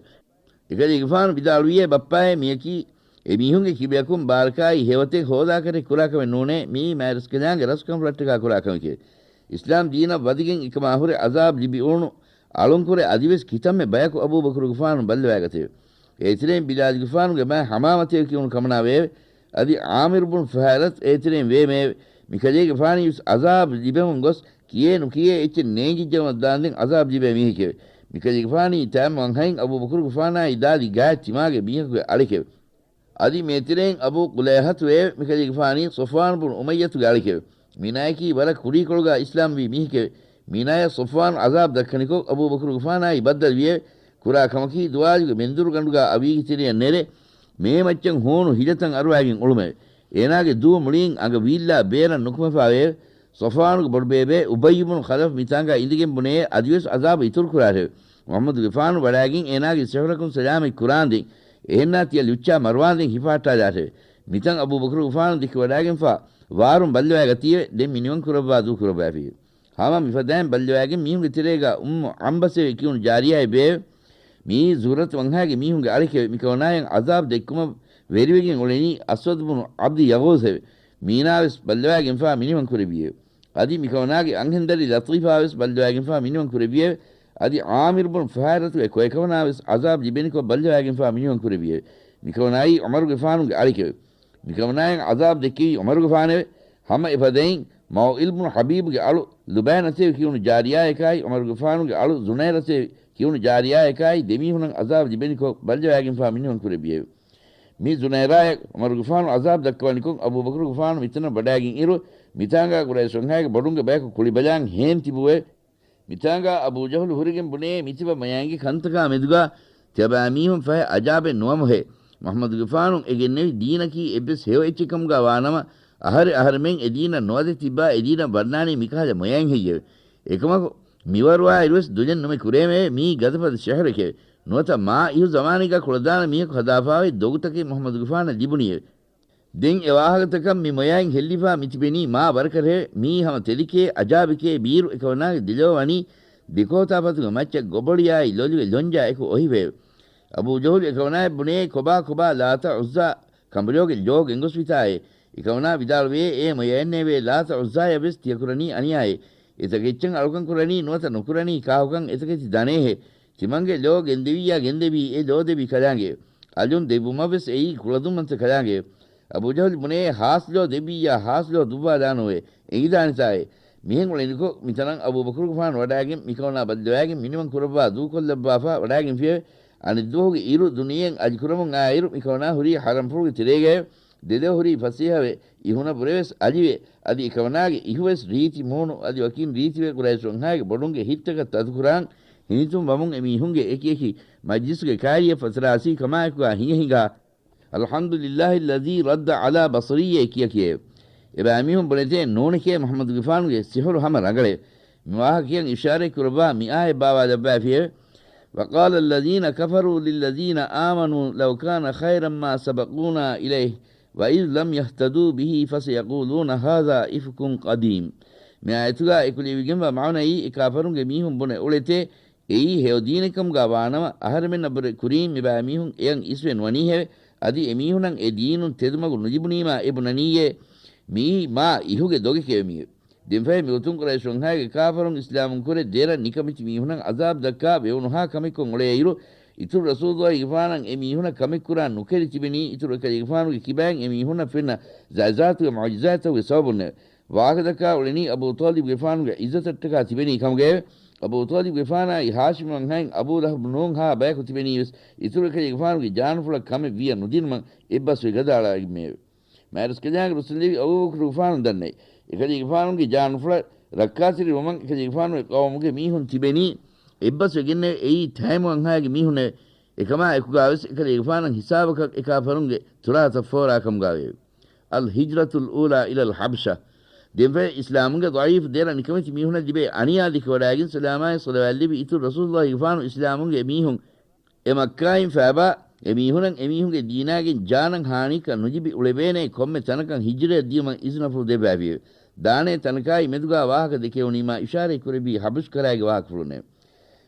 އެކަލޭގެފާނު ވިދާޅުވިއޭ ބައްޕާއޭ މިޔަކީ އެމީހުންގެ ކިބަޔަކުން ބާރަކާއި ހެޔޮތެއް ހޯދާކަށް ކުރާކަމެއް ނޫނޭ، މިއީ މާތްރަސްކަލާނގެ ރަސްކަންފުޅަށްޓަކާ ކުރާ ކަމެކެވެ. އިސްލާމް ދީނަށް ވަދެގެން އެކަމާ ހުރެ ޢަޒާބް ލިބި އުޅުނު އަޅުންކުރެ އަދިވެސް ކިތަންމެ ބަޔަކު އަބޫބަކުރުގެފާނު ބައްލަވައިގަތެވެ. އޭތެރެއިން ބިލާލުގެފާނުގެ މާތް ޙަމާމަތޭ ކިޔުނު ކަމަނާވެއެވެ. އަދި ޢާމިރު ބުނު ފުހައިރަތު އޭތެރެއިން ވޭމެއެވެ. މިކަލޭގެފާނީވެސް ޢަޒާބް ލިބެމުން ގޮސް ކިޔޭ ނުކިޔޭ އެއްޗެއް ނޭނގިއްޖައުމަށް ދާންދެން ޢަޒާބް ލިބޭ މީހެކެވެ. މިކަލޭގެފާނީ ތައް މަންހައިން އަބޫބަކުރުގެފާނާއި ދާދި ގާތް ތިމާގެ މީހަކުގެ އަޅެކެވެ. އަދި މޭތެރެއިން އަބޫ ޤުލޭޙަތު ވޭ، މިކަލޭގެފާނީ ޞަފްވާން ބުނު އުމައްޔަތުގެ އަޅެކެވެ. މީނާޔަކީ ވަރަށް ކުރީކޮޅުގާ އިސްލާމްވީ މީހެކެވެ. މީނާޔަށް ޞަފްވާން ޢަޒާބް ދައްކަނިކޮށް އަބޫބަކުރުގެފާނާއި ބައްދަލުވިއެވެ. ކުރާ ކަމަކީ ދުވާލުގެ މެންދުރުގަނޑުގާ އަވީގެ ތެރެއަށް ނެރެ، މޭމައްޗަށް ހޫނު ހިލަތައް އަރުވައިގެން އުޅުމެވެ. އޭނާގެ ދޫ މުޅީން އަނގަ ވީއްލާ ބޭރަށް ނުކުމެފާވެއެވެ. ޞަފްވާނުގެ ބޮޑުބޭބެ އުބައްޔު ބުނު ޚަލަފް މިތާނގާ އިނދެގެން ބުނޭ، އަދިވެސް ޢަޒާބު އިތުރުކުރާށެވެ. މުޙައްމަދުގެފާނު ވަޑާގެން އޭނާގެ ސިޙުރަކުން ސަލާމަތް ކުރާންދެން، އެހެންނާ ތިޔަ ލުއްޗާ މަރުވާންދެން ހިފަހައްޓާލާށެވެ. މިތަން އަބޫބަކުރުގެފާނު ދެކިވަޑާގެންފާ ވާރުން ބައްލަވައިގަތީއެވެ. ދެން މިނިވަން ކުރައްވާ ދޫކުރައްވާފިއެވެ. ހަމަ މިފަދައިން ބައްލަވައިގެން މީހުންގެ ތެރޭގާ އުއްމު ޢަންބަސްއެވެ ކިޔުނު ޖާރިޔާއެއް ވެއެވެ. މިއީ ޒުހުރަތު ވަންހާގެ މީހުންގެ އަޅެކެވެ. މިކަމަނާޔަށް ޢަޒާބު ދެއްކުމަށް ވެރިވެގެން އުޅެނީ އަސްވަދު ބުނު ޢަބްދި ޔަޣޫޘެވެ. މީނާވެސް ބައްލަވައިގެންފާ މިނިވަން ކުރެއްވިއެވެ. އަދި މިކަމަނާގެ އަންހެންދަރި ލަޠީފާވެސް ބައްލަވައިގެންފާ މިނިވަން ކުރެއްވިއެވެ. އަދި ޢާމިރު ބުނު ފުހައިރަތުގެ ކޮއެކަމަނާވެސް ޢަޒާބު ލިބެނިކޮށް ބައްލަވައިގެންފާ މިނިވަން ކުރެއްވިއެވެ. މިކަމަނާއީ ޢުމަރުގެފާނުގެ އަޅެކެވެ. މިކަމަނާއަށް ޢަޒާބު ދެއްކެވީ ޢުމަރުގެފާނެވެ. ހަމަ އެފަދައިން މައުޢިލް ބުނު ޙަބީބުގެ އަޅު ލުބައިނަތެވެ ކިޔުނު ޖާރިޔާއަކާއި، ޢުމަރުގެފާނުގެ އަޅު ޒުނައިރަތެވެ ކިޔުނު ޖާރިޔާއަކާއި ދެމީހުނަށް ޢަޒާބު ލިބެނިކޮށް ބައްލަވައިގެންފާ މިނިވަން ކުރެއްވިއެވެ. މި ޒުނައިރާއަށް ޢުމަރުގެފާނު ޢަޒާބު ދައްކަވަނިކޮށް، އަބޫބަކުރުގެފާނު މިތަނަށް ވަޑާގެން އިރު، މިތާނގާ ޤުރައިޝު ވަންހާގެ ބޮޑުންގެ ބަޔަކު ކުޅިބަލާން ހޭން ތިބުވެ. މިތާނގާ އަބޫ ޖަހުލު ހުރެގެން ބުނޭ، މިތިބަ މަޔާނގެ ކަންތަކާ މެދުގާ ތިޔަބައިމީހުން ފަހެ އަޖާބެއް ނުވަމުހޭ. މުޙައްމަދުގެފާނު އެ ގެންނެވި ދީނަކީ އެއްވެސް ހެޔޮ އެއްޗެއް ކަމުގާ ވާނަމަ، އަހަރެ އަހަރެމެން އެ ދީނަށް ނުވަދެ ތިއްބާ އެ ދީނަށް ވަންނާނީ މިކަހަލަ މޮޔައިން ހެއްޔެވެ؟ އެކަމަކު، މިވަރުވާއިރުވެސް ދުލެއް ނުމެ ކުރޭމެވެ. މީ ގަދަފަދަ ޝިޢުރެކެވެ. ނުވަތަ މާ އިހު ޒަމާނެއްގާ ކުޅަދާނަ މީހަކު ހަދާފާވައި ދޮގުތަކެއް މުޙައްމަދުގެފާނަށް ލިބުނީއެވެ. ދެން އެ ވާހަކަތަކަށް މި މޮޔައިން ހެއްލިފާ މިތިބެނީ މާ ވަރަކަށެވެ. މީ ހަމަ ތެދެކޭ، އަޖާބެކޭ. ބީރު އެކަމަނާގެ ދެލޯ ވަނީ ދެކޯތާފަތުގެ މައްޗަށް ގޮބޮޅިއާއި ލޮލުގެ ލޮންޖާ އެކު އޮހިވެއެވެ. އަބޫ ޖަހުލު އެކަމަނާއަށް ބުނޭ، ކޮބާ ކޮބާ ލާތަ ޢުއްޒާ ކަނބަލޯގެ ލޯ ގެންގޮސްފިތާއޭ؟ އެކަމަނާ ވިދާޅުވޭ، އޭ މޮޔައެއްނޭވޭ، ލާތަ ޢުއްޒާޔަށްވެސް ތިޔަކުރަނީ އަނިޔާއޭ. އެތަކެއްޗަށް އަޅުކަން ކުރަނީ ނުވަތަ ނުކުރަނީ ކާކުކަން އެތަކެތި ދަނޭހޭ. ތިމަންގެ ލޯ ގެންދެވިއްޔާ ގެންދެވީ އެ ލޯ ދެއްވި ކަލާނގެ. އަލުން ދެއްވުމަށްވެސް އެއީ ކުޅަދުންވަންތަ ކަލާނގެ. އަބޫ ޖަހުލު ބުނޭ، ހާސް ލޯ ދެއްވިއްޔާ ހާސް ލޯ ދުއްވާލާނޯވޭ. އެނގިދާނެތާއޭ. މިހެން އުޅެނިކޮށް، މިތަނަށް އަބޫބަކުރުގެފާނު ވަޑާގެން މިކަމަނާ ބައްލަވާގެން މިނިވަން ކުރައްވާ ދޫކޮށްލައްވާފާ ވަޑާގެންފިއެވެ. އަނެއްދުވަހުގެ އިރު ދުނިޔެއިން އަލިކުރަމުން އާއިރު، މިކަމަނާ ހުރީ ޙަރަމްފުޅުގެ ތެރޭގައެވެ. ދެލޯ ހުރީ ފަސޭހަވެ، އިހުނަ ބުރެވެސް އަލިވެ، އަދި އެކަމަނާގެ އިހުވެސް ރީތި މޫނު އަދި ވަކިން ރީތިވެ، ޤުރައިޝު ވަންހާގެ ބޮޑުންގެ ހިތްތަކަށް ތަދުކުރާން ހިނިތުން ވަމުން އެމީހުންގެ އެކިއެކި މަޖްލިސްގެ ކާރިއަށް ފަތުރާސީ ކަމާއެކުގާ ހިނގަ ހިނގާ، "الحمد لله الذي رد على بصري" އެ ކިޔަކިޔެވެ. އެބައިމީހުން ބުނެތޭ ނޫނެކޭ މުޙައްމަދުގެފާނުގެ ސިޙުރު ހަމަ ރަނގަޅޭ. މި ވާހަކަ ކިޔަން އިޝާރަތް ކުރައްވާ މި އާޔަތް ބާވާލައްވާފިއެވެ. "وقال الذين كفروا للذين آمنوا لو كان خيرا ما سبقونا إليه وإذ لم يهتدوا به فسيقولون هذا إفك قديم." މި އާޔަތުގާ އެކުލެވިގެންވާ މާނައީ، އެ ކާފަރުންގެ މީހުން ބުނެ އުޅެތޭ، އެއީ ހެޔޮ ދީނެއް ކަމުގާ ވާނަމަ، އަހަރެމެންނަށްވުރެ ކުރީން މިބައިމީހުން އެޔަށް އިސްވެ ނުވަނީހެވެ. އަދި އެމީހުނަށް އެ ދީނުން ތެދުމަގު ނުލިބުނީމާ އެ ބުނަނީއޭ، މިއީ މާ އިހުގެ ދޮގެކެވެ މީ. ދެންފަހެ މިގޮތުން ޤުރައިޝު ވަންހާގެ ކާފަރުން އިސްލާމުން ކުރެ ދެރަ ނިކަމެތި މީހުނަށް ޢަޒާބު ދައްކާ ވެވުނުހާ ކަމެއްކޮށް އުޅޭއިރު، އިތުރު ރަސޫލުއްލާހިގެފާނަށް އެ މީހުނަށް ކަމެއް ކުރާން ނުކެރި ތިބެނީ، އިތުރު އެކަލޭގެފާނުގެ ކިބައިން އެ މީހުންނަށް ފެންނަ ޒައިޒާތުގެ މުޢުޖިޒާތްތަކުގެ ސަބަބުންނެވެ. ވާހަކަދައްކާ އުޅެނީ އަބޫ ޠާލިބުގެފާނުގެ ޢިއްޒަތަށްޓަކާ ތިބެނީ ކަމުގައެވެ. އަބޫ ޠާލިބުގެފާނާއި ހާޝިމީ ވަންހައިން އަބޫ ލަހަބު ނޫންހާ ބަޔަކު ތިބެނީވެސް، އިތުރު އެކަލޭގެފާނުގެ ޖާނުފުޅަށް ކަމެއް ވިޔަ ނުދިނުމަށް އެއްބަސްވެ ގަދައަޅައިގެންމެއެވެ. މާތްރަސްކަލާނގެ ރުއްސުންލެވި އަބޫބަކުރުގެފާނު ދަންނައި، އެކަލޭގެފާނުގެ ޖާނުފުޅަށް ރައްކާތެރިވުމަށް އެކަލޭގެފާނުގެ ޤައުމުގެ މީހުން ތިބެނީ އެއްބަސްވެގެންނެވެ. އެއީ ތައިމު ވަންހާގެ މީހުންނެވެ. އެކަމާ އެކުގާވެސް އެކަލޭގެފާނަށް ހިސާބަކަށް އެކާފަރުންގެ ތުރާތައް ފޯރާ ކަމުގާވެއެވެ. الهجرة الأولى إلى الحبشة. ދެންފަހެ އިސްލާމުގެ ޟަޢީފު ދެރަ ނިކަމެތި މީހުނަށް ލިބޭ އަނިޔާ ދެކެވަޑާގެން ސަލާމާއި ޞަލަވާތް ލިބި އިތުރު ރަސޫލުއްލާހިގެފާނު އިސްލާމުން އެ މީހުން އެ މައްކާއިން ފައިބާ އެ މީހުނަށް އެ މީހުންގެ ދީނާގެން ޖާނަށް ހާނީކަން ނުލިބި އުޅެވޭނެ ކޮންމެ ތަނަކަށް ހިޖްރަޔަށް ދިޔުމަށް އިޒުނަފުޅު ދެއްވާފިއެވެ. ދާނޭ ތަނަކާއި މެދުގާ ވާހަކަ ދެކެވުނީމާ އިޝާރަތް ކުރެއްވީ ޙަބުޝް ކަރާގެ ވާހަކަފުޅުންނެވެ.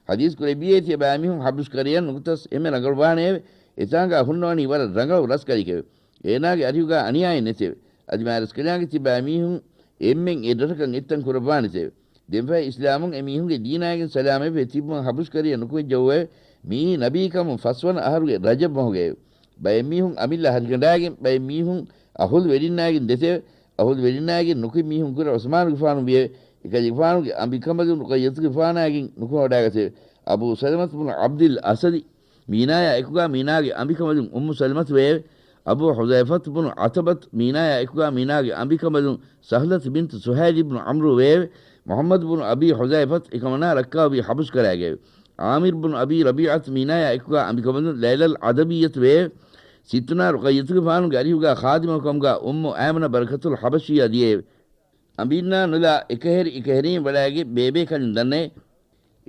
ޙަދީޘް ކުރެއްވިއޭ ތިޔަބައިމީހުން ޙަބުޝް ކަރަޔަށް ނުކުތަސް އެންމެ ރަނގަޅުވާނެއެވެ. އެތާނގާ ހުންނަވަނީ ވަރަށް ރަނގަޅު ރަސްކަލެކެވެ. އޭނާގެ އަރިހުގާ އަނިޔާއެއް ނެތެވެ. އަދި މާތްރަސްކަލާނގެ ތިބާ މީހުން އެންމެން އެ ރަށަކަށް އެއްތަން ކުރައްވާނެތެވެ. ދެންފަހެ އިސްލާމުން އެ މީހުންގެ ދީނާގެން ސަލާމަތްވެ ތިބުމަށް ޙަބުޝް ކަރަޔަށް ނުކުމެއްޖައުވެވެ. މިއީ ނަބީކަމުން ފަސްވަނަ އަހަރުގެ ރަޖަބް މަހުގައެވެ. ބައެއް މީހުން އަމިއްލަ ހަރިގަނޑާގެން، ބައެއް މީހުން އަހުލު ވެރިންނާގެން ދެތެވެ. އަހުލު ވެރިންނާގެން ނުކުތް މީހުން ކުރެ ޢުސްމާނުގެފާނު ވިއެވެ. އެކަލޭގެފާނުގެ އަނބިކަނބަލުން ރުޤައްޔަތުގެފާނާގެން ނުކުމެވަޑާގަތެވެ. އަބޫ ސަލަމަތު ބުނު ޢަބްދިލް އަސަދި މީނާޔާ އެކުގާ މީނާގެ އަނބިކަނބަލުން އުއްމު ސަލަމަތު ވެއެވެ. އަބޫ ޙުޛައިފަތު ބުނު ޢަތަބަތު މީނާޔާ އެކުގާ މީނާގެ އަނބިކަނބަލުން ސަހްލަތު ބިންތު ސުހައިލި ބުނު ޢަމްރު ވެއެވެ. މުޙައްމަދު ބުނު އަބީ ޙުޛައިފަތު އެކަމަނާ ރައްކާވީ ޙަބުޝް ކަރާގައެވެ. ޢާމިރު ބުނު އަބީ ރަބީޢަތު މީނާޔާ އެކުގާ އަނބިކަނބަލުން ލައިލަލް ޢަދަވިއްޔަތު ވެއެވެ. ސިއްތުނާ ރުޤައްޔަތުގެފާނުގެ އަރިހުގާ ޚާދިމަކު ކަމުގާ އުއްމު އައިމަނަ ބަރަކަތުލް ޙަބަޝިއްޔާ ދިޔައެވެ. އަނބިންނާ ނުލާ އެކަހެރި އެކަހެރީން ވަޑާގެ ބޭބޭކަލުން ދަންނައެ.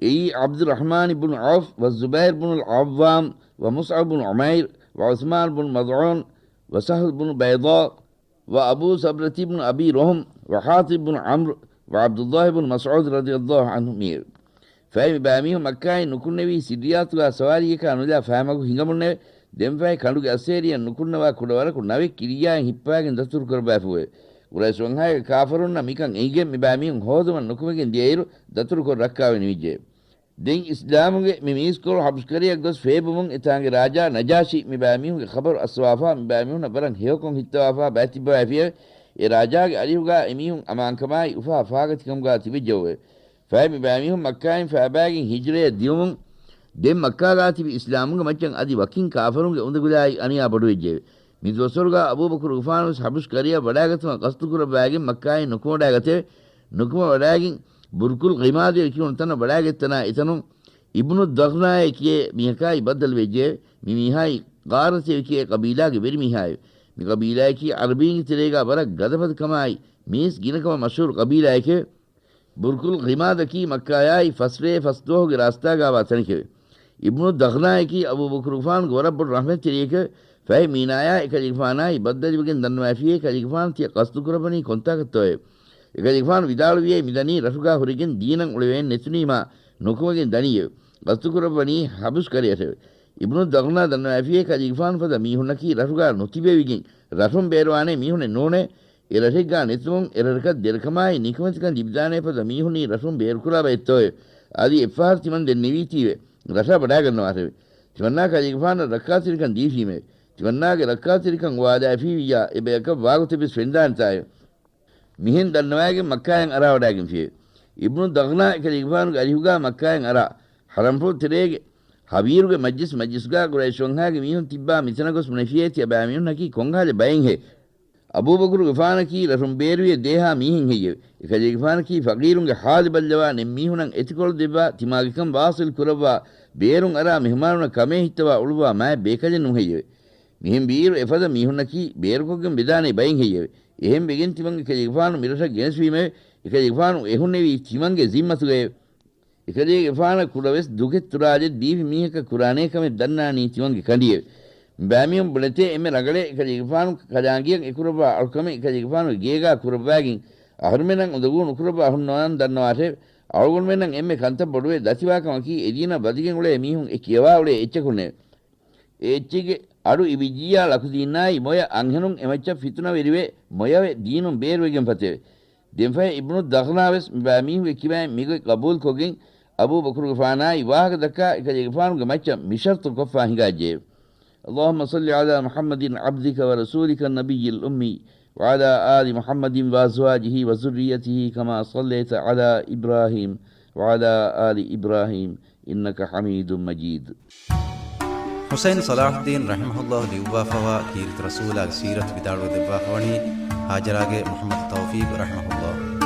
އެއީ ޢަބްދުއްރަޙްމާން ބުނު ޢައުފް ވައްޒުބައިރު ބުނުލް ޢައްވާމް ވަމުޞްޢަބް ބުނު ޢުމައިރު ވަޢުޘްމާން ބުނު މަޡްޢޫން ވަސަހްލު ބުނު ބައިޟާ ވައަބޫ ޞަބްރަތި ބުނު އަބީ ރުހުމް ވަޙާޠިބް ބުނު ޢަމްރު ވަޢަބްދުﷲ ބުނު މަސްޢޫދު ރަޟިޔަﷲ ޢަންހު މިއެވެ. ފަހެ މި ބައިމީހުން މައްކާއިން ނުކުންނެވީ ސިއްރިއްޔާތުގާ ސަވާރީއަކާ ނުލާ ފައިމަގު ހިނގަމުންނެވެ. ދެންފަހެ ކަނޑުގެ އައްސޭރިއަށް ނުކުންނަވާ ކުޑަވަރަކު ނަވެއް ކިރިއްޔާއިން ހިއްޕާގެން ދަތުރުކުރައްވާފައެވެ. ޤުރައިޝް ވަންހާގެ ކާފަރުންނަށް މިކަން އެނގިގެން މި ބައިމީހުން ހޯދުމަށް ނުކުމެގެން ދިޔައިރު ދަތުރުކޮށް ރައްކާވެ ނިމިއްޖެ. ދެން އިސްލާމުގެ މި މީސްކޮޅު ޙަބްޝް ކަރައިގަ ގޮސް ފޭބުމުން އެތާނގެ ރާޖާ ނަޖާޝީ މި ބައިމީހުންގެ ޚަބަރު އައްސަވާފާ މި ބައިމީހުންނަށް ވަރަށް ހެޔޮކޮށް ހިއްތަވާފާ ބައިތިއްބަވައިފިއެވެ. އެ ރާޖާގެ އަރިހުގާ އެމީހުން އަމާންކަމާއި އުފާ ފާގަތިކަމުގާ ތިބެއްޖެއެވެ. ފަހެ މި ބައިމީހުން މައްކާއިން ފައިބާގެން ހިޖްރަޔަށް ދިއުމުން ދެން މައްކާގާ ތިބި އިސްލާމުގެ މައްޗަށް އަދި ވަކިން ކާފަރުންގެ އުނދަގުލާއި އަނިޔާ ބޮޑުވެއްޖެއެވެ. މި ދުވަސްވަރުގާ އަބޫބަކުރުގެފާނުވެސް ޙަބްޝް ކަރައަށް ވަޑާގަތުމަށް ޤަޞްދުކުރައްވާގެން މައްކާއިން ނުކުމެވަޑާގަތެވެ. ނުކުމެވަޑާގެން ބުރްކުލް ޣިމާދު އެ ކިޔުނު ތަނަށް ވަޑާގަތްތަނާ އެތަނުން އިބްނު ދަޣްނާއޭ ކިޔޭ މީހަކާއި ބައްދަލުވެއްޖެއެވެ. މި މީހާއި ޣާރަތޭ ކިޔޭ ޤަބީލާގެ ވެރިމީހާއެވެ. މި ޤަބީލާއަކީ ޢަރަބީންގެ ތެރޭގާ ވަރަށް ގަދަފަދަ ކަމާއި މީސް ގިނަކަމަށް މަޝްހޫރު ޤަބީލާއެކެވެ. ބުރްކުލް ޣިމާދަކީ މައްކާޔާއި ފަސް ރޭ ފަސް ދުވަހުގެ ރާސްތާގާވާ ތަނެކެވެ. އިބްނު ދަޣްނާއަކީ އަބޫބަކުރުގެފާނުގެ ވަރަށް ބޮޑު ރަޙްމަތްތެރިއެކެވެ. ފަހެ މީނާޔާ އެކަލޭގެފާނާއި ބައްދަލުވެގެން ދަންނަވައިފިއޭ ކަލޭގެފާނު ތިޔަ ޤަޞްދުކުރައްވަނީ ކޮންތާކަށްތޯއެވެ؟ އެކަލޭގެފާނު ވިދާޅުވިއޭ މިދަނީ ރަށުގާ ހުރެގެން ދީނަށް އުޅެވޭން ނެތުނީމާ ނުކުމެގެން ދަނީއެވެ. ޤަޞްދުކުރައްވަނީ ޙަބްޝް ކަރައަށެވެ. އިބްނު ދަޣްނާ ދަންނަވައިފިއޭ ކަލޭގެފާނު ފަދަ މީހުންނަކީ ރަށުގާ ނުތިބެވިގެން ރަށުން ބޭރުވާނޭ މީހުންނެއް ނޫނޭ. އެ ރަށެއްގާ ނެތުމުން އެ ރަށަކަށް ދެރަކަމާއި ނިކަމެތިކަން ލިބިދާނޭ ފަދަ މީހުންނީ ރަށުން ބޭރުކުރާ ބައެއްތޯއެވެ؟ އަދި އެއްފަހަރު ތިމަން ދެންނެވީތީވެ ރަށާ ވަޑާގަންނަވާށެވެ. ތިމަންނާ ކަލޭގެފާނަށް ރައްކާތެރިކަން ދީފީމެވެ. ތިމަންނާގެ ރައްކާތެރިކަން އުވާލާފީވިއްޔާ އެބަޔަކަށް ވާގޮތެއްވެސް ފެންދާނެތާއެވެ. މިހެން ދަންނަވައިގެން މައްކާޔަށް އަރާވަޑާގެންފިއެވެ. އިބްނު ދަޣްނާ އެކަލޭގެފާނުގެ އަރިހުގާ މައްކާޔަށް އަރާ، ޙަރަމްފުޅު ތެރޭގެ ހަވީރުގެ މަޖްލިސް މަޖްލިސްގާ ޤުރައިޝް ވަންހާގެ މީހުން ތިއްބާ މިތަނަށް ގޮސް ބުނެފިއޭ ތިޔަބައިމީހުންނަކީ ކޮންހާލެއް ބައެއްހޭ؟ އަބޫބަކުރުގެފާނަކީ ރަށުން ބޭރުވިޔަ ދޭހާ މީހެއްހެއްޔެވެ؟ އެކަލޭގެފާނަކީ ފަޤީރުންގެ ޙާލު ބައްލަވާ ނެތް މީހުނަށް އެތިކޮޅު ދެއްވާ ތިމާގެކަން ވާޞިލް ކުރައްވާ ބޭރުން އަރާ މެހުމާނުންނަށް ކަމޭ ހިއްތަވާ އުޅުއްވާ މާތް ބޭކަލެއް ނޫންހެއްޔެވެ؟ މިހެން ވީއިރު އެފަދަ މީހުންނަކީ ބޭރުކޮށްގެން ވެދާނޭ ބައެއްހެއްޔެވެ؟ އެހެން ވެގެން ތިމަން އެކަލޭގެފާނު މިރަށަށް ގެނެސްވީމެވެ. އެކަލޭގެފާނު އެހުންނެވީ ތިމަންގެ ޒިންމަތުގައެވެ. އެކަލޭގެފާނަށް ކުޑަވެސް ދުގެއް ތުރާލެއް ދީފި މީހަކަށް ކުރާނޭ ކަމެއް ދަންނާނީ ތިމަންގެ ކަނޑިއެވެ. މި ބައިމީހުން ބުނެތޭ އެންމެ ރަނގަޅޭ އެކަލޭގެފާނު ކަލާނގެއަށް އެކުރައްވާ އަޅުކަމެއް އެކަލޭގެފާނުގެ ގޭގާ ކުރައްވާގެން އަހަރުމެންނަށް އުނދަގޫ ނުކުރައްވާ ހުންނަވާން ދަންނަވާށެވެ. އަޅުގަނޑުމެންނަށް އެންމެ ކަންތައް ބޮޑުވެ ދަތިވާކަމަކީ އެދީނަށް ވަދެގެން އުޅޭ މީހުން އެ ކިޔަވާ އުޅޭ އެއްޗަކުންނެވެ. އެ އެއްޗެއްގެ އަޑު އިވިއްޖިއްޔާ ލަކުދީންނާއި މޮޔަ އަންހެނުން އެމައްޗަށް ފިތުނަވެރިވެ މޮޔަވެ ދީނުން ބޭރުވެގެން ފަތެވެ. ދެންފަހެ އިބްނު ދަޣްނާވެސް މި ބައިމީހުންގެ ކިބައިން މިގޮތް ޤަބޫލުކޮށްގެން އަބޫބަކުރުގެފާނާއި ވާހަކަ ދައްކާ އެކަލޭގެފާނުގެ މައްޗަށް މިޝަރްޠު ކޮށްފާ ހިނގާއްޖެއެވެ. اللهم صل على محمد عبدك ورسولك النبي الأمي وعلى آل محمد وأزواجه وذريته كما صليت على إبراهيم وعلى آل إبراهيم إنك حميد مجيد. ޙުސައިން ޞަލާޙުއްދީން ރަޙިމަހުﷲ ލިޔުއްވާފަވާ ކީރިތި ރަސޫލާގެ ސީރަތު ވިދާޅުވެ ދެއްވާފަވަނީ ހާޖަރާގެ މުޙައްމަދު ތައުފީޤް ރަޙިމަހުﷲ.